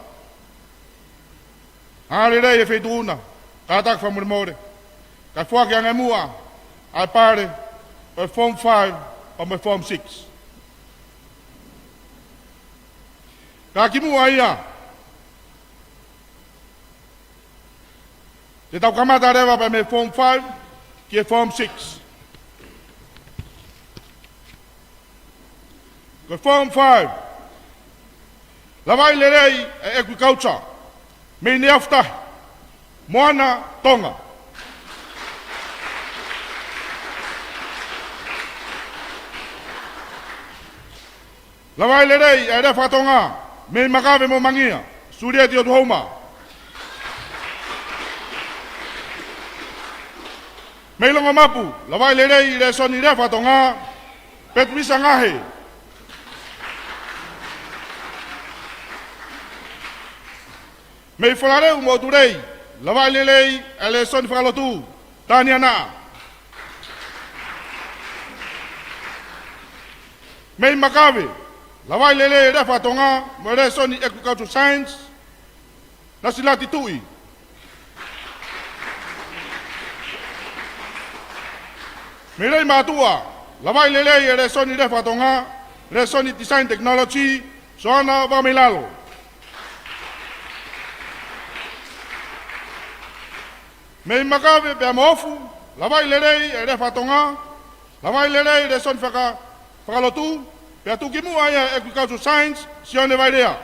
ʻa e lelei e feituʻu na, kātaki fakamolemole, kae foaki ange muʻa ʻa e pale ʻo e Form five pea mo e Form six. Ka kimuʻa ia, te tau kamata leva pē mei he Form five ki he Form six. Ko e Form five, lavaʻi lelei e agriculture mei Neafutahi, Moana, Tonga. Lavaʻi lelei e lea faka-Tonga mei Makave mo Mangia, Sulieti ʻOtuhouma. Mei Longomapu, lavaʻi lelei e lēsoni lea faka-Tonga, Petuisa Ngahe. Mei Falaleu mo ʻOtulei, lavaʻi lelei e lēsoni fakalotu, Tania Naʻa. Mei Makave, lavaʻi lelei e lea faka-Tonga mo e lēsoni Agricultural Science, Nasilati Tuʻi. Mei Leimātuʻa, lavaʻi lelei e lēsoni lea faka-Tonga, lēsoni Design Technology, Soana Vakameilalo. Mei Makave pea mo Ofu, lavaʻi lelei e lea faka-Tonga, lavaʻi lelei e lēsoni faka-, fakalotu, pea tuʻukimuʻa ia e Agricultural Science, Sione Vailea.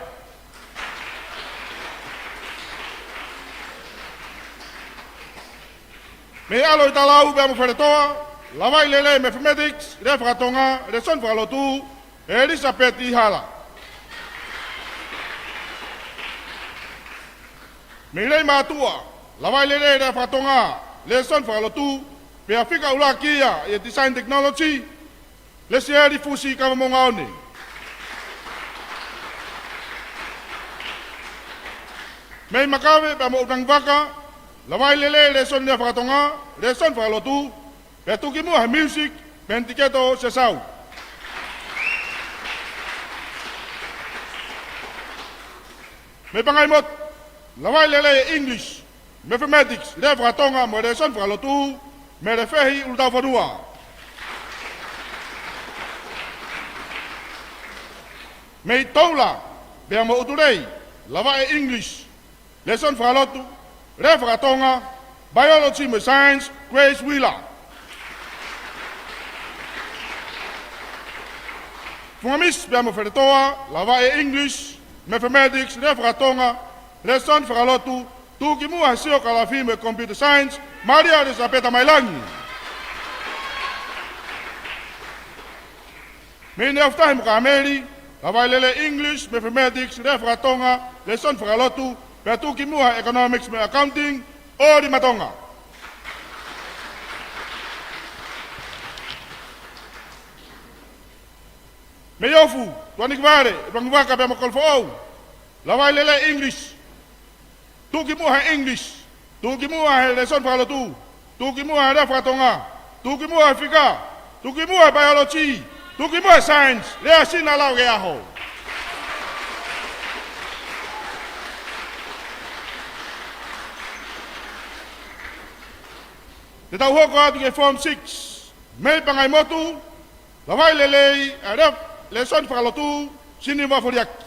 Mei ʻAlo ʻi Talau pea mo Feletoa, lavaʻi lelei e Mathematics, lea faka-Tonga, lēsoni fakalotu, Elizabeth Ihala. Mei Leimātuʻa, lavaʻi lelei e lea faka-Tonga, lēsoni fakalotu, pea fika ʻuluaki ia ʻi he Design Technology, Lesieli Fusi Kavamoʻungaone. Mei Makave pea mo ʻUtangivaka, lavaʻi lelei e lēsoni lea faka-Tonga, lēsoni fakalotu, pea tuʻukimuʻa he Music, Penitiketo Sesau. Mei Pangaimotu, lavaʻi lelei e English, Mathematics, lea faka-Tonga mo e lēsoni fakalotu, Mele Fehi Ulutaufonua. Mei Toula pea mo ʻUtulei, lavaʻi English, lēsoni fakalotu, lea fakatonga, biology mo e science, Grace Wheeler. Funga Misi pea mo Feletoa, lavaʻi English, mathematics, lea fakatonga, lēsoni fakalotu, tuʻukimuʻa he siokalafi mo e computer science, Malia Elisapeta Mailangi. Mei Neofutahi mo Kāmeli, lavaʻi lelei English, mathematics, lea fakatonga, lēsoni fakalotu, pea tuʻukimuʻa he economics mo e accounting, ʻOli Matonga. Mei Ofu, Tuʻaniki Vale, Tuʻanivaka pea mo Kolofoʻou, lavaʻi lelei English, tuʻukimuʻa he English, tuʻukimuʻa he lēsoni fakalotu, tuʻukimuʻa he lea fakatonga, tuʻukimuʻa he fika, tuʻukimuʻa he biology, tuʻukimuʻa he science, lea Sina lau ki he ʻaho. Te tau hoko atu ki he form six, mei Pangaimotu, lavaʻi lelei ʻa e lea, lēsoni fakalotu, Sini Vafoliaki.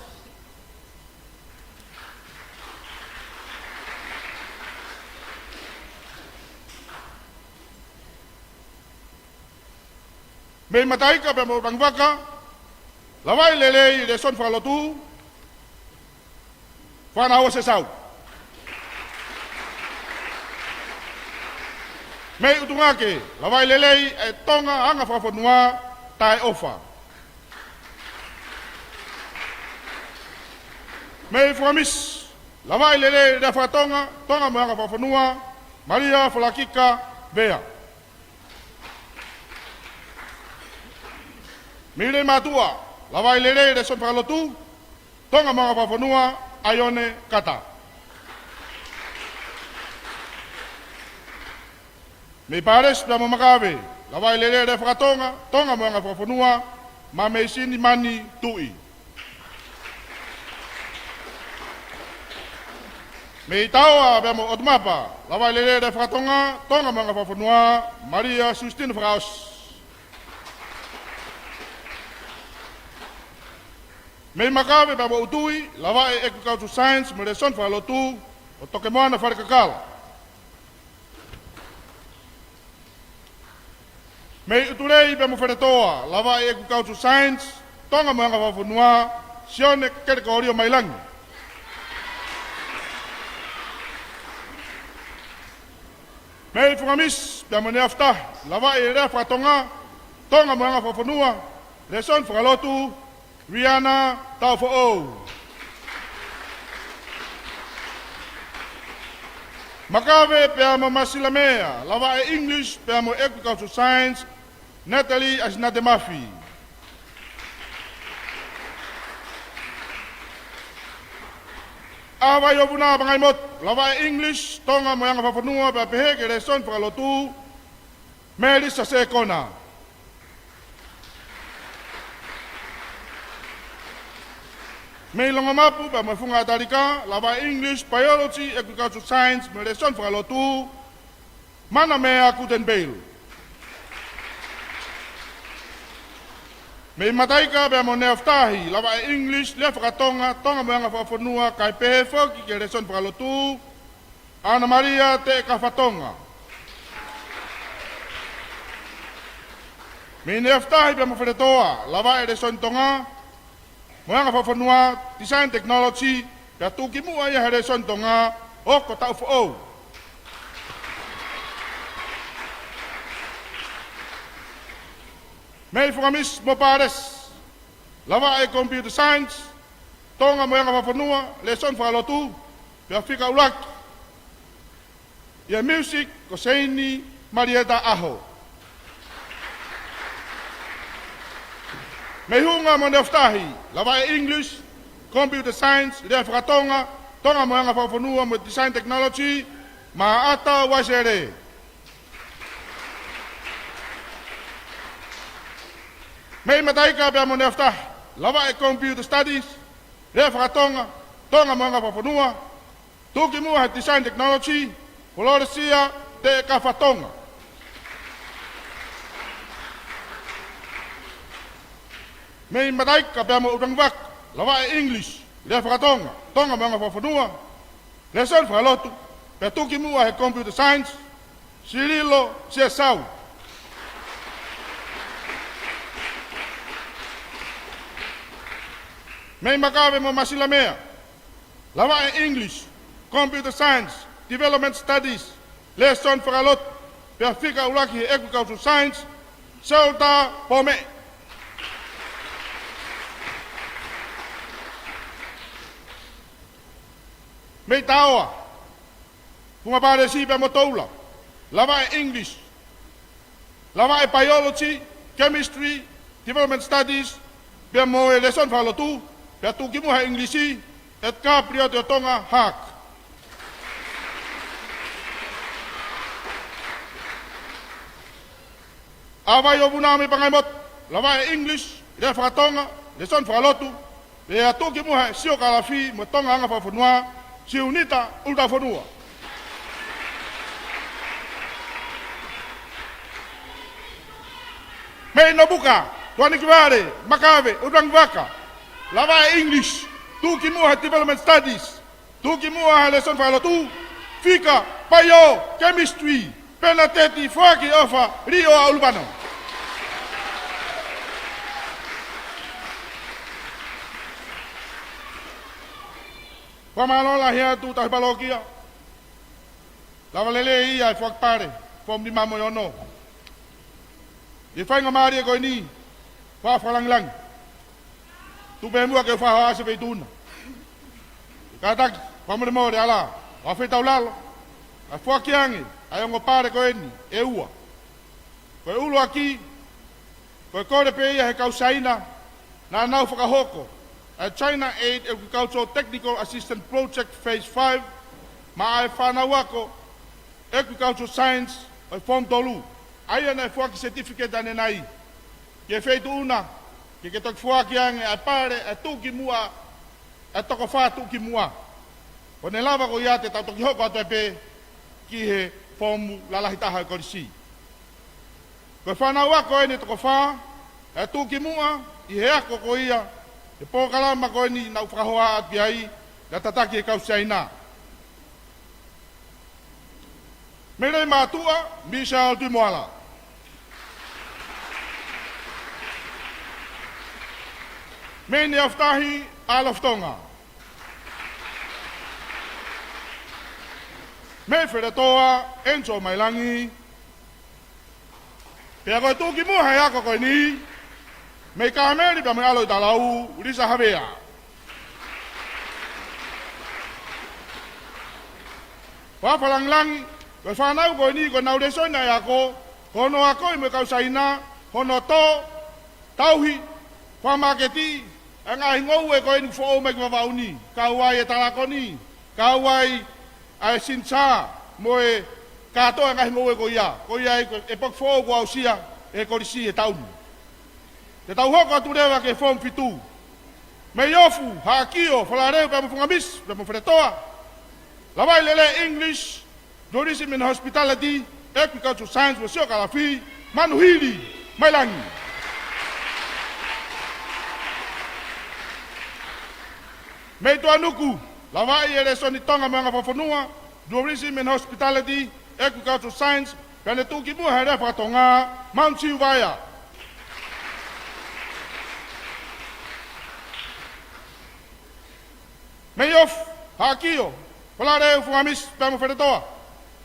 Mei Mataika pea mo Tuʻanivaka, lavaʻi lelei lēsoni fakalotu, Fana Hua Sesau. Mei ʻUtungake, lavaʻi lelei ʻa e Tonga anga fakafonua, Taeʻofa. Mei Funga Misi, lavaʻi lelei lea fakatonga, Tonga mo e anga fakafonua, Malia Folakika Vea. Mei Leimātuʻa, lavaʻi lelei lēsoni fakalotu, Tonga mo e anga fakafonua, ʻAione Kata. Mei Palesi pea mo Makave, lavaʻi lelei lea fakatonga, Tonga mo e anga fakafonua, Mameisini Mani Tuʻi. Mei Taoa pea mo ʻOtumapa, lavaʻi lelei lea fakatonga, Tonga mo e anga fakafonua, Malia Susitino Fakaʻosi. Mei Makave pea mo ʻUtui, lavaʻi agricultural science mo e lēsoni fakalotu, ʻo Tokemoana Falekakala. Mei ʻUtulei pea mo Feletoa, lavaʻi agricultural science, Tonga mo e anga fakafonua, Sione Kelekōlio Mailangi. Mei Funga Misi pea mo Neofutahi, lavaʻi lea fakatonga, Tonga mo e anga fakafonua, lēsoni fakalotu, Riana Taufoʻou. Makave pea mo Masilamea, lavaʻi English pea mo agricultural science, Natalie ʻAsinate Mafi. ʻAho Vaiʻovuna, Pangaimotu, lavaʻi English, Tonga mo e anga fakafonua, pea pehē ki he lēsoni fakalotu, Melissa Sekona. Mei Longomapu pea mo e Funga ʻAtalika, lavaʻi English, Biology, Agricultural Science mo e lēsoni fakalotu, Manamea Kutenbeil. Mei Mataika pea mo Neofutahi, lavaʻi English, lea fakatonga, Tonga mo e anga fakafonua, kae pehē foki ki he lēsoni fakalotu, Ana Malia Teʻekafa Tonga. Mei Neofutahi pea mo Feletoa, lavaʻi lēsoni Tonga mo e anga fakafonua, Design Technology, pea tuʻukimuʻa ia he lēsoni Tonga, Hoko Taʻu Foʻou. Mei Funga Misi mo Palesi, lavaʻi Computer Science, Tonga mo e anga fakafonua, lēsoni fakalotu, pea fika ʻuluaki ʻi he music, ko Seini Malieta ʻAho. Mei Hunga mo Neofutahi, lavaʻi English, Computer Science, lea fakatonga, Tonga mo e anga fakafonua mo e Design Technology, Maʻata Uaisele. Mei Mataika pea mo Neofutahi, lavaʻi Computer Studies, lea fakatonga, Tonga mo e anga fakafonua, tuʻukimuʻa he Design Technology, Fololesia Teʻekafa Tonga. Mei Mataika pea mo ʻUtangivaka, Lavaʻe English, lea fakatonga, Tonga mo e anga fakafonua, lēsoni fakalotu, pea tuʻukimuʻa he Computer Science, Sililo Siasau. Mei Makave mo Masilamea, lavaʻe English, Computer Science, Development Studies, lēsoni fakalotu, pea fika ʻuluaki he Agricultural Science, Seolta Pome. Mei Taoa, Funga Palesi pea mo Toula, lavaʻe English, lavaʻe Biology, Chemistry, Development Studies, pea mo e lēsoni fakalotu, pea tuʻukimuʻa he English, Edgar Prioti ʻo Tonga Haq. ʻAvai ʻo Vunau mei Pangaimotu, lavaʻe English, lea fakatonga, lēsoni fakalotu, pea tuʻukimuʻa he Siokalafi mo e Tonga anga fakafonua, Siunita ʻUlutaufonua. Mei Nomuka, Tuʻanikivale, Makave, ʻUlutangivaka, lavaʻe English, tuʻukimuʻa he Development Studies, tuʻukimuʻa he lēsoni fakalotu, fika, Bio, Chemistry, Penateti Foaki ʻOfa Lioa ʻUlupano. Fakamālō lahi atu Tauhi Palokia. Lava lelei ia e foaki pale, foomu nima mo e ono. ʻI he faingamālie ko eni, fakalangilangi. Tuku pē muʻa ke u fakahoa ʻa e feituʻu na. Kātaki, fakamolemole ala, ʻo fetaulalo, ʻa e foaki ange ʻa e ongo pale ko eni ʻe ua. Ko e ʻuluaki, ko e kole pē ia he kau Siaina, naʻa nau fakahoko ʻa e China Aid Agricultural Technical Assistance Project Phase five, maʻa e fānau ako Agricultural Science ʻo e Form tolu, ʻa ia naʻe foaki certificate ʻanenai ki he feituʻu na, ke ke toki foaki ange ʻa e pale ʻa e tuʻukimuʻa, ʻa e toko fā tuʻukimuʻa. ʻO ne lava ko ia te tau toki hoko atu ai pē ki he foomu lalahi taha ʻo e kolisi. Ko e fānau ako eni ʻe toko fā ʻe tuʻukimuʻa ʻi he ako ko ia, he polokalama ko eni naʻa ku fakahoa atu ki ai, naʻe tataki ʻe he kau Siaina. Mei Leimātuʻa, Michelle Tuʻimoala. Mei Niuafatahi, Alofi Tonga. Mei Feletoa, Enzo Mailangi. Pea ko e tuʻukimuʻa he ako ko eni, mei Kāmeli pea mei ʻAlo ʻi Talau, Lisa Havea. Fakalangilangi, ko e fānau ko eni ko ʻenau lēsoni ʻa e ako, ko hono akoʻi mo e kau Siaina, hono tō, tauhi, fakamāketiʻi ʻa e ngaahi ngoue ko eni ʻoku foʻou mai ki Vavaʻu ni, kau ai e talakoni, kau ai ʻa e sinisā, mo e kātoa e ngaahi ngoue ko ia, ko ia ai ko e poki foʻou kuo aʻusia ʻe he kolisi he taʻu ni. Te tau hoko atu leva ki he foomu fitu. Mei Ofu, Haʻakio, Falaleu pea mo Fungamisi, pea mo Feletoa. Lavaʻi lelei English, Tourism and Hospitality, Agricultural Science mo e Siokalafi, Manuhili Mailangi. Mei Tuʻanuku, lavaʻi e lēsoni Tonga mo e anga fakafonua, Tourism and Hospitality, Agricultural Science, pea ne tuʻukimuʻa he lea fakatonga, Maun Siuvaea. Mei Ofu, Haʻakio, Falaleu, Fungamisi pea mo Feletoa,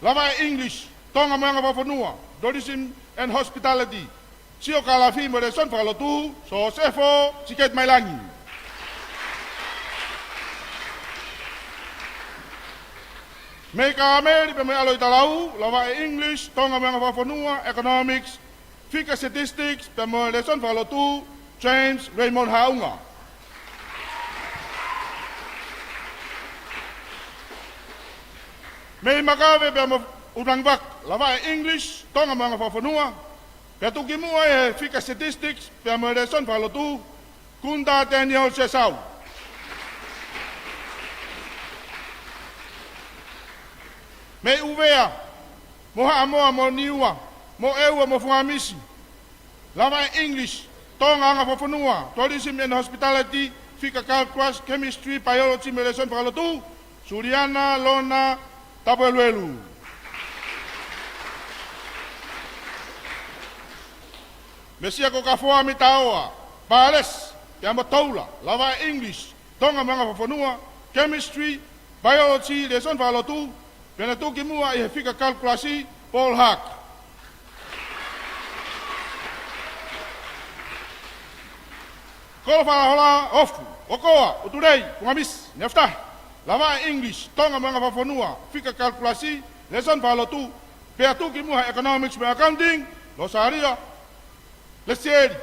lavaʻi English, Tonga mo e anga fakafonua, Tourism and Hospitality, Siokalafi mo e lēsoni fakalotu, Sosefo Siketi Mailangi. Mei Kāmeli pea mei ʻAlo ʻi Talau, lavaʻi English, Tonga mo e anga fakafonua, Economics, Fika Statistics, pea mo e lēsoni fakalotu, James Raymond Haʻunga. Mei Makave pea mo ʻUlutangivaka, lavaʻi English, Tonga mo e anga fakafonua, pea tuʻukimuʻa he Fika Statistics, pea mo e lēsoni fakalotu, Kunta Daniel Sesau. Mei ʻUvea, mo Haʻamoa, mo Niua, mo ʻEua, mo Fungamisi, lavaʻi English, Tonga anga fakafonua, Tourism and Hospitality, Fika Calculus, Chemistry, Biology mo e lēsoni fakalotu, Suliana Lona Tapueluelu. Mesia ko Kafoa Mitaoa, Palesi, pea mo Toula, lavaʻi English, Tonga mo e Anga Fakafonua, Chemistry, Biology, lēsoni fakalotu, pea ne tuʻukimuʻa ʻi he fika Calculus, Paul Haq. Kolo Falahola Ofu, Okoa, ʻUtulei, Fungamisi, Neafutahi, lavaʻi English, Tonga mo e Anga Fakafonua, fika Calculus, lēsoni fakalotu, pea tuʻukimuʻa he Economics mo e Accounting, Losalia Lesieli,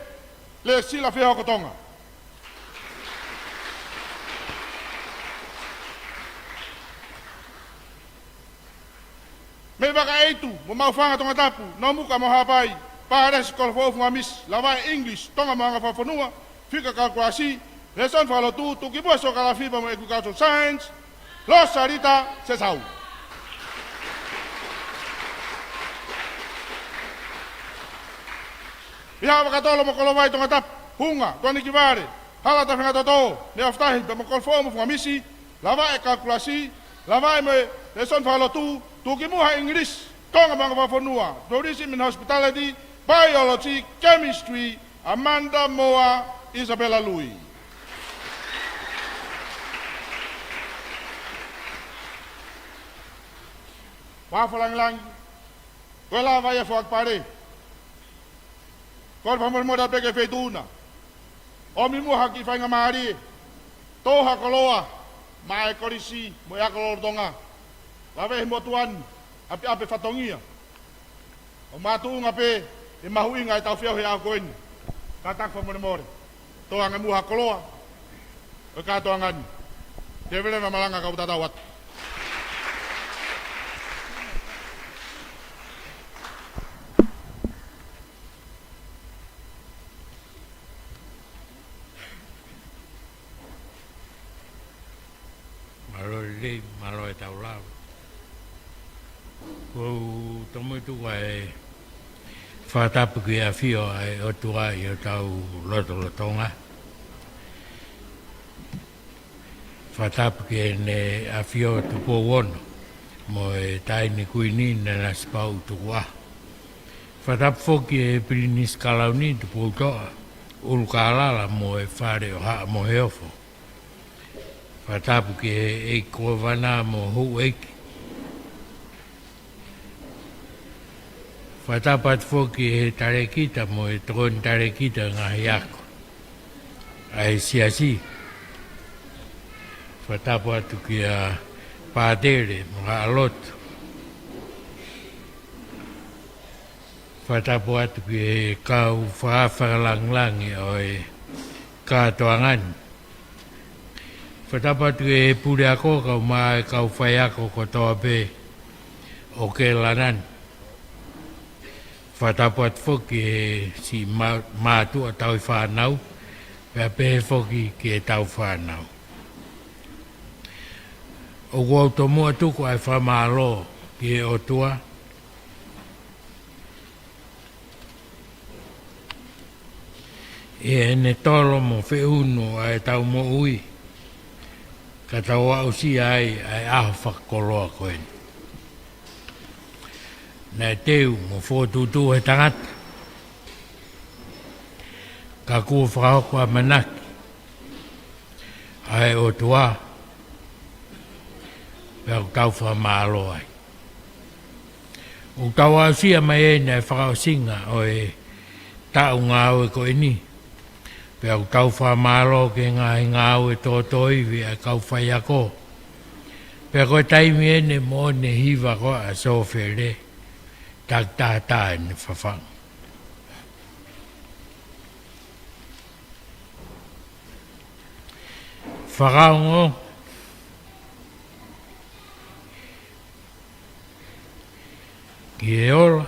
Lesila Fehokotonga. Mei Vakaʻeitu mo Maʻufanga Tongatapu, Nomuka mo Haʻapai, Palesi Kolofoʻou Fungamisi, lavaʻi English, Tonga mo e Anga Fakafonua, fika Calculus, lēsoni fakalotu, tuʻukimuʻa Siokalafi pea mo e Agricultural Science, Losalita Sesau. Mei Haʻa Vakatolo mo Kolovai Tongatapu, Hunga, Tuʻanikivale, Hala Tafengatoto, Neafutahi pea mo Kolofoʻou mo Fungamisi, lavaʻi Calculus, lavaʻi mo e lēsoni fakalotu, tuʻukimuʻa he English, Tonga mo e Anga Fakafonua, Tourism and Hospitality, Biology, Chemistry, Amanda Moa, Isabella Lui. Fakafofonga langilangi, ko e lava ia e foaki pale. Kole fakamolemole atu pē ki he feituʻu na. ʻOmi muʻa ha kiʻi faingamālie, tō ha koloa maʻa e Kolisi mo e Ako Lolotonga, laveʻi he motuʻa ni, ʻapiʻapi e fatongia. ʻO makatuʻunga pē ʻi he mahuʻinga ʻetau feohi he ʻaho ko eni. Kātaki fakamolemole, tō ange muʻa ha koloa ʻo e kātoanga ni. Tēvele ma malanga kau tatau atu. Mālō e lelei, mālō e tau lava. ʻOku ou tomuʻa tuku ʻa e fakatapu ki he ʻafio ʻa e ʻOtua ʻi hotau lotolotonga. Fakatapu ki heʻene ʻafio Tupou Ono mo e Taʻahine Kuini Nanasipauʻu Tukuʻaho. Fakatapu foki ki he Pilinisi Kalauni Tupoutoʻa ʻUlukālala mo e Fale ʻo Haʻa Moheofo. Fakatapu ki he ʻEiki Kōvana mo houʻeiki. Fakatapu atu foki ki he talēkita mo e tokoni talēkita ngaahi ako ʻa e siasi. Fakatapu atu kia Pātele mo Haʻa Lotu. Fakatapu atu ki he kau fakafakalāngilangi ʻo e kātoanga ni. Fakatapu atu ki he puleako, kau mai e kau faiako kotoa pē ʻo Kelana ni. Fakatapu atu foki ki he siʻi mā-, mātuʻa tauhi fānau, pea pehē foki ki he tau fānau. ʻOku ou tomuʻa tuku ʻa e fakamālō ki he ʻOtua ʻi heʻene tolo mo feʻunu ʻa e tau moʻui, ka tau aʻusia ai ʻa e ʻaho fakakoloa ko eni. Naʻe teu mo fokotuʻutuʻu he tangata, ka kuo fakahoko ʻamanaki ʻa e ʻOtua, pea ʻoku tau fakamālō ai. ʻOku tau aʻusia mai eni ʻa e fakaʻosinga ʻo e taʻu ngāue ko eni, pea ʻoku tau fakamālō ki he ngaahi ngāue tōtōivi ʻa e kau faiako. Pea ko e taimi eni moʻoni e hiva ko ē ʻa Sōfele, takitaha tā ʻene fafanga. Fakaongo ki he ola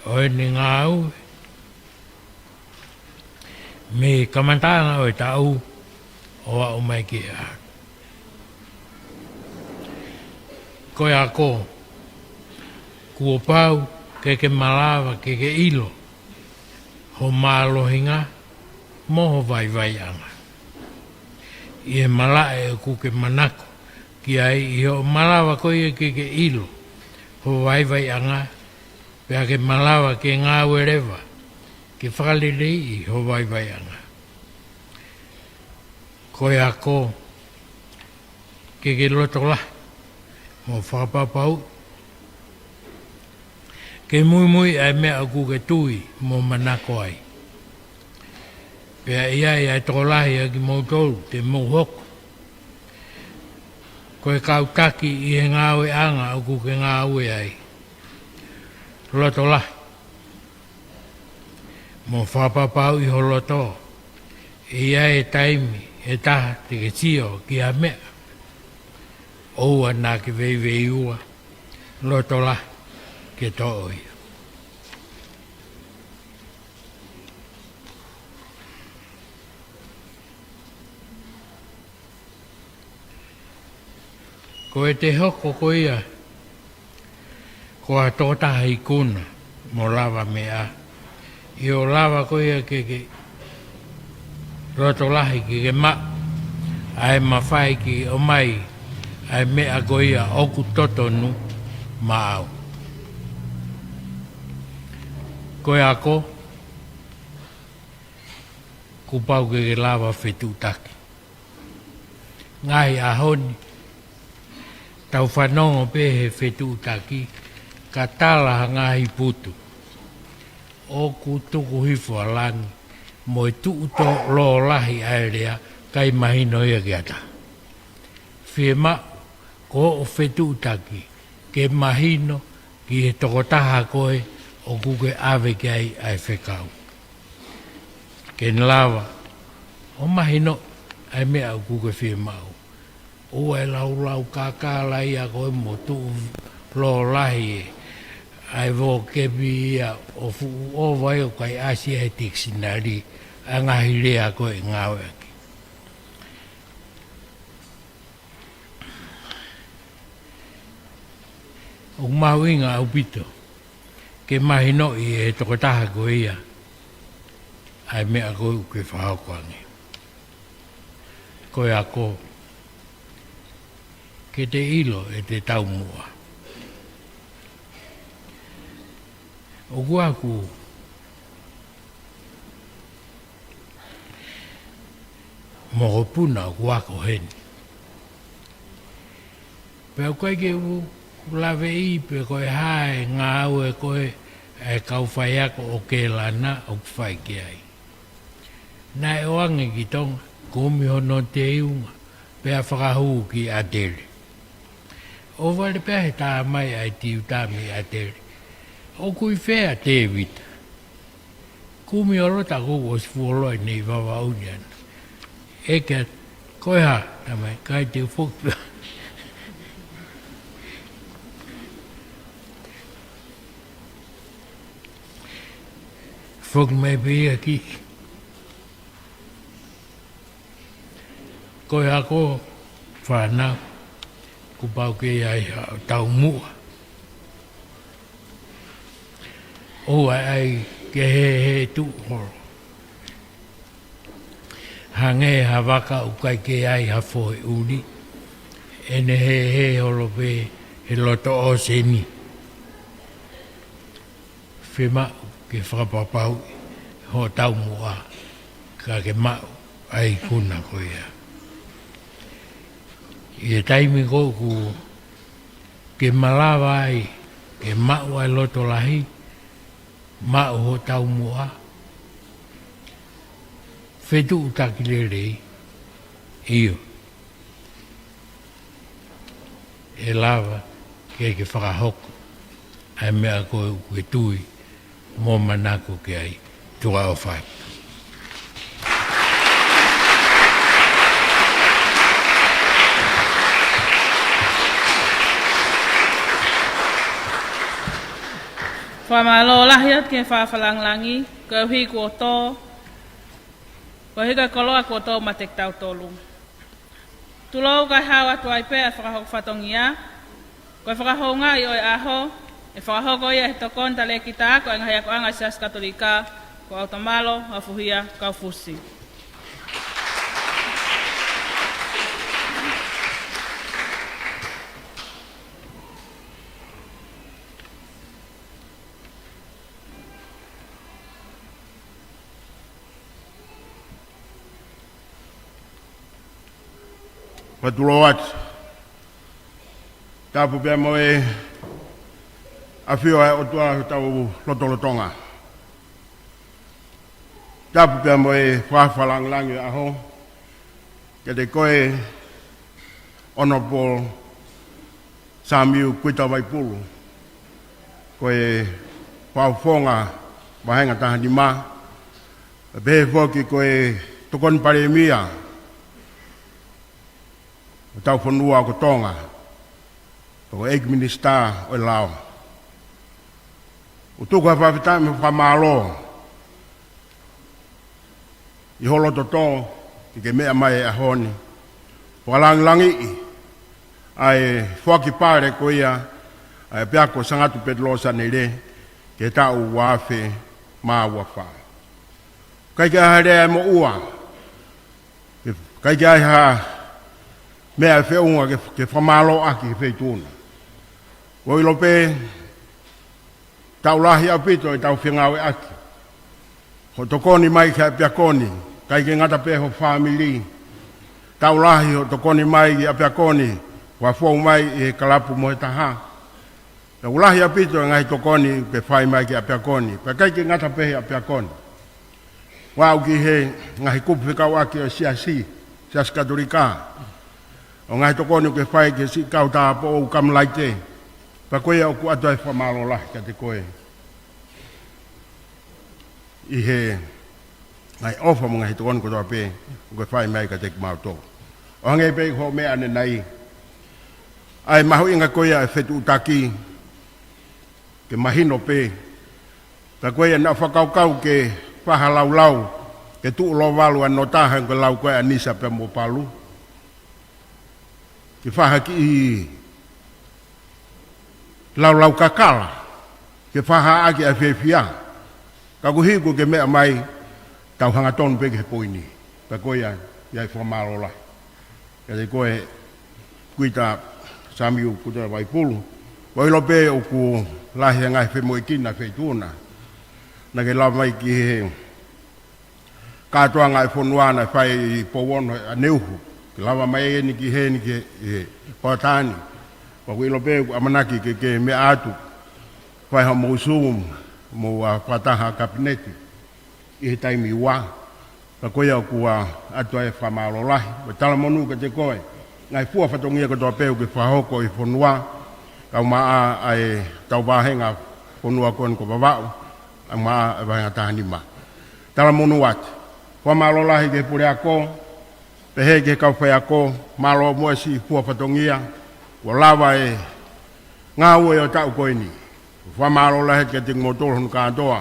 ʻo ʻene ngāue mei he kamataʻanga ʻo e taʻu ʻo aʻu mai ki he ʻaho ni. Ko e ako, kuo pau ke ke malava ke ke ʻilo ho mālohinga, mo ho vaivaiʻanga. ʻI he malaʻe ʻoku ke manako ki ai, ʻi hoʻo malava ko ia ke ke ʻilo ho vaivaiʻanga, pea ke malava ke ngāue leva ke fakaleleiʻi ho vaivaiʻanga. Ko e ako ke ke loto lahi mo fakapapauʻi ke muimui ʻa e meʻa ʻoku ke tui mo manako ai. Pea ʻi ai ʻa e tokolahi ʻa kimoutolu te mou hoko ko e kau taki ʻi he ngāueʻanga ʻoku ke ngāue ai. Loto lahi mo fakapapauʻi ho loto. ʻI ai e taimi ʻe taha te ke sio ki ha meʻa, ʻoua naʻa ke veiveiua, loto lahi ke toʻo ia. Ko e te hoko ko ia ko ha tokotaha ikuna mo lavameʻa, ʻio, lava ko ia ke ke loto lahi ke ke maʻu ʻa e mafai ke ʻomai ʻa e meʻa ko ia ʻoku totonu maʻau. Ko e ako, kuo pau ke ke lava fetuʻutaki. Ngaahi ʻaho ni, tau fanongo pē he fetuʻutaki, ka tala ha ngaahi putu ʻoku tuku hifo ʻa langi, mo e tuʻu tō lō lahi ʻa e lea, ʻikai mahino ia ki ha taha. Fiemaʻu ko hoʻo fetuʻutaki ke mahino ki he tokotaha ko ē ʻoku ke ʻave ki ai ʻa e fekau. Ke ne lava ʻo mahino ʻa e meʻa ʻoku ke fiemaʻu. ʻOua ʻe laulau kakala ia ko ē mo tuʻu lō lahi ē, ʻa e vōkepi ia ʻo fuʻu ʻova ʻoku ʻikai ʻasi ia he tikisinali ʻa e ngaahi lea ko ē ʻe ngāueʻaki. ʻOku mahuʻinga ʻaupito ke mahinoʻi ʻe he tokotaha ko ia ʻa e meʻa ko ē ʻoku ke fakahoko ange. Ko e ako, ke te ʻilo ʻete taumuʻa. ʻOku ʻaku mokopuna ʻoku ako heni. Pea ʻoku ʻikai ke u laveʻi pe ko e hā e ngāue ko ē ʻa e kau faiako ʻo Kēlana ʻoku fai ki ai. Naʻe ʻoange ki Tonga, kumi hono teiunga, pea fakahū ki ʻAtele. ʻOhovale pea he tā mai ʻa e tiuta mei ʻAtele. ʻOku ʻi fē ʻa Tēvita? Kumi ʻo lota, kuo ʻosi fuoloa ʻi nei Vavaʻu ni ana. ʻEke atu, ko e hā, tā mai, ʻikai te u foki pē. Foki mai pē ia ki Ko e ako, fānau, kuo pau ke ʻi ai haʻo taumuʻa. ʻOua ʻe ʻai ke hēhē tuʻu holo. Hangē ha vaka ʻoku ʻikai ke ʻi ai ha fohe ʻuli, ʻene hēhē holo pē he loto ʻōseni. Fiemaʻu ke fakapapauʻi hoʻo taumuʻa ka ke maʻu ʻa e ikuna ko ia. ʻI he taimi ko ē ʻoku ke malava ai ke maʻu ʻa e loto lahi, maʻu hoʻo taumuʻa, fetuʻutaki lelei, ʻio, ʻe lava ke ke fakahoko ʻa e meʻa ko ē ʻoku ke tui mo manako ki ai. Tuʻa ʻofa atu. Fakamālō lahi atu ki he fakalāngilangi, koeʻuhi kuo tō, koeʻuhi ko e koloa kuo tō meiate kitautolu. Tulou kae hao atu ai pē ʻa e fakahoko fatongia. Ko e fakahoungaʻi ʻo e ʻaho, ʻe fakahoko ia ʻe he tokoni talēkita ako ʻa e ngaahi akoʻanga ʻa e Siasi Katolika, ko ʻAutomalo Hafuhia Kaufusi. Fatulou atu. Tapu pea mo e ʻafio ʻa e ʻOtua ʻi hotau lotolotonga. Tapu pea mo e fakafakalāngilangi ʻo e ʻaho kiate koe, Honourable Samiu Kuita Vaipulu, ko e Fakafofonga Vāhenga Taha Nima, pehē foki ko e Tokoni Palēmia ʻo hotau fonua ko Tonga, ko e ʻEiki Minisitā ʻo e Lao. ʻOku tuku ha fakafetaʻi mo e fakamālō ʻi ho loto tō ke ke meʻa mai he ʻaho ni, fakalāngilangiʻi ʻa e foaki pale ko ia ʻa e ʻApiako Sangatu Petelō Sanele ki he taʻu ua afe mā ua fā. ʻIkai ke ʻi ai ha lea ʻe moʻua, ʻikai ke ʻi ai ha meʻa ʻe feʻunga ke, ke fakamālō ʻaki he feituʻu na. ʻOku ou ʻilo pē, taʻu lahi ʻaupito ʻetau fengāueʻaki. Hoʻo tokoni mai ki he ʻapiako ni, ʻikai ke ngata pē ho fāmili. Taʻu lahi hoʻo tokoni mai ki he ʻapiako ni, ʻo fou mai ʻi he kalapu mo e taha. Pea ʻoku lahi ʻaupito e ngaahi tokoni ʻoku ke fai mai ki he ʻapiako ni, pea ʻikai ke ngata pē he ʻapiako ni. ʻO aʻu ki he ngaahi kupu fekauʻaki ʻo e siasi, Siasi Katolika. ʻO e ngaahi tokoni ʻoku ke fai ki he siʻi kau tāupoʻou Kamalaite. Pea ko ia ʻoku ʻoatu ai e fakamālō lahi kiate koe ʻi he ngaahi ʻofa mo e ngaahi tokoni kotoa pē ʻoku ke fai mai kiate kimautolu. ʻO hangē pē ko hoʻo meʻa ʻanenai, ʻa e mahuʻinga ko ia ʻo e fetuʻutaki, ke mahino pē. Pea ko ia naʻa ku fakakaukau ke fai ha laulau, ke tuʻu lōvalu ʻa e nota hangē ko e lau ko ē ʻa Nisa pea mo Palu. Ke fai ha kiʻi laulau kakala, ke fakahā ʻaki ʻa e fiefia. Ka koeʻuhi ʻoku ke meʻa mai, tau hangatonu pē ki he poini. Pea ko ia, ʻi ai e fakamālō lahi kiate koe, Kuita, Samiu Kuita Vaipulu. ʻOku ou ʻilo pē ʻoku lahi e ngaahi femoʻuekina he feituʻu na. Naʻa ke lava mai ki he kātoanga ʻa e fonua naʻe fai ʻi Pouono ʻaneuhu. Ke lava mai eni ki heni ki he, he Poatani. Pea ʻoku ou ʻilo pē ʻoku ʻamanaki ke, ke meʻa atu, fai haʻamou Zoom, mou ō ʻo fakataha Kapineti ʻi he taimi ua. Pea ko ia ʻoku ʻoatu ai e fakamālō lahi mo e talamonū kiate koe, ngaahi fua fatongia kotoa pē ʻoku ke fakahoko ʻi he fonua, kae ʻumaʻā ʻa ʻetau vāhenga fonua ko eni ko Vavaʻu, kae ʻumaʻā e Vāhenga Taha Nima. Talamonū atu. Fakamālō lahi ki he puleako, pehē ki he kau faiako, mālō muʻa e siʻi fua fatongia kuo lava e ngāue ʻo e taʻu ko eni. Fakamālō lahi kiate kimoutolu hono kātoa.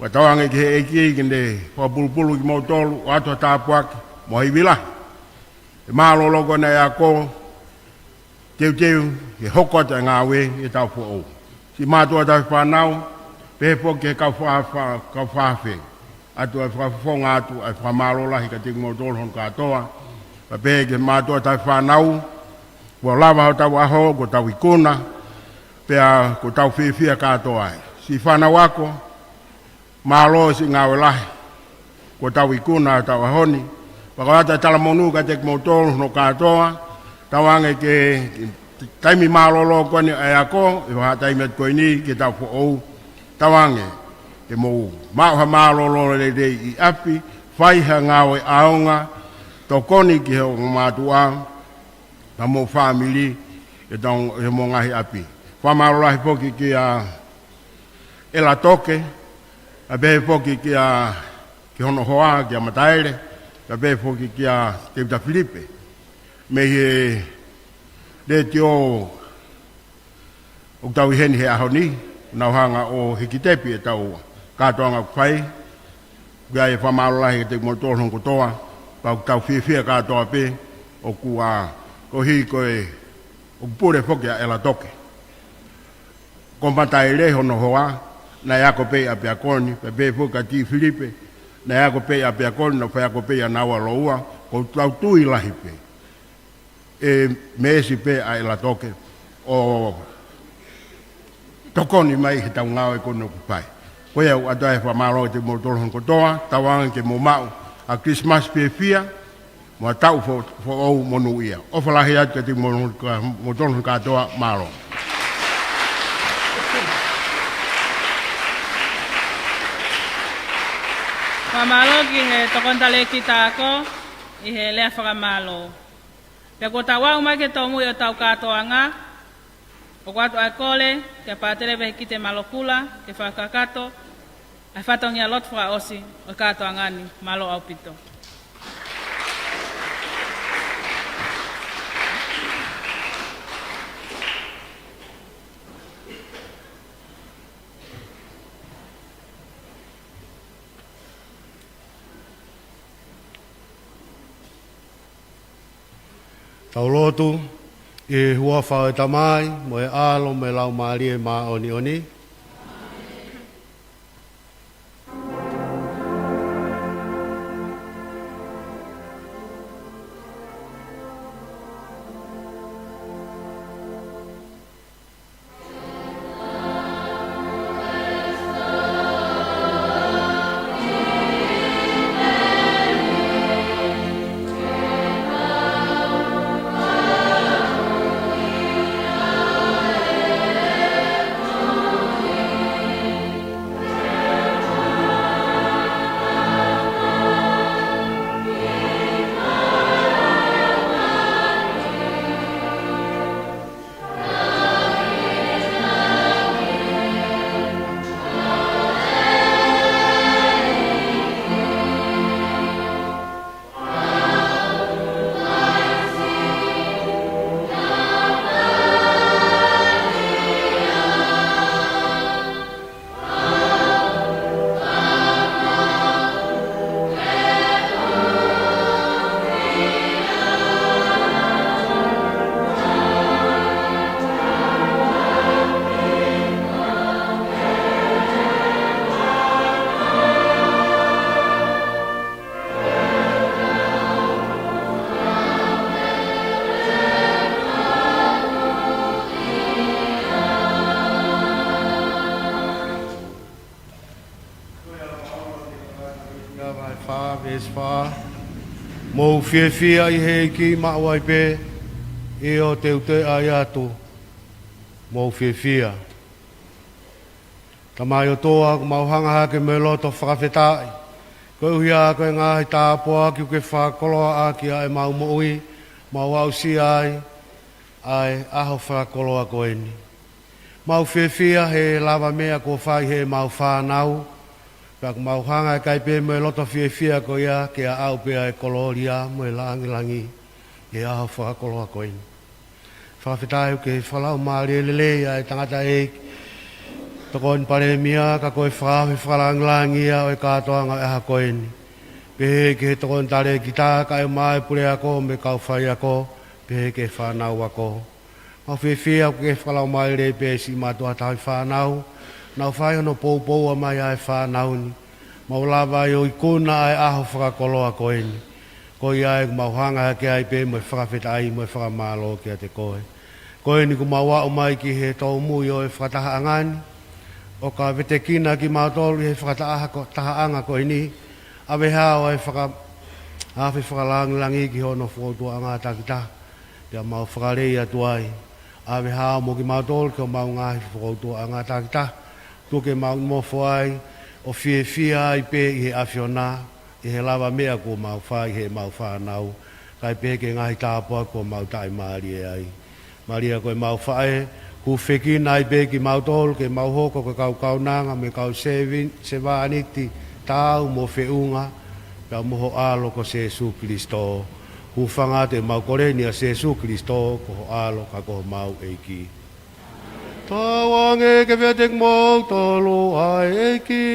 Pea tauange ki he ʻEiki ke ne fakapulupulu kimoutolu, ʻoatu ha tāpuaki mo ha ivi lahi. ʻE mālōlō ko ena e ako, teuteu ke hoko atu e ngāue ʻi he taʻu foʻou. Siʻi mātuʻa taʻefānau, pehē foki ki he kau fa-, fa-, kau fafine. ʻOatu e fakafofonga atu ʻa e fakamālō lahi kiate kimoutolu hono kātoa. Pea pehē ki he mātuʻa taʻefānau, kuo lava hotau ʻaho, kuo tau ikuna, pea kuo tau fiefia kātoa ai. Siʻi fānau ako, mālō e siʻi ngāue lahi kuo tau ikuna ʻi hotau ʻaho ni. Pea ʻoku ʻoatu e talamonū kiate kimoutolu hono kātoa, tauange ki he taimi mālōlō ko eni ʻo e ako, ʻi he vahaʻataimi atu ko eni ki he taʻu foʻou. Tauange ke mou maʻu ha mālōlō lelei ʻi ʻapi, fai ha ngāue ʻaonga, tokoni ki he ongo mātuʻa, pea mo e fāmili, ʻi hotau, ʻi homou ngaahi ʻapi. Fakamālō lahi foki kia ʻEla Toke, pea pehē foki kia, ki hono hoa, kia Mataele, pea pehē foki kia Teuta Filipe. Mei he letiō ʻoku tau ʻi heni he ʻaho ni, nau hanga ʻo hikitepi ʻetau kātoanga ʻoku fai. ʻOku ʻi ai e fakamālō lahi kiate kimoutolu hono kotoa, pea ʻoku tau fiefia kātoa pē, ʻoku ʻa, koeʻuhi ko e, ʻoku pule foki ʻa ʻEla Toke. Ko Mataele hono hoa, naʻe ako pē ʻi ʻapiako ni, pea pehē foki kia Tī Filipe, naʻe ako pē ʻi ʻapiako ni, naʻe faiako pē ʻia naua lōua, ʻoku tau tui lahi pē ʻe meesi pē ʻa ʻEla Toke ʻo tokoni mai heʻetau ngāue ko eni ʻoku fai. Ko ia ʻoku ʻoatu ai e fakamālō kiate kimoutolu hono kotoa, tauange ke mou maʻu ha Christmas fiefia, mo ha taʻu fo-, foʻou monūʻia. ʻOfa lahi atu kiate kimoutolu hono kātoa, mālō. Fakamālō ki he tokoni talēkita ako ʻi he lea fakamālō. Pea kuo tau aʻu mai ki he tōmui ʻo ʻetau kātoanga, ʻoku ʻoatu ʻa e kole kia Pātele Vehikite Malokula ke fakakakato ʻa e fatongia lotu fakaʻosi ʻo e kātoanga ni. Mālō ʻaupito. Tau lotu. ʻI he huafa ʻo e Tamai, mo e ʻAlo, mo e Laumālie Māʻoniʻoni. Ia vahe fā, veesi fā. Mou fiefia ʻi he ʻEiki maʻu ai pē, ʻio te u toe ʻai atu. Mou fiefia. Tamai ʻOtua, ʻoku mau hanga hake mo e loto fakafetaʻi, koeʻuhi ko e ngaahi tāpuaki ʻoku ke fakakoloa ʻaki ʻa ʻemau moʻui, mau aʻusia ai ʻa e ʻaho fakakoloa ko eni. Mau fiefia he lavameʻa kuo fai heʻemau fānau, pea ʻoku mau hanga ʻikai pē mo e loto fiefia ko ia ke aʻu pē ʻa e kolōlia mo e lāngilangi he ʻaho fakakoloa ko eni. Fakafetaʻi ʻoku ke fakalaumālie lelei ʻa e tangataʻeiki tokoni palēmia, ka ko e fakaʻaho fakalāngilangi ia ʻo e kātoanga ʻo e ʻaho ko eni. Pehē ki he tokoni talēkita, kae ʻumaʻā e puleako mo e kau faiako, pehē ki he fānau ako. Mau fiefia ʻoku ke fakalaumālie lelei pē siʻi mātuʻa tauhi fānau, nau fai hono poupou mai ʻa e fānau ni. Mau lava ai ʻo ikuna ʻa e ʻaho fakakoloa ko eni. Ko ia ʻoku mau hanga hake ai pē mo e fakafetaʻi mo e fakamālō kiate koe. Ko eni kuo mau aʻu mai ki he tōmui ʻo e fakatahaʻanga ni, ʻo ka vetekina kimautolu ʻi he fakataha-, ko-, tahaʻanga ko eni, ʻave hao ʻa e faka-, ʻave fakalāngilangi ki hono fokoutuʻanga takitaha, pea mau fakalei atu ai, ʻave hao mo kimautolu ki homau ngaahi fokoutuʻanga takitaha, tuku ke mau nofo ai ʻo fiefia ai pē ʻi he ʻAfiona, ʻi he lavameʻa kuo mau fai heʻemau fānau, kae pehē ki he ngaahi tāpuaki kuo mau taʻimālie ai. Malia ko ʻemau faʻē, kuo fekina ai pē kimautolu ke mau hoko ko e kau kaunanga mo e kau sevi-, sevāniti taau mo feʻunga, pea mo ho ʻAlo ko Sēsū Kilisitō. Hūfanga atu ʻemau kole ni ʻia Sēsū Kilisitō ko ho ʻAlo ka ko homau ʻEiki. Tauange ke fai ʻiate kimoutolu ʻa e ʻEiki.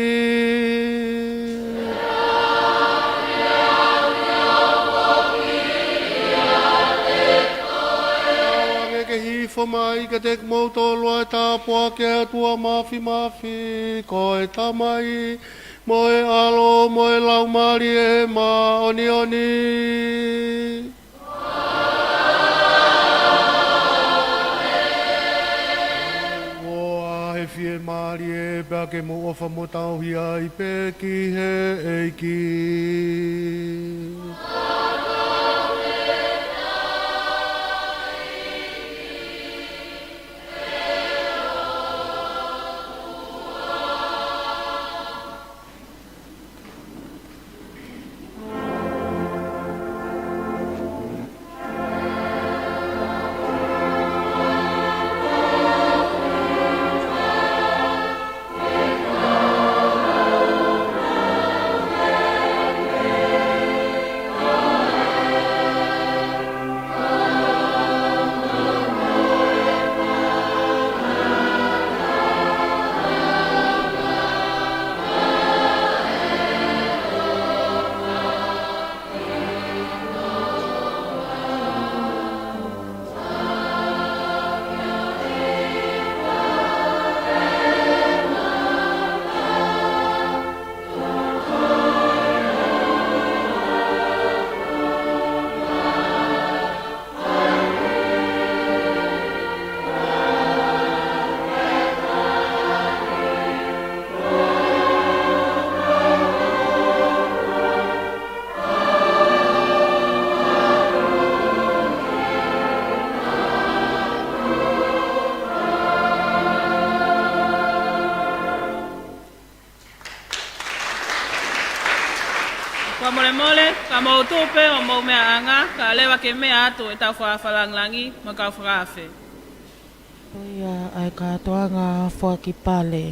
Tauange ke hifo mai kiate kimoutolu ʻa e tāpuaki ʻa e ʻOtua Māfimafi, ko e Tamai, mo e ʻAlo, mo e Laumālie Māʻoniʻoni. ʻOua ʻe fiemālie pea ke mou ʻofa mo tauhi ai pē ki he ʻEiki. Fakamolemole, ka mou tuʻu pē ʻo mou meʻaʻanga, ka leva ke meʻa atu ʻetau fakaafe langilangi mo e kau fakaafe. Ko ia ʻa e kātoanga foaki pale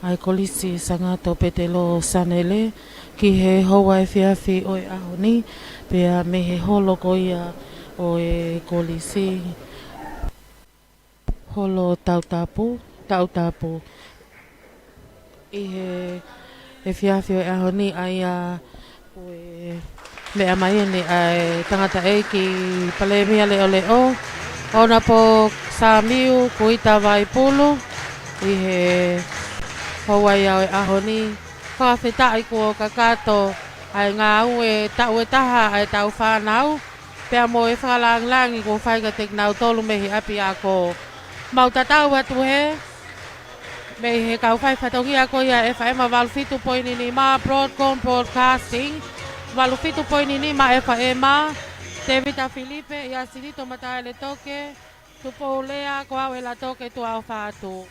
ʻa e Kolisi Sangato Petelo Sanele ki he houa efiafi ʻo e ʻaho ni, pea mei he holo ko ia ʻo e kolisi, holo Tautapu, Tautapu. ʻI he efiafi ʻo e ʻaho ni ʻa ia ʻoku meʻa mai eni ʻa e tangataʻeiki Palēmia Leʻoleʻo, Honourable Samiu Kuita Vaipulu, ʻi he houa ia ʻo e ʻaho ni. Fakafetaʻi kuo kakato ʻa e ngāue taʻu ʻe taha ʻa e tau fānau, pea mo e fakalangilangi kuo fai kiate kinautolu mei he ʻapiako. Mau tatau atu hē, mei he kau fai fatongia ko ia ʻa e F M valu fitu poini nima, Broadcom Broadcasting, valu fitu poini nima F M, Tevita Filipe, ʻIasilito Mataele Toke, Tupou Lea, ko au ʻEla Toke Tuʻa ʻOfa atu.